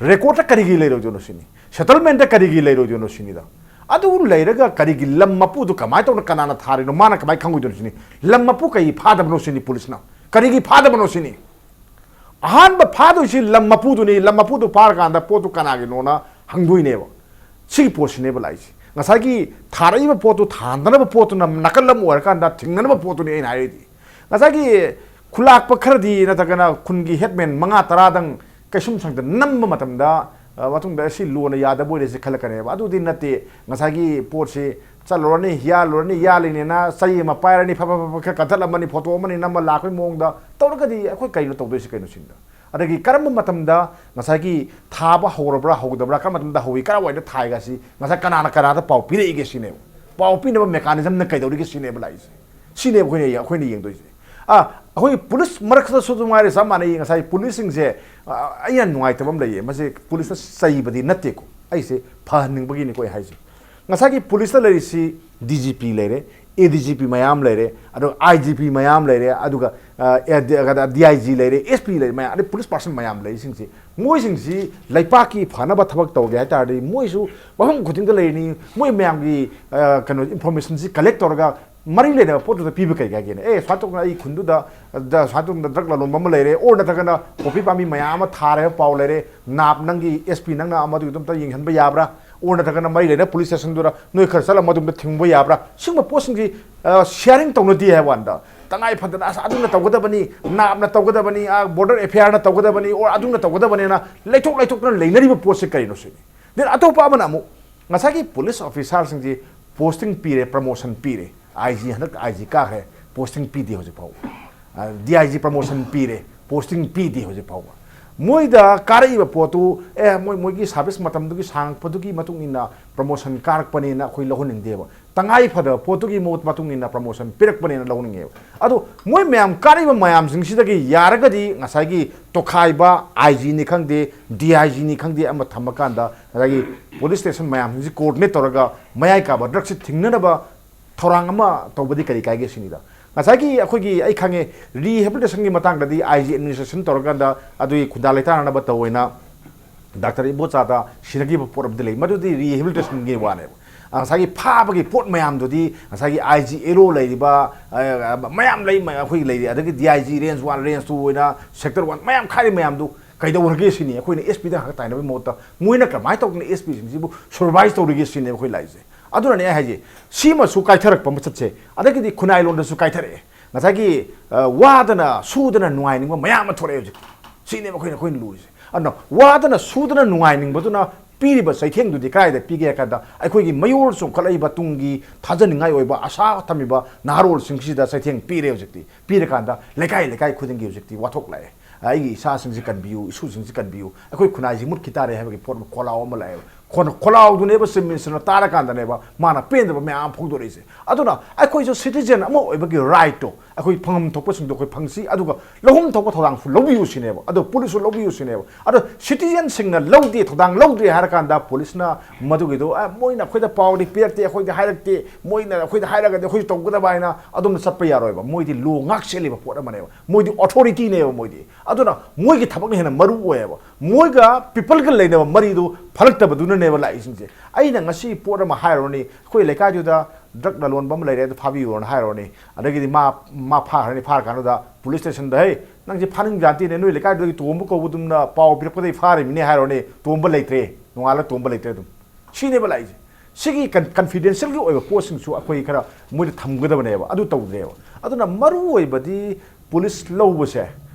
ꯔꯦꯀꯣꯔꯗꯇ ꯀꯔꯤꯒꯤ ꯂꯩꯔꯣꯏꯗꯣꯏꯅꯣ ꯁꯤꯅꯤ? ꯁꯦꯇꯜꯃꯦꯟꯠꯇ ꯀꯔꯤꯒꯤ ꯂꯩꯔꯣꯏꯗꯣꯏꯅꯣ ꯁꯤꯅꯤꯗ꯫ ꯑꯗꯨ ꯂꯩꯔꯒ ꯀꯔꯤꯒꯤ ꯂꯝ ꯃꯄꯨꯗꯨ ꯀꯃꯥꯏꯅ ꯇꯧꯅ ꯀꯅꯥꯅ ꯊꯥꯔꯤꯅꯣ, ꯃꯥꯅ ꯀꯃꯥꯏꯅ ꯈꯪꯉꯣꯏꯗꯣꯏꯅꯣ ꯁꯤꯅꯤ? ꯂꯝ ꯃꯄꯨ ꯀꯩ ꯐꯥꯗꯕꯅꯣ ꯁꯤꯅꯤ ꯄꯨꯂꯤꯁꯅ? ꯀꯔꯤꯒꯤ ꯐꯥꯗꯕꯅꯣ ꯁꯤꯅꯤ? ꯑꯍꯥꯟꯕ ꯐꯥꯗꯣꯏꯁꯤ ꯂꯝ ꯃꯄꯨꯗꯨꯅꯤ꯫ ꯂꯝ ꯃꯄꯨꯗꯨ ꯐꯥꯔꯀꯥꯟꯗ ꯄꯣꯠꯇꯨ ꯀꯅꯥꯒꯤꯅꯣꯅ ꯍꯪꯗꯣꯏꯅꯦꯕ꯫ ꯁꯤꯒꯤ ꯄꯣꯠꯁꯤꯅꯦꯕ ꯂꯥꯛꯏꯁꯦ꯫ ꯉꯁꯥꯏꯒꯤ ꯊꯥꯔꯛꯏꯕ ꯄꯣꯠꯇꯨ ꯊꯥꯅꯅꯕ ꯄꯣꯠꯇꯨꯅ ꯅꯥꯀꯜ ꯑꯃ ꯑꯣꯏꯔꯀꯥꯟꯗ ꯊꯤꯡꯅꯅꯕ ꯄꯣꯠꯇꯨꯅꯤ ꯑꯩꯅ ꯍꯥꯏꯔꯤꯗꯤ꯫ ꯉꯁꯥꯏꯒꯤ ꯈꯨꯂꯥꯛꯄ ꯈꯔꯗꯤ ꯅꯠꯇ꯭ꯔꯒꯅ ꯈꯨꯟꯒꯤ ꯍꯦꯠꯃꯦꯟ ꯃꯉꯥ ꯇꯔꯥꯗꯪ ꯀꯩꯁꯨꯝ ꯁꯪꯗ ꯅꯝꯕ ꯃꯇꯝꯗ, ꯑ, ꯃꯇꯨꯡꯗ ꯁꯤ ꯂꯣꯟꯅ ꯌꯥꯗꯕ ꯑꯣꯏꯔꯦ ꯁꯤ ꯈꯜꯂꯛꯀꯅꯦꯕ꯫ ꯑꯗꯨꯗꯤ ꯅꯠꯇꯦ꯫ ꯉꯁꯥꯏꯒꯤ ꯄꯣꯠꯁꯤ ꯆꯠꯂꯨꯔꯅꯤ, ꯌꯥꯜꯂꯨꯔꯅꯤ, ꯌꯥꯜꯂꯤꯅꯦꯅ ꯆꯩ ꯑꯃ ꯄꯥꯏꯔꯅꯤ, ꯐ ꯐ ꯐ ꯐ ꯈꯔ ꯀꯟꯊꯠꯂꯝꯃꯅꯤ, ꯐꯣꯇꯣ ꯑꯃꯅꯤ ꯅꯝꯃ ꯂꯥꯛꯄꯒꯤ ꯃꯑꯣꯡꯗ ꯇꯧꯔꯒꯗꯤ ꯑꯩꯈꯣꯏ ꯀꯩꯅꯣ ꯇꯧꯗꯣꯏꯁꯤ ꯀꯩꯅꯣ ꯁꯤꯅꯤꯗ꯫ ꯑꯗꯒꯤ ꯀꯔꯝꯕ ꯃꯇꯝꯗ ꯉꯁꯥꯏꯒꯤ ꯊꯥꯕ ꯍꯧꯔꯕ꯭ꯔꯥ ꯍꯧꯗꯕ꯭ꯔꯥ, ꯀꯔꯝꯕ ꯃꯇꯝꯗ ꯍꯧꯏ, ꯀꯔꯥꯏꯋꯥꯏꯗ ꯊꯥꯏꯒ ꯁꯤ ꯉꯁꯥꯏ ꯀꯅꯥꯅ ꯀꯅꯥꯗ ꯄꯥꯎ ꯄꯤꯔꯛꯏꯒꯦ ꯁꯤꯅꯦꯕ꯫ ꯄꯥꯎ ꯄꯤꯅꯕ ꯃꯦꯀꯥꯅꯤꯖꯝꯅ ꯀꯩꯗꯧꯔꯤꯒꯦ ꯁꯤꯅꯦꯕ ꯂꯥꯛꯏꯁꯦ꯫ ꯁꯤꯅꯦꯕ ꯑꯩꯈꯣꯏꯅ, ꯑꯩꯈꯣꯏꯅ ꯌꯦꯡꯗꯣꯏꯁꯦ꯫ ꯑꯥ, ꯑꯩꯈꯣꯏꯒꯤ ꯄꯨꯂꯤꯁ ꯃꯔꯛꯇꯁꯨ ꯑꯗꯨꯝ ꯍꯥꯏꯔꯦ, ꯆꯞ ꯃꯥꯟꯅꯩ꯫ ꯉꯁꯥꯏ ꯄꯨꯂꯤꯁꯁꯤꯡꯁꯦ, ꯑ, ꯑꯩ ꯌꯥꯝ ꯅꯨꯡꯉꯥꯏꯇꯕ ꯑꯃ ꯂꯩꯌꯦ꯫ ꯃꯁꯤ ꯄꯨꯂꯤꯁꯇ ꯆꯩꯕꯗꯤ ꯅꯠꯇꯦꯀꯣ, ꯑꯩꯁꯦ ꯐꯍꯟꯅꯤꯡꯕꯒꯤꯅꯤꯀꯣ ꯑꯩ ꯍꯥꯏꯁꯦ꯫ ꯉꯁꯥꯏꯒꯤ ꯄꯨꯂꯤꯁꯇ ꯂꯩꯔꯤꯁꯤ ꯗꯤ ꯖꯤ ꯄꯤ ꯂꯩꯔꯦ, ꯑꯦ ꯗꯤ ꯖꯤ ꯄꯤ ꯃꯌꯥꯝ ꯂꯩꯔꯦ, ꯑꯗꯨꯒ ꯑꯥꯏ ꯖꯤ ꯄꯤ ꯃꯌꯥꯝ ꯂꯩꯔꯦ, ꯑꯗꯨꯒ ꯗꯤ ꯑꯥꯏ ꯖꯤ ꯂꯩꯔꯦ, ꯑꯦꯁ ꯄꯤ ꯂꯩꯔꯦ, ꯃꯌꯥꯝ, ꯑꯗꯩ ꯄꯨꯂꯤꯁ ꯄꯥꯔꯁꯟ ꯃꯌꯥꯝ ꯂꯩꯔꯤꯁꯤꯡꯁꯤ, ꯃꯣꯏꯁꯤꯡꯁꯤ ꯂꯩꯄꯥꯛꯀꯤ ꯐꯅꯕ ꯊꯕꯛ ꯇꯧꯒꯦ ꯍꯥꯏ ꯇꯥꯔꯗꯤ ꯃꯣꯏꯁꯨ ꯃꯐꯝ ꯈꯨꯗꯤꯡꯗ ꯂꯩꯔꯤꯅꯤ꯫ ꯃꯣꯏ ꯃꯌꯥꯝꯒꯤ ꯑ, ꯀꯩꯅꯣ, ꯏꯟꯐꯣꯔꯃꯦꯁꯟꯁꯤ ꯀꯂꯦꯛ ꯇꯧꯔꯒ ꯃꯔꯤ ꯂꯩꯅꯕ ꯄꯣꯠꯇꯨꯗ ꯄꯤꯕ ꯀꯩ ꯀꯥꯏꯒꯦꯅꯦ? ꯑꯦ, ꯁꯨꯃꯥꯏꯅ ꯇꯧꯗꯅ ꯑꯩ ꯈꯨꯟꯗꯨꯗ, ꯗ, ꯁꯨꯃꯥꯏꯅ ꯇꯧꯗꯅ ꯗ꯭ꯔꯒ ꯂꯂꯣꯟꯕ ꯑꯃ ꯂꯩꯔꯦ, ꯑꯣꯔ ꯅꯠꯇ꯭ꯔꯒꯅ ꯄꯣꯄꯤ ꯄꯥꯝꯕꯤ ꯃꯌꯥꯝ ꯑꯃ ꯊꯥꯔꯦ ꯍꯥꯏꯕ ꯄꯥꯎ ꯂꯩꯔꯦ, ꯅꯥꯞ ꯅꯪꯒꯤ ꯑꯦꯁ ꯄꯤ ꯅꯪꯅ ꯃꯗꯨꯒꯤꯗꯣ ꯑꯝꯇ ꯌꯦꯡꯍꯟꯕ ꯌꯥꯕ꯭ꯔꯥ? ꯑꯣꯔ ꯅꯠꯇ꯭ꯔꯒꯅ ꯃꯔꯤ ꯂꯩꯅꯕ ꯄꯨꯂꯤꯁ ꯁ꯭ꯇꯦꯁꯟꯗꯨꯗ ꯅꯣꯏ ꯈꯔ ꯆꯠꯂꯒ ꯃꯗꯨꯝꯇ ꯊꯤꯡꯕ ꯌꯥꯕ꯭ꯔꯥ? ꯁꯤꯒꯨꯝꯕ ꯄꯣꯠꯁꯤꯡꯁꯤ, ꯑ, ꯁꯤꯌꯥꯔꯤꯡ ꯇꯧꯅꯗꯦ ꯍꯥꯏꯕ ꯋꯥꯅꯤꯗ꯫ ꯇꯉꯥꯏ ꯐꯗꯅ ꯑꯁ ꯑꯗꯨꯅ ꯇꯧꯒꯗꯕꯅꯤ, ꯅꯥꯞꯅ ꯇꯧꯒꯗꯕꯅꯤ, ꯑ, ꯕꯣꯔꯗꯔ ꯑꯦꯐ ꯑꯥꯏ ꯑꯥꯔꯅ ꯇꯧꯒꯗꯕꯅꯤ, ꯑꯣꯔ ꯑꯗꯨꯅ ꯇꯧꯒꯗꯕꯅꯤꯅ ꯂꯩꯊꯣꯛ ꯂꯩꯊꯣꯛꯇꯅ ꯂꯩꯅꯔꯤꯕ ꯄꯣꯠꯁꯦ ꯀꯔꯤꯅꯣ ꯁꯤꯅꯤ꯫ ꯗꯦꯟ ꯑꯇꯣꯞꯄ ꯑꯃꯅ ꯑꯃꯨꯛ ꯉꯁꯥꯏꯒꯤ ꯄꯨꯂꯤꯁ ꯑꯣꯐꯤꯁꯥꯔꯁꯤꯡꯁꯤ ꯄꯣꯁꯇꯤꯡ ꯄꯤꯔꯦ, ꯄ꯭ꯔꯃꯣꯁꯟ ꯄꯤꯔꯦ, ꯑꯥꯏ ꯖꯤ, ꯍꯟꯗꯛ ꯑꯥꯏ ꯖꯤ ꯀꯥꯈ꯭ꯔꯦ, ꯄꯣꯁꯇꯤꯡ ꯄꯤꯗꯦ ꯍꯧꯖꯤꯛ ꯐꯥꯎꯕ꯫ ꯗꯤ ꯑꯥꯏ ꯖꯤ ꯄ꯭ꯔꯃꯣꯁꯟ ꯄꯤꯔꯦ, ꯄꯣꯁꯇꯤꯡ ꯄꯤꯗꯦ ꯍꯧꯖꯤꯛ ꯐꯥꯎꯕ꯫ ꯃꯣꯏꯗ ꯀꯥꯔꯛꯏꯕ ꯄꯣꯠꯇꯨ, ꯑꯦ, ꯃꯣꯏ, ꯃꯣꯏꯒꯤ ꯁꯥꯔꯚꯤꯁ ꯃꯇꯝꯗꯨꯒꯤ ꯁꯥꯡꯉꯛꯄꯗꯨꯒꯤ ꯃꯇꯨꯡ ꯏꯟꯅ ꯄ꯭ꯔꯃꯣꯁꯟ ꯀꯥꯔꯛꯄꯅꯦꯅ ꯑꯩꯈꯣꯏ ꯂꯧꯍꯟꯅꯤꯡꯗꯦꯕ꯫ ꯇꯉꯥꯏ ꯐꯗꯕ ꯄꯣꯠꯇꯨꯒꯤ ꯃꯇꯨꯡ ꯏꯟꯅ ꯄ꯭ꯔꯃꯣꯁꯟ ꯄꯤꯔꯛꯄꯅꯦꯅ ꯂꯧꯅꯤꯡꯉꯦꯕ꯫ ꯑꯗꯣ ꯃꯣꯏ ꯃꯌꯥꯝ ꯀꯥꯔꯛꯏꯕ ꯃꯌꯥꯝꯁꯤꯡꯁꯤꯗꯒꯤ ꯌꯥꯔꯒꯗꯤ ꯉꯁꯥꯏꯒꯤ ꯇꯣꯈꯥꯏꯕ ꯑꯥꯏ ꯖꯤꯅꯤ ꯈꯪꯗꯦ, ꯗꯤ ꯑꯥꯏ ꯖꯤꯅꯤ ꯈꯪꯗꯦ, ꯑꯃ ꯊꯝꯃꯀꯥꯟꯗ ꯉꯁꯥꯏꯒꯤ ꯄꯨꯂꯤꯁ ꯁ꯭ꯇꯦꯁꯟ ꯃꯌꯥꯝꯁꯤꯡꯁꯤ ꯀꯣꯑꯣꯔꯗꯤꯅꯦꯠ ꯇꯧꯔꯒ ꯃꯌꯥꯏ ꯀꯥꯕ ꯗ꯭ꯔꯒꯁꯤ ꯊꯤꯡꯅꯅꯕ ꯊꯧꯔꯥꯡ ꯑꯃ ꯇꯧꯕꯗꯤ ꯀꯔꯤ ꯀꯥꯏꯒꯦ ꯁꯤꯅꯤꯗ꯫ ꯉꯁꯥꯏꯒꯤ ꯑꯩꯈꯣꯏꯒꯤ, ꯑꯩ ꯈꯪꯉꯦ, ꯔꯤꯍꯦꯕꯤꯂꯤꯇꯦꯁꯟꯒꯤ ꯃꯇꯥꯡꯗꯗꯤ ꯑꯥꯏ ꯖꯤ ꯑꯦꯗꯃꯤꯅꯤꯁꯇ꯭ꯔꯦꯁꯟ ꯇꯧꯔꯀꯥꯟꯗ ꯑꯗꯨꯒꯤ ꯈꯨꯟꯗꯥ ꯂꯩꯇꯥꯅꯅꯕ ꯇꯧꯋꯦꯅ ꯗꯥꯛꯇꯔ ꯏꯕꯣꯆꯥꯗ ꯁꯤꯟꯅꯈꯤꯕ ꯄꯣꯠ ꯑꯃꯗꯤ ꯂꯩ, ꯃꯗꯨꯗꯤ ꯔꯤꯍꯦꯕꯤꯂꯤꯇꯦꯁꯟꯒꯤ ꯋꯥꯅꯦꯕ꯫ ꯉꯁꯥꯏꯒꯤ ꯐꯥꯕꯒꯤ ꯄꯣꯠ ꯃꯌꯥꯝꯗꯨꯗꯤ ꯉꯁꯥꯏꯒꯤ ꯑꯥꯏ ꯖꯤ ꯑꯦꯜ ꯑꯣ ꯂꯩꯔꯤꯕ, ꯑ, ꯃꯌꯥꯝ ꯂꯩ, ꯃ-, ꯑꯩꯈꯣꯏꯒꯤ ꯂꯩꯔꯤ, ꯑꯗꯒꯤ D I G range one, range two ꯑꯣꯏꯅ ꯁꯦꯛꯇꯔ ꯋꯥꯟ ꯃꯌꯥꯝ ꯈꯥꯏꯔꯤ ꯃꯌꯥꯝꯗꯨ ꯀꯩꯗꯧꯔꯒꯦ ꯁꯤꯅꯤ꯫ ꯑꯩꯈꯣꯏꯅ ꯑꯦꯁ ꯄꯤꯗ ꯈꯛꯇ ꯇꯥꯏꯅꯕꯒꯤ ꯃꯍꯨꯠꯇ ꯃꯣꯏꯅ ꯀꯃꯥꯏꯅ ꯇꯧꯗꯅ ꯑꯦꯁ ꯄꯤꯁꯤꯡꯁꯤꯕꯨ ꯁꯨꯄꯔꯚꯥꯏꯁ ꯇꯧꯔꯤꯒꯦ ꯁꯤꯅꯦꯕ ꯑꯩꯈꯣꯏ ꯂꯥꯛꯏꯁꯦ꯫ ꯑꯗꯨꯅꯅꯦ ꯑꯩ ꯍꯥꯏꯁꯦ, ꯁꯤꯃꯁꯨ ꯀꯥꯏꯊꯔꯛꯄ ꯃꯆꯠꯁꯦ, ꯑꯗꯒꯤꯗꯤ ꯈꯨꯟꯅꯥꯏꯂꯣꯟꯗꯁꯨ ꯀꯥꯏꯊꯔꯛꯑꯦ꯫ ꯉꯁꯥꯏꯒꯤ, ꯑ, ꯋꯥꯗꯅ ꯁꯨꯗꯅ ꯅꯨꯡꯉꯥꯏꯅꯤꯡꯕ ꯃꯌꯥꯝ ꯑꯃ ꯊꯣꯛꯂꯛꯑꯦ ꯍꯧꯖꯤꯛ꯫ ꯁꯤꯅꯦꯕ ꯑꯩꯈꯣꯏꯅ, ꯑꯩꯈꯣꯏꯅ ꯂꯨꯔꯤꯁꯦ꯫ ꯑꯗꯨꯅ ꯋꯥꯗꯅ ꯁꯨꯗꯅ ꯅꯨꯡꯉꯥꯏꯅꯤꯡꯕꯗꯨꯅ ꯄꯤꯔꯤꯕ ꯆꯩꯊꯦꯡꯗꯨꯗꯤ ꯀꯗꯥꯏꯗ ꯄꯤꯒꯦ ꯍꯥꯏ ꯀꯥꯟꯗ, ꯑꯩꯈꯣꯏꯒꯤ ꯃꯌꯣꯜ ꯆꯣꯡꯈꯠꯂꯛꯏꯕ ꯇꯨꯡꯒꯤ ꯊꯥꯖꯅꯤꯡꯉꯥꯏ ꯑꯣꯏꯕ ꯑꯥꯁꯥ ꯊꯝꯃꯤꯕ ꯅꯍꯥꯔꯣꯜꯁꯤꯡꯁꯤꯗ ꯆꯩꯊꯦꯡ ꯄꯤꯔꯦ ꯍꯧꯖꯤꯛꯇꯤ꯫ ꯄꯤꯔꯀꯥꯟꯗ ꯂꯩꯀꯥꯏ ꯂꯩꯀꯥꯏ ꯈꯨꯗꯤꯡꯒꯤ ꯍꯧꯖꯤꯛꯇꯤ ꯋꯥꯊꯣꯛ ꯂꯥꯛꯑꯦ꯫ "ꯑꯩꯒꯤ ꯏꯆꯥꯁꯤꯡꯁꯤ ꯀꯟꯕꯤꯌꯨ, ꯏꯁꯨꯁꯤꯡꯁꯤ ꯀꯟꯕꯤꯌꯨ, ꯑꯩꯈꯣꯏ ꯈꯨꯟꯅꯥꯏꯁꯤ ꯃꯨꯠꯈꯤ ꯇꯥꯔꯦ" ꯍꯥꯏꯕꯒꯤ ꯄꯣꯠ ꯑꯃ, ꯈꯣꯜꯂꯥꯎ ꯑꯃ ꯂꯥꯛꯑꯦꯕ꯫ ꯈꯣꯟ- ꯈꯣꯜꯂꯥꯎꯗꯨꯅꯦꯕ ꯆꯤꯐ ꯃꯤꯅꯤꯁꯇꯔꯅ ꯇꯥꯔꯀꯥꯟꯗꯅꯦꯕ ꯃꯥꯅ ꯄꯦꯟꯗꯕ ꯃꯌꯥꯝ ꯑꯃ ꯐꯣꯡꯗꯣꯔꯛꯏꯁꯦ꯫ ꯑꯗꯨꯅ ꯑꯩꯈꯣꯏꯁꯨ ꯁꯤꯇꯤꯖꯦꯟ ꯑꯃ ꯑꯣꯏꯕꯒꯤ ꯔꯥꯏꯠꯇꯣ ꯑꯩꯈꯣꯏ ꯐꯪꯐꯝ ꯊꯣꯛꯄꯁꯤꯡꯗꯣ ꯑꯩꯈꯣꯏ ꯐꯪꯁꯤ, ꯑꯗꯨꯒ ꯂꯧꯐꯝ ꯊꯣꯛꯄ ꯊꯧꯗꯥꯡꯁꯨ ꯂꯧꯕꯤꯌꯨ ꯁꯤꯅꯦꯕ, ꯑꯗꯣ ꯄꯨꯂꯤꯁꯁꯨ ꯂꯧꯕꯤꯌꯨ ꯁꯤꯅꯦꯕ꯫ ꯑꯗꯣ ꯁꯤꯇꯤꯖꯦꯟꯁꯤꯡꯅ ꯂꯧꯗꯦ, ꯊꯧꯗꯥꯡ ꯂꯧꯗ꯭ꯔꯦ ꯍꯥꯏꯔꯀꯥꯟꯗ ꯄꯨꯂꯤꯁꯅ ꯃꯗꯨꯒꯤꯗꯣ "ꯑꯦ, ꯃꯣꯏꯅ ꯑꯩꯈꯣꯏꯗ ꯄꯥꯎꯗꯤ ꯄꯤꯔꯛꯇꯦ, ꯑꯩꯈꯣꯏꯗ ꯍꯥꯏꯔꯛꯇꯦ, ꯃꯣꯏꯅ ꯑꯩꯈꯣꯏꯗ ꯍꯥꯏꯔꯒꯗꯤ ꯑꯩꯈꯣꯏꯁꯨ ꯇꯧꯒꯗꯕ" ꯍꯥꯏꯅ ꯑꯗꯨꯝꯅ ꯆꯠꯄ ꯌꯥꯔꯣꯏꯕ꯫ ꯃꯣꯏꯗꯤ ꯂꯣ ꯉꯥꯛ ꯁꯦꯜꯂꯤꯕ ꯄꯣꯠ ꯑꯃꯅꯦꯕ, ꯃꯣꯏꯗꯤ ꯑꯣꯊꯣꯔꯤꯇꯤꯅꯦꯕ꯫ ꯃꯣꯏꯗꯤ ꯑꯗꯨꯅ ꯃꯣꯏꯒꯤ ꯊꯕꯛꯅ ꯍꯦꯟꯅ ꯃꯔꯨ ꯑꯣꯏꯌꯦꯕ꯫ ꯃꯣꯏꯒ ꯄꯤꯄꯜꯒ ꯂꯩꯅꯕ ꯃꯔꯤꯗꯨ ꯐꯔꯛꯇꯕꯗꯨꯅꯅꯦꯕ ꯂꯥꯛꯏꯁꯤꯡꯁꯦ꯫ ꯑꯩꯅ ꯉꯁꯤ ꯄꯣꯠ ꯑꯃ ꯍꯥꯏꯔꯨꯔꯅꯤ, ꯑꯩꯈꯣꯏ ꯂꯩꯀꯥꯏꯗꯨꯗ ꯗ꯭ꯔꯒ ꯂꯂꯣꯟꯕ ꯑꯃ ꯂꯩꯔꯦ, ꯑꯗꯨ ꯐꯥꯕꯤꯌꯨꯅ ꯍꯥꯏꯔꯨꯔꯅꯤ, ꯑꯗꯒꯤꯗꯤ ꯃꯥ ꯃꯥ ꯐꯥꯈ꯭ꯔꯅꯤ, ꯐꯥꯔꯀꯥꯟꯗꯨꯗ ꯄꯨꯂꯤꯁ ꯁ꯭ꯇꯦꯁꯟꯗ "ꯍꯦ, ꯅꯪꯁꯦ ꯐꯥꯅꯤꯡ ꯌꯥꯟꯇꯤꯅꯦ, ꯅꯣꯏ ꯂꯩꯀꯥꯏꯗꯨꯗꯒꯤ ꯇꯣꯝꯕ ꯀꯧꯕꯗꯨꯝꯅ ꯄꯥꯎ ꯄꯤꯔꯛꯄꯗꯒꯤ ꯐꯥꯔꯤꯃꯤꯅꯦ" ꯍꯥꯏꯔꯨꯔꯅꯤ, ꯇꯣꯝꯕ ꯂꯩꯇ꯭ꯔꯦ, ꯅꯣꯡꯉꯥꯜꯂ ꯇꯣꯝꯕ ꯂꯩꯇ꯭ꯔꯦ꯫ ꯑꯗꯨꯝ ꯁꯤꯅꯦꯕ ꯂꯥꯛꯏꯁꯦ꯫ ꯁꯤꯒꯤ ꯀꯟ- ꯀꯟꯐꯤꯗꯦꯟꯁꯤꯌꯦꯜꯒꯤ ꯑꯣꯏꯕ ꯄꯣꯠꯁꯤꯡꯁꯨ ꯑꯩꯈꯣꯏ ꯈꯔ ꯃꯣꯏꯗ ꯊꯝꯒꯗꯕꯅꯦꯕ, ꯑꯗꯨ ꯇꯧꯗ꯭ꯔꯦꯕ꯫ ꯑꯗꯨꯅ ꯃꯔꯨ ꯑꯣꯏꯕꯗꯤ ꯄꯨꯂꯤꯁ ꯂꯧꯕꯁꯦ,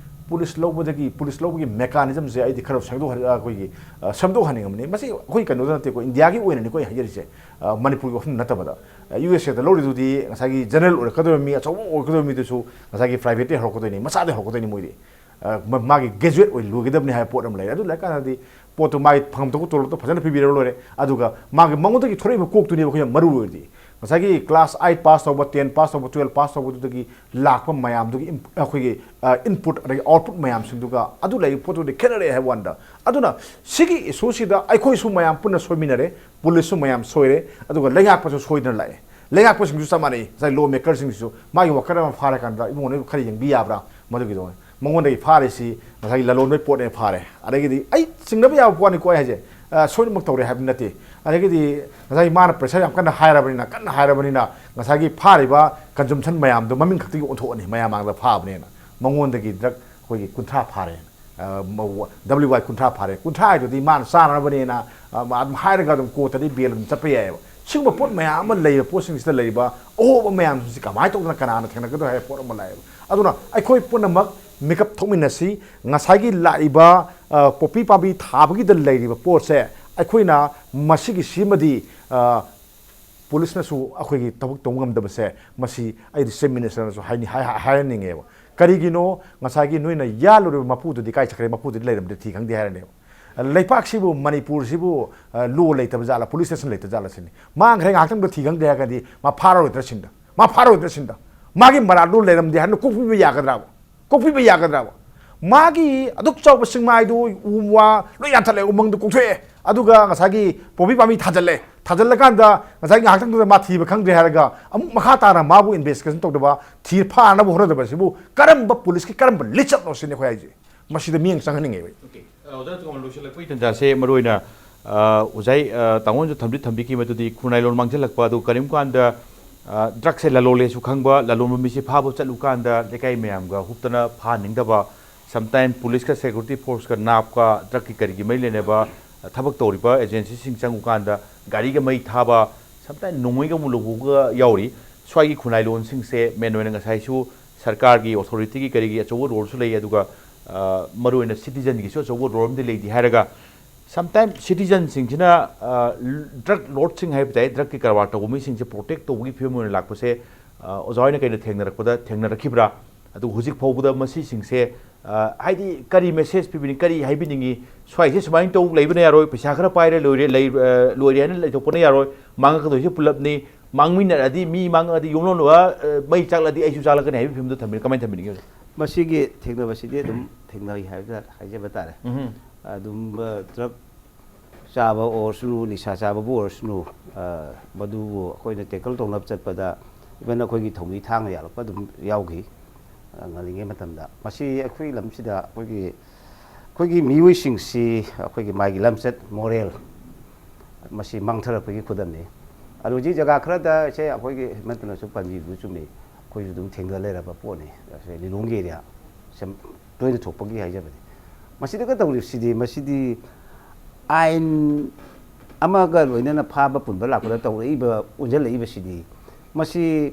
ꯄꯨꯂꯤꯁ ꯂꯧꯕꯗꯒꯤ, ꯄꯨꯂꯤꯁ ꯂꯧꯕꯒꯤ ꯃꯦꯀꯥꯅꯤꯖꯝꯁꯦ ꯑꯩꯗꯤ ꯈꯔ ꯁꯦꯝꯗꯣꯛꯍꯟ- ꯑꯩꯈꯣꯏꯒꯤ, ꯑ, ꯁꯦꯝꯗꯣꯛꯍꯟꯅꯤꯡꯉꯕꯅꯤ꯫ ꯃꯁꯤ ꯑꯩꯈꯣꯏ ꯀꯩꯅꯣꯗ ꯅꯠꯇꯦꯀꯣ, ꯏꯟꯗꯤꯌꯥꯒꯤ ꯑꯣꯏꯅꯅꯤꯀꯣ ꯑꯩ ꯍꯥꯏꯖꯔꯤꯁꯦ, ꯑ, ꯃꯅꯤꯄꯨꯔꯒꯤ ꯋꯥꯐꯝ ꯅꯠꯇꯕꯗ꯫ ꯑ, ꯌꯨ ꯑꯦꯁ ꯑꯦꯗ ꯂꯧꯔꯤꯗꯨꯗꯤ ꯉꯁꯥꯏꯒꯤ ꯖꯦꯅꯔꯦꯜ ꯑꯣꯏꯔꯛꯀꯗꯧꯔꯤꯕ ꯃꯤ, ꯑꯆꯧꯕ ꯑꯣꯏꯔꯛꯀꯗꯧꯔꯤꯕ ꯃꯤꯗꯨꯁꯨ ꯉꯁꯥꯏꯒꯤ ꯄ꯭ꯔꯥꯏꯚꯦꯠꯇꯒꯤ ꯍꯧꯔꯛꯀꯗꯣꯏꯅꯤ, ꯃꯆꯥꯗꯒꯤ ꯍꯧꯔꯛꯀꯗꯣꯏꯅꯤ ꯃꯣꯏꯗꯤ꯫ ꯑ, ꯃ- ꯃꯥꯒꯤ ꯒ꯭ꯔꯦꯖꯨꯋꯦꯠ ꯑꯣꯏ ꯂꯣꯏꯒꯗꯕꯅꯤ ꯍꯥꯏꯕ ꯄꯣꯠ ꯑꯃ ꯂꯩꯔꯦ꯫ ꯑꯗꯨ ꯂꯩꯔꯀꯥꯟꯗꯗꯤ ꯄꯣꯠꯇꯨ ꯃꯥꯒꯤ ꯐꯪꯐꯝ ꯊꯣꯛꯄ ꯇꯣꯂꯣꯞꯇꯣ ꯐꯖꯅ ꯄꯤꯕꯤꯔ ꯂꯣꯏꯔꯦ꯫ ꯑꯗꯨꯒ ꯃꯥꯒꯤ ꯃꯉꯣꯟꯗꯒꯤ ꯊꯣꯔꯛꯏꯕ ꯀꯣꯛꯇꯨꯅꯦꯕ ꯑꯩꯈꯣꯏꯅ ꯃꯔꯨ ꯑꯣꯏꯔꯤꯗꯤ꯫ ꯉꯁꯥꯏꯒꯤ ꯀ꯭ꯂꯥꯁ ꯑꯥꯏꯠ ꯄꯥꯁ ꯇꯧꯕ, ꯇꯦꯟ ꯄꯥꯁ ꯇꯧꯕ, ꯇꯨꯌꯦꯜꯞ ꯄꯥꯁ ꯇꯧꯕꯗꯨꯗꯒꯤ ꯂꯥꯛꯄ ꯃꯌꯥꯝꯗꯨꯒꯤ ꯏꯝ- ꯑꯩꯈꯣꯏꯒꯤ, ꯑ, ꯏꯟꯄꯨꯠ ꯑꯗꯒꯤ ꯑꯥꯎꯠꯄꯨꯠ ꯃꯌꯥꯝꯁꯤꯡꯗꯨꯒ ꯑꯗꯨ ꯂꯩꯔꯤꯕ ꯄꯣꯠꯇꯨꯗꯤ ꯈꯦꯠꯅꯔꯛꯑꯦ ꯍꯥꯏꯕ ꯋꯥꯅꯤꯗ꯫ ꯑꯗꯨꯅ ꯁꯤꯒꯤ ꯏꯁꯨꯁꯤꯗ ꯑꯩꯈꯣꯏꯁꯨ ꯃꯌꯥꯝ ꯄꯨꯟꯅ ꯁꯣꯏꯃꯤꯟꯅꯔꯦ, ꯄꯨꯂꯤꯁꯁꯨ ꯃꯌꯥꯝ ꯁꯣꯏꯔꯦ, ꯑꯗꯨꯒ ꯂꯩꯉꯥꯛꯄꯁꯨ ꯁꯣꯏꯗꯅ ꯂꯥꯛꯑꯦ꯫ ꯂꯩꯉꯥꯛꯄꯁꯤꯡꯁꯨ ꯆꯞ ꯃꯥꯟꯅꯩ, ꯉꯁꯥꯏ ꯂꯣ ꯃꯦꯀꯔꯁꯤꯡꯁꯤꯁꯨ ꯃꯥꯒꯤ ꯋꯥꯀꯔ ꯑꯃ ꯐꯥꯔꯀꯥꯟꯗ ꯏꯕꯨꯡꯉꯣ ꯅꯣꯏ ꯈꯔ ꯌꯦꯡꯕꯤ ꯌꯥꯕ꯭ꯔꯥ? ꯃꯗꯨꯒꯤꯗꯣ ꯃꯉꯣꯟꯗꯒꯤ ꯐꯥꯔꯤꯁꯤ ꯉꯁꯥꯏꯒꯤ ꯂꯂꯣꯟꯕꯒꯤ ꯄꯣꯠꯅꯦ ꯐꯥꯔꯦ꯫ ꯑꯗꯒꯤꯗꯤ ꯑꯩ ꯆꯤꯡꯅꯕ ꯌꯥꯕ ꯄꯣꯠꯅꯤꯀꯣ ꯑꯩ ꯍꯥꯏꯁꯦ, ꯑ, ꯁꯣꯏꯅꯃꯛ ꯇꯧꯔꯦ ꯍꯥꯏꯕ ꯅꯠꯇꯦ꯫ ꯑꯗꯒꯤꯗꯤ ꯉꯁꯥꯏꯒꯤ ꯃꯥꯅ ꯄ꯭ꯔꯦꯁꯔ ꯌꯥꯝ ꯀꯟꯅ ꯍꯥꯏꯔꯕꯅꯤꯅ, ꯀꯟꯅ ꯍꯥꯏꯔꯕꯅꯤꯅ ꯉꯁꯥꯏꯒꯤ ꯐꯥꯔꯤꯕ ꯀꯟꯖꯨꯝꯁꯟ ꯃꯌꯥꯝꯗꯣ ꯃꯃꯤꯡ ꯈꯛꯇꯒꯤ ꯑꯣꯟꯊꯣꯛꯑꯅꯤ, ꯃꯌꯥꯝ ꯃꯥꯡꯗ ꯐꯥꯕꯅꯦꯅ꯫ ꯃꯉꯣꯟꯗꯒꯤ ꯗ꯭ꯔꯒ ꯑꯩꯈꯣꯏꯒꯤ ꯀꯨꯟꯊ꯭ꯔꯥ ꯐꯥꯔꯦꯅ꯫ ꯑ, ꯃ-, ꯋ-, ꯗꯕ꯭ꯂꯤꯌꯨ ꯋꯥꯏ ꯀꯨꯟꯊ꯭ꯔꯥ ꯐꯥꯔꯦ, ꯀꯨꯟꯊ꯭ꯔꯥ ꯍꯥꯏꯗꯨꯗꯤ ꯃꯥꯅ ꯆꯥꯅꯅꯕꯅꯦꯅ, ꯑ, ꯃꯥ ꯑꯗꯨꯝ ꯍꯥꯏꯔꯒ ꯑꯗꯨꯝ ꯀꯣꯔꯠꯇꯗꯤ ꯕꯦꯜ ꯑꯗꯨꯝ ꯆꯠꯄ ꯌꯥꯏꯑꯕ꯫ ꯁꯤꯒꯨꯝꯕ ꯄꯣꯠ ꯃꯌꯥꯝ ꯑꯃ ꯂꯩꯕ ꯄꯣꯠꯁꯤꯡꯁꯤꯗ ꯂꯩꯔꯤꯕ ꯑꯍꯣꯕ ꯃꯌꯥꯝꯁꯤꯡꯁꯤ ꯀꯃꯥꯏꯅ ꯇꯧꯗꯅ ꯀꯅꯥꯅ ꯊꯦꯡꯅꯒꯗ꯭ꯔꯣ ꯍꯥꯏꯕ ꯄꯣꯠ ꯑꯃ ꯂꯥꯛꯑꯦꯕ꯫ ꯑꯗꯨꯅ ꯑꯩꯈꯣꯏ ꯄꯨꯝꯅꯃꯛ ꯃꯤꯀꯞ ꯊꯣꯛꯃꯤꯟꯅꯁꯤ꯫ ꯉꯁꯥꯏꯒꯤ ꯂꯥꯛꯏꯕ, ꯑ, ꯄꯣꯄꯤ ꯄꯥꯝꯕꯤ ꯊꯥꯕꯒꯤꯗ ꯂꯩꯔꯤꯕ ꯄꯣꯠꯁꯦ ꯑꯩꯈꯣꯏꯅ ꯃꯁꯤꯒꯤ ꯁꯤꯃꯗꯤ, ꯑ, ꯄꯨꯂꯤꯁꯅꯁꯨ ꯑꯩꯈꯣꯏꯒꯤ ꯊꯕꯛ ꯇꯧꯕ ꯉꯝꯗꯕꯁꯦ, ꯃꯁꯤ ꯑꯩꯗꯤ ꯆꯤꯐ ꯃꯤꯅꯤꯁꯇꯔꯅꯁꯨ ꯍꯥꯏꯅꯤ-, ꯍꯥꯏ-, ꯍꯥꯏꯍꯟꯅꯤꯡꯉꯦꯕ꯫ ꯀꯔꯤꯒꯤꯅꯣ? ꯉꯁꯥꯏꯒꯤ ꯅꯣꯏꯅ ꯌꯥꯜꯂꯨꯔꯤꯕ ꯃꯄꯨꯗꯨꯗꯤ ꯀꯥꯏ ꯆꯠꯈ꯭ꯔꯦ? ꯃꯄꯨꯗꯨꯗꯤ ꯂꯩꯔꯝꯗ꯭ꯔꯦ, ꯊꯤ ꯈꯪꯗꯦ ꯍꯥꯏꯔꯅꯦꯕ꯫ ꯂꯩꯄꯥꯛꯁꯤꯕꯨ, ꯃꯅꯤꯄꯨꯔꯁꯤꯕꯨ, ꯑ, ꯂꯣ ꯂꯩꯇꯕ ꯖꯥꯠꯂ, ꯄꯨꯂꯤꯁ ꯁ꯭ꯇꯦꯁꯟ ꯂꯩꯇꯕ ꯖꯥꯠꯂ ꯁꯤꯅꯤ꯫ ꯃꯥ ꯉꯁꯥꯏ ꯉꯥꯏꯍꯥꯛꯇꯪꯗ ꯊꯤ ꯈꯪꯗ꯭ꯔꯦ ꯍꯥꯏꯔꯒꯗꯤ ꯃꯥ ꯐꯥꯔꯔꯣꯏꯗ꯭ꯔꯥ ꯁꯤꯅꯤꯗ꯫ ꯃꯥ ꯐꯥꯔꯔꯣꯏꯗ꯭ꯔꯥ ꯁꯤꯅꯤꯗ꯫ ꯃꯥꯒꯤ ꯃꯔꯥꯜꯗꯨ ꯂꯩꯔꯝꯗꯦ ꯍꯥꯏꯅ ꯀꯣꯛꯄꯤꯕ ꯌꯥꯒꯗ꯭ꯔꯥꯕ? ꯀꯣꯛꯄꯤꯕ ꯌꯥꯒꯗ꯭ꯔꯥꯕ? ꯃꯥꯒꯤ ꯑꯗꯨꯛ ꯆꯥꯎꯕ ꯆꯤꯡꯃꯥꯏꯗꯨ ꯎ ꯋꯥ ꯂꯣꯏ ꯌꯥꯟꯊꯠꯂꯦ, ꯎꯃꯪꯗꯨ ꯀꯣꯛꯊꯣꯛꯑꯦ, ꯑꯗꯨꯒ ꯉꯁꯥꯏꯒꯤ ꯄꯣꯄꯤ ꯄꯥꯝꯕꯤ ꯊꯥꯖꯤꯜꯂꯦ꯫ ꯊꯥꯖꯤꯜꯂꯀꯥꯟꯗ ꯉꯁꯥꯏꯒꯤ ꯉꯥꯏꯍꯥꯛꯇꯪꯗꯨꯗ ꯃꯥ ꯊꯤꯕ ꯈꯪꯗ꯭ꯔꯦ ꯍꯥꯏꯔꯒ ꯑꯃꯨꯛ ꯃꯈꯥ ꯇꯥꯅ ꯃꯥꯕꯨ ꯏꯟꯚꯦꯁꯇꯤꯒꯦꯁꯟ ꯇꯧꯗꯕ, ꯊꯤ ꯐꯥꯅꯕ ꯍꯣꯠꯅꯗꯕ ꯑꯁꯤꯕꯨ ꯀꯔꯝꯕ ꯄꯨꯂꯤꯁꯀꯤ ꯀꯔꯝꯕ ꯂꯤꯆꯠꯅꯣ ꯁꯤꯅꯤ ꯑꯩꯈꯣꯏ ꯍꯥꯏꯁꯦ꯫ ꯃꯁꯤꯗ ꯃꯤꯠꯌꯦꯡ ꯆꯪꯍꯟꯅꯤꯡꯉꯦꯕ ꯑꯩ꯫ ꯑꯣꯀꯦ꯫ ꯑ, ꯑꯣꯖꯥ ꯇꯣꯉꯥꯟꯕ ꯂꯣꯏꯁꯤꯜꯂꯛꯄꯒꯤ ꯇꯥꯟꯖꯥꯁꯦ ꯃꯔꯨꯑꯣꯏꯅ, ꯑ, ꯑꯣꯖꯥ, ꯑ, ꯇꯥꯃꯣꯅꯁꯨ ꯊꯝꯗꯤ ꯊꯝꯕꯤꯈꯤ ꯃꯗꯨꯗꯤ ꯈꯨꯟꯅꯥꯏ ꯂꯣꯟ ꯃꯥꯡꯁꯤꯜꯂꯛꯄ꯫ ꯑꯗꯨ ꯀꯔꯤꯒꯨꯝꯕ ꯀꯥꯟꯗ, ꯑ, ꯗ꯭ꯔꯒꯁꯦ ꯂꯂꯣꯜꯂꯦꯁꯨ ꯈꯪꯕ, ꯂꯂꯣꯟꯕ ꯃꯤꯁꯦ ꯐꯥꯕ ꯆꯠꯂꯨ ꯀꯥꯟꯗ ꯂꯩꯀꯥꯏ ꯃꯌꯥꯝꯒ ꯍꯨꯞꯇꯅ ꯐꯥꯍꯟꯅꯤꯡꯗꯕ, ꯁꯝꯇꯥꯏꯝ ꯄꯨꯂꯤꯁꯀ ꯁꯦꯀ꯭ꯌꯨꯔꯤꯇꯤ ꯐꯣꯔꯁꯀ ꯅꯥꯞꯀ ꯗ꯭ꯔꯒꯀꯤ ꯀꯔꯤꯒꯤ ꯃꯔꯤ ꯂꯩꯅꯕ ꯊꯕꯛ ꯇꯧꯔꯤꯕ ꯑꯦꯖꯦꯟꯁꯤꯁꯤꯡ ꯆꯪꯉꯨꯀꯥꯟꯗ ꯒꯥꯔꯤꯒ ꯃꯩ ꯊꯥꯕ, ꯁꯝꯇꯥꯏꯝ ꯅꯣꯡꯃꯩꯒ ꯑꯃꯨꯛ ꯂꯧꯕꯒ ꯌꯥꯎꯔꯤ꯫ ꯁ꯭ꯋꯥꯏꯒꯤ ꯈꯨꯟꯅꯥꯏ ꯂꯣꯟꯁꯤꯡꯁꯦ ꯃꯦꯟ ꯑꯣꯏꯅ ꯉꯁꯥꯏꯁꯨ ꯁꯔꯀꯥꯔꯒꯤ ꯑꯣꯊꯣꯔꯤꯇꯤꯒꯤ ꯀꯔꯤꯒꯤ ꯑꯆꯧꯕ ꯔꯣꯜꯁꯨ ꯂꯩ, ꯑꯗꯨꯒ, ꯑ, ꯃꯔꯨꯑꯣꯏꯅ ꯁꯤꯇꯤꯖꯟꯒꯤꯁꯨ ꯑꯆꯧꯕ ꯔꯣꯜ ꯑꯃꯗꯤ ꯂꯩꯗꯤ ꯍꯥꯏꯔꯒ, ꯁꯝꯇꯥꯏꯝ ꯁꯤꯇꯤꯖꯟꯁꯤꯡꯁꯤꯅ, ꯑ, ꯗ꯭ꯔꯒ ꯂꯣꯔꯗꯁꯤꯡ ꯍꯥꯏꯕ ꯇꯥꯏ, ꯗ꯭ꯔꯒꯀꯤ ꯀꯔꯕꯥꯔ ꯇꯧꯕ ꯃꯤꯁꯤꯡꯁꯦ ꯄ꯭ꯔꯣꯇꯦꯛ ꯇꯧꯕꯒꯤ ꯐꯤꯕꯝ ꯑꯣꯏꯅ ꯂꯥꯛꯄꯁꯦ, ꯑ, ꯑꯣꯖꯥ ꯍꯣꯏꯅ ꯀꯩꯅ ꯊꯦꯡꯅꯔꯛꯄꯗ, ꯊꯦꯡꯅꯔꯛꯈꯤꯕ꯭ꯔꯥ? ꯑꯗꯨꯒ ꯍꯧꯖꯤꯛ ꯐꯥꯎꯕꯗ ꯃꯁꯤꯁꯤꯡꯁꯦ, ꯑ, ꯍꯥꯏꯗꯤ ꯀꯔꯤ ꯃꯦꯁꯦꯖ ꯄꯤꯕꯤꯅꯤꯡ-, ꯀꯔꯤ ꯍꯥꯏꯕꯤꯅꯤꯡꯉꯤ? ꯁ꯭ꯋꯥꯏꯁꯦ ꯁꯨꯃꯥꯏꯅ ꯇꯧ ꯂꯩꯕꯅ ꯌꯥꯔꯣꯏ, ꯄꯩꯁꯥ ꯈꯔ ꯄꯥꯏꯔꯦ ꯂꯣꯏꯔꯦ, ꯂꯩ-, ꯑ, ꯂꯣꯏꯔꯦ ꯍꯥꯏꯅ ꯂꯩꯊꯣꯛꯄꯅ ꯌꯥꯔꯣꯏ, ꯃꯥꯡꯉꯛꯀꯗꯣꯏꯁꯦ ꯄꯨꯂꯞꯅꯤ, ꯃꯥꯡꯃꯤꯟꯅꯔꯗꯤ, ꯃꯤ ꯃꯥꯡꯉꯛꯑꯗꯤ, ꯌꯨꯝꯂꯣꯟꯅꯕ, ꯑ, ꯃꯩ ꯆꯥꯛꯂꯗꯤ ꯑꯩꯁꯨ ꯆꯥꯛꯂꯛꯀꯅꯤ ꯍꯥꯏꯕꯒꯤ ꯐꯤꯕꯝꯗꯣ ꯊꯝꯕꯤ-, ꯀꯃꯥꯏꯅ ꯊꯝꯕꯤꯅꯤꯡꯉꯤ ꯑꯣꯖꯥ? ꯃꯁꯤꯒꯤ ꯊꯦꯡꯅꯕꯁꯤꯗꯤ ꯑꯗꯨꯝ ꯊꯦꯡꯅꯩ ꯍꯥꯏꯕ ꯇꯥꯔꯦ, ꯍꯥꯏꯖꯕ ꯇꯥꯔꯦ꯫ ꯎꯝ꯫ ꯑꯗꯨꯝꯕ ꯗ꯭ꯔꯒ ꯆꯥꯕ ꯑꯣꯏꯔꯁꯅꯨ, ꯅꯤꯁꯥ ꯆꯥꯕꯕꯨ ꯑꯣꯏꯔꯁꯅꯨ, ꯑ, ꯃꯗꯨꯕꯨ ꯑꯩꯈꯣꯏꯅ ꯇꯦꯀꯜ ꯇꯧꯅꯕ ꯆꯠꯄꯗ ꯏꯚꯟ ꯑꯩꯈꯣꯏꯒꯤ ꯊꯧꯔꯤ ꯊꯥꯡꯅ ꯌꯥꯜꯂꯛꯄ ꯑꯗꯨꯝ ꯌꯥꯎꯈꯤ꯫ ꯑ, ꯉꯜꯂꯤꯉꯩ ꯃꯇꯝꯗ ꯃꯁꯤ ꯑꯩꯈꯣꯏꯒꯤ ꯂꯝꯁꯤꯗ ꯑꯩꯈꯣꯏꯒꯤ, ꯑꯩꯈꯣꯏꯒꯤ ꯃꯤꯑꯣꯏꯁꯤꯡꯁꯤ ꯑꯩꯈꯣꯏꯒꯤ ꯃꯥꯒꯤ ꯂꯝꯆꯠ, ꯃꯣꯔꯦꯜ, ꯃꯁꯤ ꯃꯥꯡꯊꯔꯛꯄꯒꯤ ꯈꯨꯗꯝꯅꯤ꯫ ꯑꯗꯨ ꯍꯧꯖꯤꯛ ꯖꯒꯥ ꯈꯔꯗ ꯁꯦ ꯑꯩꯈꯣꯏꯒꯤ ꯍꯦꯃꯟꯇꯅꯁꯨ ꯄꯟꯕꯤꯕꯗꯨ ꯆꯨꯝꯃꯤ, ꯑꯩꯈꯣꯏꯁꯨ ꯑꯗꯨꯝ ꯊꯦꯡꯅ ꯂꯩꯔꯕ ꯄꯣꯠꯅꯤ꯫ ꯁꯦ ꯂꯤꯂꯣꯡꯒꯤ ꯑꯦꯔꯤꯌꯥ ꯁꯦ ꯇꯣꯏꯅ ꯊꯣꯛꯄꯒꯤ ꯍꯥꯏꯖꯕꯅꯤ꯫ ꯃꯁꯤꯗꯒ ꯇꯧꯔꯤꯕꯁꯤꯗꯤ, ꯃꯁꯤꯗꯤ ꯑꯥꯏꯟ ꯑꯃꯒ ꯂꯣꯏꯅꯅ ꯐꯥꯕ ꯄꯨꯟꯕ ꯂꯥꯛꯄꯗ ꯇꯧꯔꯛꯏꯕ, ꯑꯣꯟꯁꯤꯜꯂꯛꯏꯕꯁꯤꯗꯤ, ꯃꯁꯤ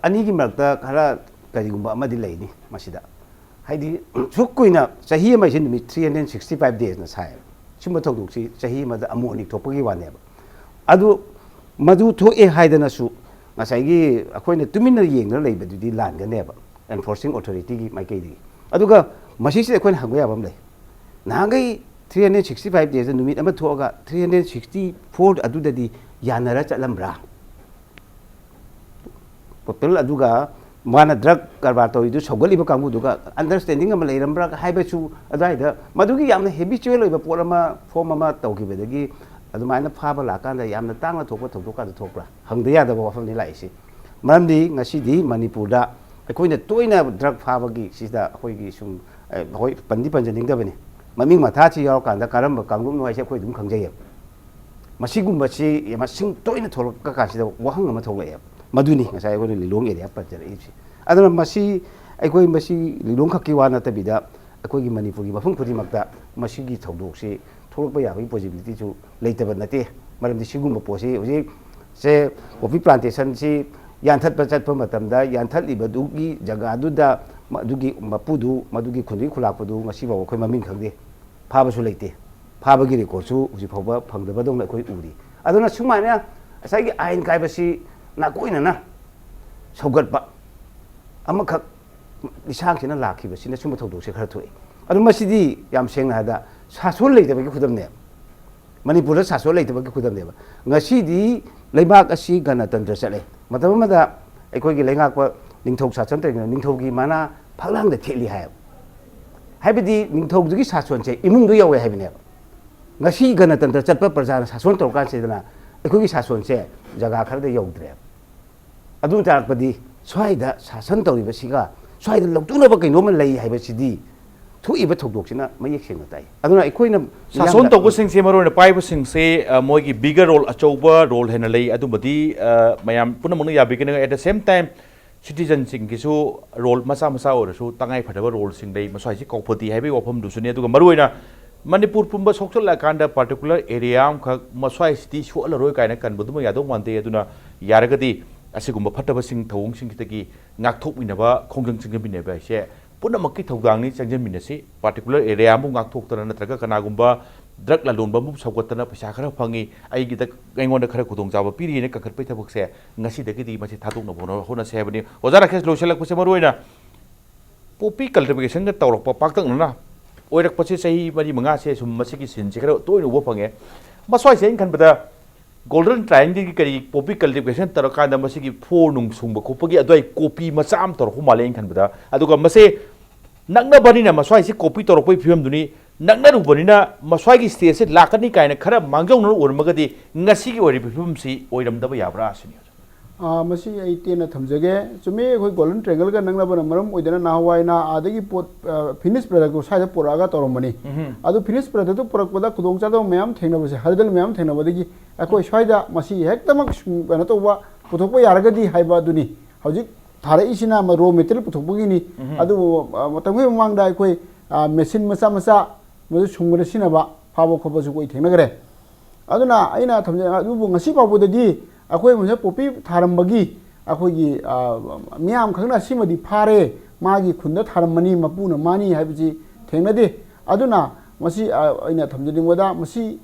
ꯑꯅꯤꯒꯤ ꯃꯔꯛꯇ ꯈꯔ ꯀꯔꯤꯒꯨꯝꯕ ꯑꯃꯗꯤ ꯂꯩꯅꯤ ꯃꯁꯤꯗ꯫ ꯍꯥꯏꯗꯤ, ꯁꯨꯛ ꯀꯨꯏꯅ ꯆꯍꯤ ꯑꯃ ꯍꯥꯏꯁꯤ ꯅꯨꯃꯤꯠ three hundred sixty five daysꯅ ꯁꯥꯏꯌꯦꯕ꯫ ꯁꯨꯝꯕ ꯊꯧꯗꯣꯛꯁꯤ ꯆꯍꯤ ꯑꯃꯗ ꯑꯃꯨꯛ ꯑꯅꯤ ꯊꯣꯛꯄꯒꯤ ꯋꯥꯅꯦꯕ꯫ ꯑꯗꯨ ꯃꯗꯨ ꯊꯣꯛꯑꯦ ꯍꯥꯏꯗꯅꯁꯨ ꯉꯁꯥꯏꯒꯤ ꯑꯩꯈꯣꯏꯅ ꯇꯨꯃꯤꯟꯅ ꯌꯦꯡꯗꯨꯅ ꯂꯩꯕꯗꯨꯗꯤ ꯂꯥꯟꯒꯅꯦꯕ, ꯑꯦꯟꯐꯣꯔꯁꯤꯡ ꯑꯣꯊꯣꯔꯤꯇꯤꯒꯤ ꯃꯥꯏꯀꯩꯗꯒꯤ꯫ ꯑꯗꯨꯒ ꯃꯁꯤꯁꯤꯗ ꯑꯩꯈꯣꯏꯅ ꯍꯪꯕ ꯌꯥꯕ ꯑꯃ ꯂꯩ꯫ ꯅꯍꯥꯟꯈꯩ ꯊ꯭ꯔꯤ ꯍꯟꯗ꯭ꯔꯦꯠ ꯁꯤꯛꯁꯇꯤ ꯐꯥꯏꯚ ꯗꯦꯁꯇ ꯅꯨꯃꯤꯠ ꯑꯃ ꯊꯣꯛꯑꯒ ꯊ꯭ꯔꯤ ꯍꯟꯗ꯭ꯔꯦꯠ ꯁꯤꯛꯁꯇꯤ ꯐꯣꯔ ꯑꯗꯨꯗꯗꯤ ꯌꯥꯅꯔ ꯆꯠꯂꯝꯕ꯭ꯔꯥ? ꯄꯣꯄꯦꯜ ꯑꯗꯨꯒ ꯃꯥꯅ ꯗ꯭ꯔꯒ ꯀꯔꯕꯥꯔ ꯇꯧꯔꯤꯗꯨ ꯁꯧꯒꯠꯂꯤꯕ ꯀꯥꯡꯕꯨꯗꯨꯒ ꯑꯟꯗꯔꯁ꯭ꯇꯦꯟꯗꯤꯡ ꯑꯃ ꯂꯩꯔꯝꯕ꯭ꯔꯥ ꯍꯥꯏꯕꯁꯨ ꯑꯗꯨꯋꯥꯏꯗ ꯃꯗꯨꯒꯤ ꯌꯥꯝꯅ ꯍꯦꯕꯤꯆꯨꯋꯦꯜ ꯑꯣꯏꯕ ꯄꯣꯠ ꯑꯃ, ꯐꯣꯔꯝ ꯑꯃ ꯇꯧꯈꯤꯕꯗꯒꯤ ꯑꯗꯨꯃꯥꯏꯅ ꯐꯥꯕ ꯂꯥꯛꯀꯥꯟꯗ ꯌꯥꯝꯅ ꯇꯥꯡꯅ ꯊꯣꯛꯄ ꯊꯧꯗꯣꯛ ꯀꯥꯟꯗ ꯊꯣꯛꯄ꯭ꯔꯥ ꯍꯪꯗ ꯌꯥꯗꯕ ꯋꯥꯐꯝꯅꯤ ꯂꯥꯛꯏꯁꯤ꯫ ꯃꯔꯝꯗꯤ ꯉꯁꯤꯗꯤ ꯃꯅꯤꯄꯨꯔꯗ ꯑꯩꯈꯣꯏꯅ ꯇꯣꯏꯅ ꯗ꯭ꯔꯒ ꯐꯥꯕꯒꯤ ꯁꯤꯗ ꯑꯩꯈꯣꯏꯒꯤ ꯁꯨꯝ, ꯑꯦ, ꯍꯣꯏ, ꯄꯟꯗꯤ ꯄꯟꯖꯅꯤꯡꯗꯕꯅꯤ, ꯃꯃꯤꯡ ꯃꯊꯥꯁꯤ ꯌꯥꯎꯔꯀꯥꯟꯗ ꯀꯔꯝꯕ ꯀꯥꯡꯂꯨꯞꯅꯣ ꯍꯥꯏꯁꯦ ꯑꯩꯈꯣꯏ ꯑꯗꯨꯝ ꯈꯪꯖꯩꯌꯦꯕ꯫ ꯃꯁꯤꯒꯨꯝꯕꯁꯤ ꯃꯁꯤꯡ ꯇꯣꯏꯅ ꯊꯣꯛꯂꯛꯄ ꯀꯥꯟꯁꯤꯗ ꯋꯥꯍꯪ ꯑꯃ ꯊꯣꯛꯂꯛꯑꯦꯕ꯫ ꯃꯗꯨꯅꯤ ꯉꯁꯥꯏ ꯑꯩꯈꯣꯏꯅ ꯂꯤꯂꯣꯡ ꯑꯦꯔꯤꯌꯥ ꯄꯟꯖꯔꯛꯏꯁꯦ꯫ ꯑꯗꯨꯅ ꯃꯁꯤ ꯑꯩꯈꯣꯏ ꯃꯁꯤ ꯂꯤꯂꯣꯡ ꯈꯛꯀꯤ ꯋꯥ ꯅꯠꯇꯕꯤꯗ ꯑꯩꯈꯣꯏꯒꯤ ꯃꯅꯤꯄꯨꯔꯒꯤ ꯃꯐꯝ ꯈꯨꯗꯤꯡꯃꯛꯇ ꯃꯁꯤꯒꯤ ꯊꯧꯗꯣꯛꯁꯤ ꯊꯣꯛꯂꯛꯄ ꯌꯥꯕꯒꯤ ꯄꯣꯁꯤꯕꯤꯂꯤꯇꯤꯁꯨ ꯂꯩꯇꯕ ꯅꯠꯇꯦ꯫ ꯃꯔꯝꯗꯤ ꯁꯤꯒꯨꯝꯕ ꯄꯣꯠꯁꯤ ꯍꯧꯖꯤꯛ ꯁꯦ ꯄꯣꯄꯤ ꯄ꯭ꯂꯥꯟꯇꯦꯁꯟꯁꯤ ꯌꯥꯟꯊꯠꯄ ꯆꯠꯄ ꯃꯇꯝꯗ ꯌꯥꯟꯊꯠꯂꯤꯕꯗꯨꯒꯤ ꯖꯒꯥꯗꯨꯗ ꯃꯗꯨꯒꯤ ꯃꯄꯨꯗꯨ, ꯃꯗꯨꯒꯤ ꯈꯨꯟꯗꯨꯒꯤ ꯈꯨꯂꯥꯛꯄꯗꯨ ꯉꯁꯤꯐꯥꯎ ꯑꯩꯈꯣꯏ ꯃꯃꯤꯡ ꯈꯪꯗꯦ꯫ ꯐꯥꯕꯁꯨ ꯂꯩꯇꯦ꯫ ꯐꯥꯕꯒꯤ ꯔꯦꯀꯣꯔꯠꯁꯨ ꯍꯧꯖꯤꯛ ꯐꯥꯎꯕ ꯐꯪꯗꯕꯗꯧꯅ ꯑꯩꯈꯣꯏ ꯎꯔꯤ꯫ ꯑꯗꯨꯅ ꯁꯨꯃꯥꯏꯅ ꯉꯁꯥꯏꯒꯤ ꯑꯥꯏꯟ ꯀꯥꯏꯕꯁꯤ ꯅꯥꯀꯣꯏꯅꯅ ꯁꯧꯒꯠꯄ ꯑꯃꯈꯛ ꯂꯤꯁꯥꯡꯁꯤꯅ ꯂꯥꯛꯈꯤꯕꯁꯤꯅ ꯁꯨꯝꯕ ꯊꯧꯗꯣꯛꯁꯦ ꯈꯔ ꯊꯣꯛꯑꯦ꯫ ꯑꯗꯨ ꯃꯁꯤꯗꯤ ꯌꯥꯝ ꯁꯦꯡꯅ ꯍꯥꯏꯔꯕꯗ ꯁꯥꯁꯣꯟ ꯂꯩꯇꯕꯒꯤ ꯈꯨꯗꯝꯅꯦꯕ꯫ ꯃꯅꯤꯄꯨꯔꯗ ꯁꯥꯁꯣꯟ ꯂꯩꯇꯕꯒꯤ ꯈꯨꯗꯝꯅꯦꯕ꯫ ꯉꯁꯤꯗꯤ ꯂꯩꯕꯥꯛ ꯑꯁꯤ ꯒꯅꯇꯟꯇ꯭ꯔ ꯆꯠꯂꯦ꯫ ꯃꯇꯝ ꯑꯃꯗ ꯑꯩꯈꯣꯏꯒꯤ ꯂꯩꯉꯥꯛꯄ ꯅꯤꯡꯊꯧ ꯁꯥꯁꯟ ꯇꯧꯔꯤꯉꯩꯗ ꯅꯤꯡꯊꯧꯒꯤ ꯃꯅꯥ ꯐꯛꯂꯥꯡꯗ ꯊꯦꯠꯂꯤ ꯍꯥꯏꯌꯦꯕ꯫ ꯍꯥꯏꯕꯗꯤ ꯅꯤꯡꯊꯧꯗꯨꯒꯤ ꯁꯥꯁꯣꯟꯁꯦ ꯏꯃꯨꯡꯗ ꯌꯧꯋꯦ ꯍꯥꯏꯕꯅꯦꯕ꯫ ꯉꯁꯤ ꯒꯅꯇꯟꯇ꯭ꯔ ꯆꯠꯄ ꯄ꯭ꯔꯖꯥꯅ ꯁꯥꯁꯣꯟ ꯇꯧꯔꯀꯥꯟꯁꯤꯗꯅ ꯑꯩꯈꯣꯏꯒꯤ ꯁꯥꯁꯣꯟꯁꯦ ꯖꯒꯥ ꯈꯔꯗ ꯌꯧꯗ꯭ꯔꯦꯕ꯫ ꯑꯗꯨ ꯇꯥꯔꯛꯄꯗꯤ ꯁ꯭ꯋꯥꯏꯗ ꯁꯥꯁꯟ ꯇꯧꯔꯤꯕꯁꯤꯒ ꯁ꯭ꯋꯥꯏꯗ ꯂꯧꯊꯣꯛꯅꯕ ꯀꯩꯅꯣꯝꯃ ꯂꯩ ꯍꯥꯏꯕꯁꯤꯗꯤ ꯊꯣꯛꯏꯕ ꯊꯧꯗꯣꯛꯁꯤꯅ ꯃꯌꯦꯛ ꯁꯦꯡꯅ ꯇꯥꯏ꯫ ꯑꯗꯨꯅ ꯑꯩꯈꯣꯏꯅ ꯁꯥꯁꯣꯟ ꯃꯤꯌꯥꯝꯅ ꯇꯧꯕꯁꯤꯡꯁꯦ, ꯃꯔꯨꯑꯣꯏꯅ ꯄꯥꯏꯕꯁꯤꯡꯁꯦ, ꯑ, ꯃꯣꯏꯒꯤ bigger role, ꯑꯆꯧꯕ role ꯍꯦꯟꯅ ꯂꯩ꯫ ꯑꯗꯨꯝꯕꯗꯤ, ꯑ, ꯃꯌꯥꯝ ꯄꯨꯝꯅꯃꯛꯅ ꯌꯥꯕꯤꯒꯅꯤ꯫ At the same time, citizenꯁꯤꯡꯒꯤꯁꯨ role ꯃꯆꯥ ꯃꯆꯥ ꯑꯣꯏꯔꯁꯨ ꯇꯉꯥꯏ ꯐꯗꯕ roleꯁꯤꯡ ꯂꯩ꯫ ꯃꯁ꯭ꯋꯥꯏꯁꯤ ꯀꯥꯎꯐꯗꯦ ꯍꯥꯏꯕꯒꯤ ꯋꯥꯐꯝꯗꯨꯁꯨꯅꯤ꯫ ꯑꯗꯨꯒ ꯃꯔꯨꯑꯣꯏꯅ ꯃꯅꯤꯄꯨꯔ ꯄꯨꯝꯕ ꯁꯣꯛꯆꯜꯂꯛꯑꯀꯥꯟꯗ particular area ꯑꯃꯈꯛ ꯃꯁ꯭ꯋꯥꯏꯁꯤꯗꯤ ꯁꯣꯛꯍꯜꯂꯔꯣꯏ ꯀꯥꯏꯅ ꯀꯟꯕꯗꯨꯃ ꯌꯥꯗꯧ ꯃꯥꯟꯗꯦ꯫ ꯑꯗꯨꯅ ꯌꯥꯔꯒꯗꯤ ꯑꯁꯤꯒꯨꯝꯕ ꯐꯠꯇꯕꯁꯤꯡ ꯊꯧꯑꯣꯡꯁꯤꯡꯁꯤꯗꯒꯤ ꯉꯥꯛꯊꯣꯛꯃꯤꯟꯅꯕ ꯈꯣꯡꯖꯪ ꯆꯪꯖꯟꯃꯤꯟꯅꯕ ꯍꯥꯏꯁꯦ ꯄꯨꯝꯅꯃꯛꯀꯤ ꯊꯧꯗꯥꯡꯅꯤ꯫ ꯆꯪꯖꯟꯃꯤꯟꯅꯁꯤ꯫ Particular area ꯑꯃꯕꯨ ꯉꯥꯛꯊꯣꯛꯇꯅ ꯅꯠꯇ꯭ꯔꯒ ꯀꯅꯥꯒꯨꯝꯕ drug ꯂꯂꯣꯟꯕ ꯑꯃꯕꯨ ꯁꯧꯒꯠꯇꯅ ꯄꯩꯁꯥ ꯈꯔ ꯐꯪꯉꯤ, ꯑꯩꯒꯤꯗ, ꯑꯩꯉꯣꯟꯗ ꯈꯔ ꯈꯨꯗꯣꯡꯆꯥꯕ ꯄꯤꯔꯤꯅ ꯀꯟꯈꯠꯄꯒꯤ ꯊꯕꯛꯁꯦ ꯉꯁꯤꯗꯒꯤꯗꯤ ꯃꯁꯤ ꯊꯥꯗꯣꯛꯅꯕ ꯍꯣꯠꯅ-, ꯍꯣꯠꯅꯁꯦ ꯍꯥꯏꯕꯅꯤ꯫ ꯑꯣꯖꯥ ꯔꯥꯀꯦꯁ, ꯂꯣꯏꯁꯤꯜꯂꯛꯄꯁꯦ ꯃꯔꯨꯑꯣꯏꯅ poppy cultivationꯒ ꯇꯧꯔꯛꯄ ꯄꯥꯛꯇꯛꯅꯅ ꯑꯣꯏꯔꯛꯄꯁꯦ ꯆꯍꯤ ꯃꯔꯤ ꯃꯉꯥꯁꯦ ꯁꯨꯝ ꯃꯁꯤꯒꯤ ꯁꯤꯟꯁꯦ ꯈꯔ ꯇꯣꯏꯅ ꯎꯕ ꯐꯪꯉꯦ꯫ ꯃꯁ꯭ꯋꯥꯏꯁꯦ ꯑꯩꯅ ꯈꯟꯕꯗ ꯒꯣꯜꯗꯟ ꯇ꯭ꯔꯥꯏꯌꯦꯡꯒꯜꯒꯤ ꯀꯔꯤ ꯄꯣꯄꯤ ꯀꯜꯇꯤꯚꯦꯁꯟ ꯇꯧꯔꯀꯥꯟꯗ ꯃꯁꯤꯒꯤ ꯐꯣꯔ ꯅꯨꯡ ꯁꯨꯡꯕ ꯈꯣꯠꯄꯒꯤ ꯑꯗꯨꯋꯥꯏ ꯀꯣꯄꯤ ꯃꯆꯥ ꯑꯃ ꯇꯧꯔꯛꯄ ꯃꯥꯜꯂꯦ ꯑꯩꯅ ꯈꯟꯕꯗ꯫ ꯑꯗꯨꯒ ꯃꯁꯦ ꯅꯛꯅꯕꯅꯤꯅ ꯃꯁ꯭ꯋꯥꯏꯁꯦ ꯀꯣꯄꯤ ꯇꯧꯔꯛꯄꯒꯤ ꯐꯤꯕꯝꯗꯨꯅꯤ꯫ ꯅꯛꯅꯔꯨꯕꯅꯤꯅ ꯃꯁ꯭ꯋꯥꯏꯒꯤ ꯁ꯭ꯇꯦꯖꯁꯦ ꯂꯥꯛꯀꯅꯤ ꯀꯥꯏꯅ ꯈꯔ ꯃꯥꯡꯖꯧꯅꯅ ꯎꯔꯝꯃꯒꯗꯤ ꯉꯁꯤꯒꯤ ꯑꯣꯏꯔꯤꯕ ꯐꯤꯕꯝꯁꯤ ꯑꯣꯏꯔꯝꯗꯕ ꯌꯥꯕ꯭ꯔꯥ ꯁꯤꯅꯤ꯫ ꯑꯥ, ꯃꯁꯤ ꯑꯩ ꯇꯦꯟꯅ ꯊꯝꯖꯒꯦ꯫ ꯆꯨꯝꯃꯤ, ꯑꯩꯈꯣꯏ ꯒꯣꯜꯗꯟ ꯇ꯭ꯔꯦꯡꯒꯜꯒ ꯅꯛꯅꯕꯅ ꯃꯔꯝ ꯑꯣꯏꯗꯅ ꯅꯍꯥꯟꯋꯥꯏꯅ ꯑꯥꯗꯒꯤ ꯄꯣꯠ, ꯑ, ꯐꯤꯅꯤꯁ ꯄ꯭ꯔꯗꯛꯇꯣ ꯁ꯭ꯋꯥꯏꯗ ꯄꯨꯔꯛꯑꯒ ꯇꯧꯔꯝꯕꯅꯤ꯫ ꯎꯝꯍꯨꯝ꯫ ꯑꯗꯨ ꯐꯤꯅꯤꯁ ꯄ꯭ꯔꯗꯛꯇꯣ ꯄꯨꯔꯛꯄꯗ ꯈꯨꯗꯣꯡꯆꯥꯗꯕ ꯃꯌꯥꯝ ꯊꯦꯡꯅꯕꯁꯦ, ꯍꯔꯗꯜ ꯃꯌꯥꯝ ꯊꯦꯡꯅꯕꯗꯒꯤ ꯑꯩꯈꯣꯏ ꯁ꯭ꯋꯥꯏꯗ ꯃꯁꯤ ꯍꯦꯛꯇꯃꯛ ꯁꯨꯝ ꯀꯩꯅꯣ ꯇꯧꯕ, ꯄꯨꯊꯣꯛꯄ ꯌꯥꯔꯒꯗꯤ ꯍꯥꯏꯕ ꯑꯗꯨꯅꯤ꯫ ꯍꯧꯖꯤꯛ ꯊꯥꯔꯛꯏꯁꯤꯅ ꯔꯣ ꯃꯦꯇꯔꯤꯌꯦꯜ ꯄꯨꯊꯣꯛꯄꯒꯤꯅꯤ꯫ ꯎꯝꯍꯨꯝ꯫ ꯑꯗꯨꯕꯨ, ꯑ, ꯃꯇꯝꯒꯤ ꯃꯃꯥꯡꯗ ꯑꯩꯈꯣꯏ, ꯑ, ꯃꯦꯆꯤꯟ ꯃꯆꯥ ꯃꯆꯥ ꯃꯗꯨ ꯁꯨꯡꯕꯗ ꯁꯤꯖꯤꯟꯅꯕ ꯐꯥꯕ ꯈꯣꯠꯄꯁꯨ ꯑꯩꯈꯣꯏ ꯊꯦꯡꯅꯈ꯭ꯔꯦ꯫ ꯑꯗꯨꯅ ꯑꯩꯅ ꯊꯝꯖ-, ꯑꯗꯨꯕꯨ ꯉꯁꯤ ꯐꯥꯎꯕꯗꯗꯤ ꯑꯩꯈꯣꯏ ꯃꯁꯤꯗ ꯄꯣꯄꯤ ꯊꯥꯔꯝꯕꯒꯤ ꯑꯩꯈꯣꯏꯒꯤ, ꯑ, ꯃꯤꯌꯥꯝ ꯈꯛꯅ ꯁꯤꯃꯗꯤ ꯐꯥꯔꯦ, ꯃꯥꯒꯤ ꯈꯨꯟꯗ ꯊꯥꯔꯝꯕꯅꯤ, ꯃꯄꯨꯅ ꯃꯥꯅꯤ ꯍꯥꯏꯕꯁꯤ ꯊꯦꯡꯅꯗꯦ꯫ ꯑꯗꯨꯅ ꯃꯁꯤ, ꯑ, ꯑꯩꯅ ꯊꯝꯖꯅꯤꯡꯕꯗ ꯃꯁꯤ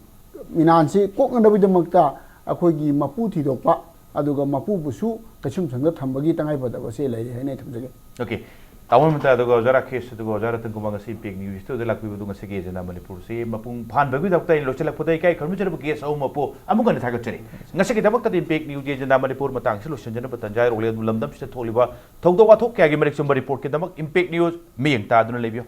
ꯃꯤꯅꯥꯟꯁꯤ ꯀꯣꯛꯅꯅꯕꯒꯤꯗꯃꯛꯇ ꯑꯩꯈꯣꯏꯒꯤ ꯃꯄꯨ ꯊꯤꯗꯣꯛꯄ, ꯑꯗꯨꯒ ꯃꯄꯨꯕꯨꯁꯨ ꯀꯩꯁꯨꯝꯁꯪꯗ ꯊꯝꯕꯒꯤ ꯇꯉꯥꯏꯐꯗꯕ ꯑꯁꯤ ꯂꯩꯔꯦ ꯍꯥꯏꯅ ꯑꯩ ꯊꯝꯖꯒꯦ꯫ ꯑꯣꯀꯦ꯫ ꯇꯥꯃꯣ ꯃꯃꯇꯥ, ꯑꯗꯨꯒ ꯑꯣꯖꯥ ꯔꯥꯀꯦꯁ, ꯑꯗꯨꯒ ꯑꯣꯖꯥ ꯔꯇꯟ ꯀꯨꯃꯥꯔ ꯉꯁꯤ ꯏꯝꯄꯦꯛ ꯅ꯭ꯌꯨꯁ ꯁ꯭ꯇꯨꯗꯤꯑꯣꯗ ꯂꯥꯛꯄꯤꯕꯗꯨ ꯉꯁꯤꯒꯤ ꯑꯦꯖꯦꯟꯗꯥ ꯃꯅꯤꯄꯨꯔꯁꯤ ꯃꯄꯨꯡ ꯐꯥꯍꯟꯕꯒꯤꯗꯃꯛꯇ ꯑꯩꯅ ꯂꯣꯏꯁꯤꯜꯂꯛꯄꯗ ꯏꯀꯥꯏ ꯈꯨꯝꯅꯖꯔꯕ ꯒꯦꯁ ꯑꯍꯨꯝ ꯃꯄꯨ ꯑꯃꯨꯛ ꯍꯟꯅ ꯊꯥꯒꯠꯆꯔꯤ꯫ ꯉꯁꯤꯒꯤꯗꯃꯛꯇꯗꯤ ꯏꯝꯄꯦꯛ ꯅ꯭ꯌꯨꯁꯀꯤ ꯑꯦꯖꯦꯟꯗꯥ ꯃꯅꯤꯄꯨꯔ ꯃꯇꯥꯡꯁꯤ ꯂꯣꯏꯁꯤꯟꯖꯅꯕ ꯇꯟꯖꯥ ꯌꯧꯔꯛꯂꯦ꯫ ꯑꯗꯨ ꯂꯝꯗꯝꯁꯤꯗ ꯊꯣꯛꯂꯤꯕ ꯊꯧꯗꯣꯛ ꯋꯥꯊꯣꯛ ꯀꯌꯥꯒꯤ ꯃꯔꯤꯛ ꯆꯨꯝꯕ ꯔꯤꯄꯣꯔꯠꯀꯤꯗꯃꯛ ꯏꯝꯄꯦꯛ ꯅ꯭ꯌꯨꯁ ꯃꯤꯠꯌꯦꯡ ꯇꯥꯗꯨꯅ ꯂꯩꯕꯤꯌꯨ꯫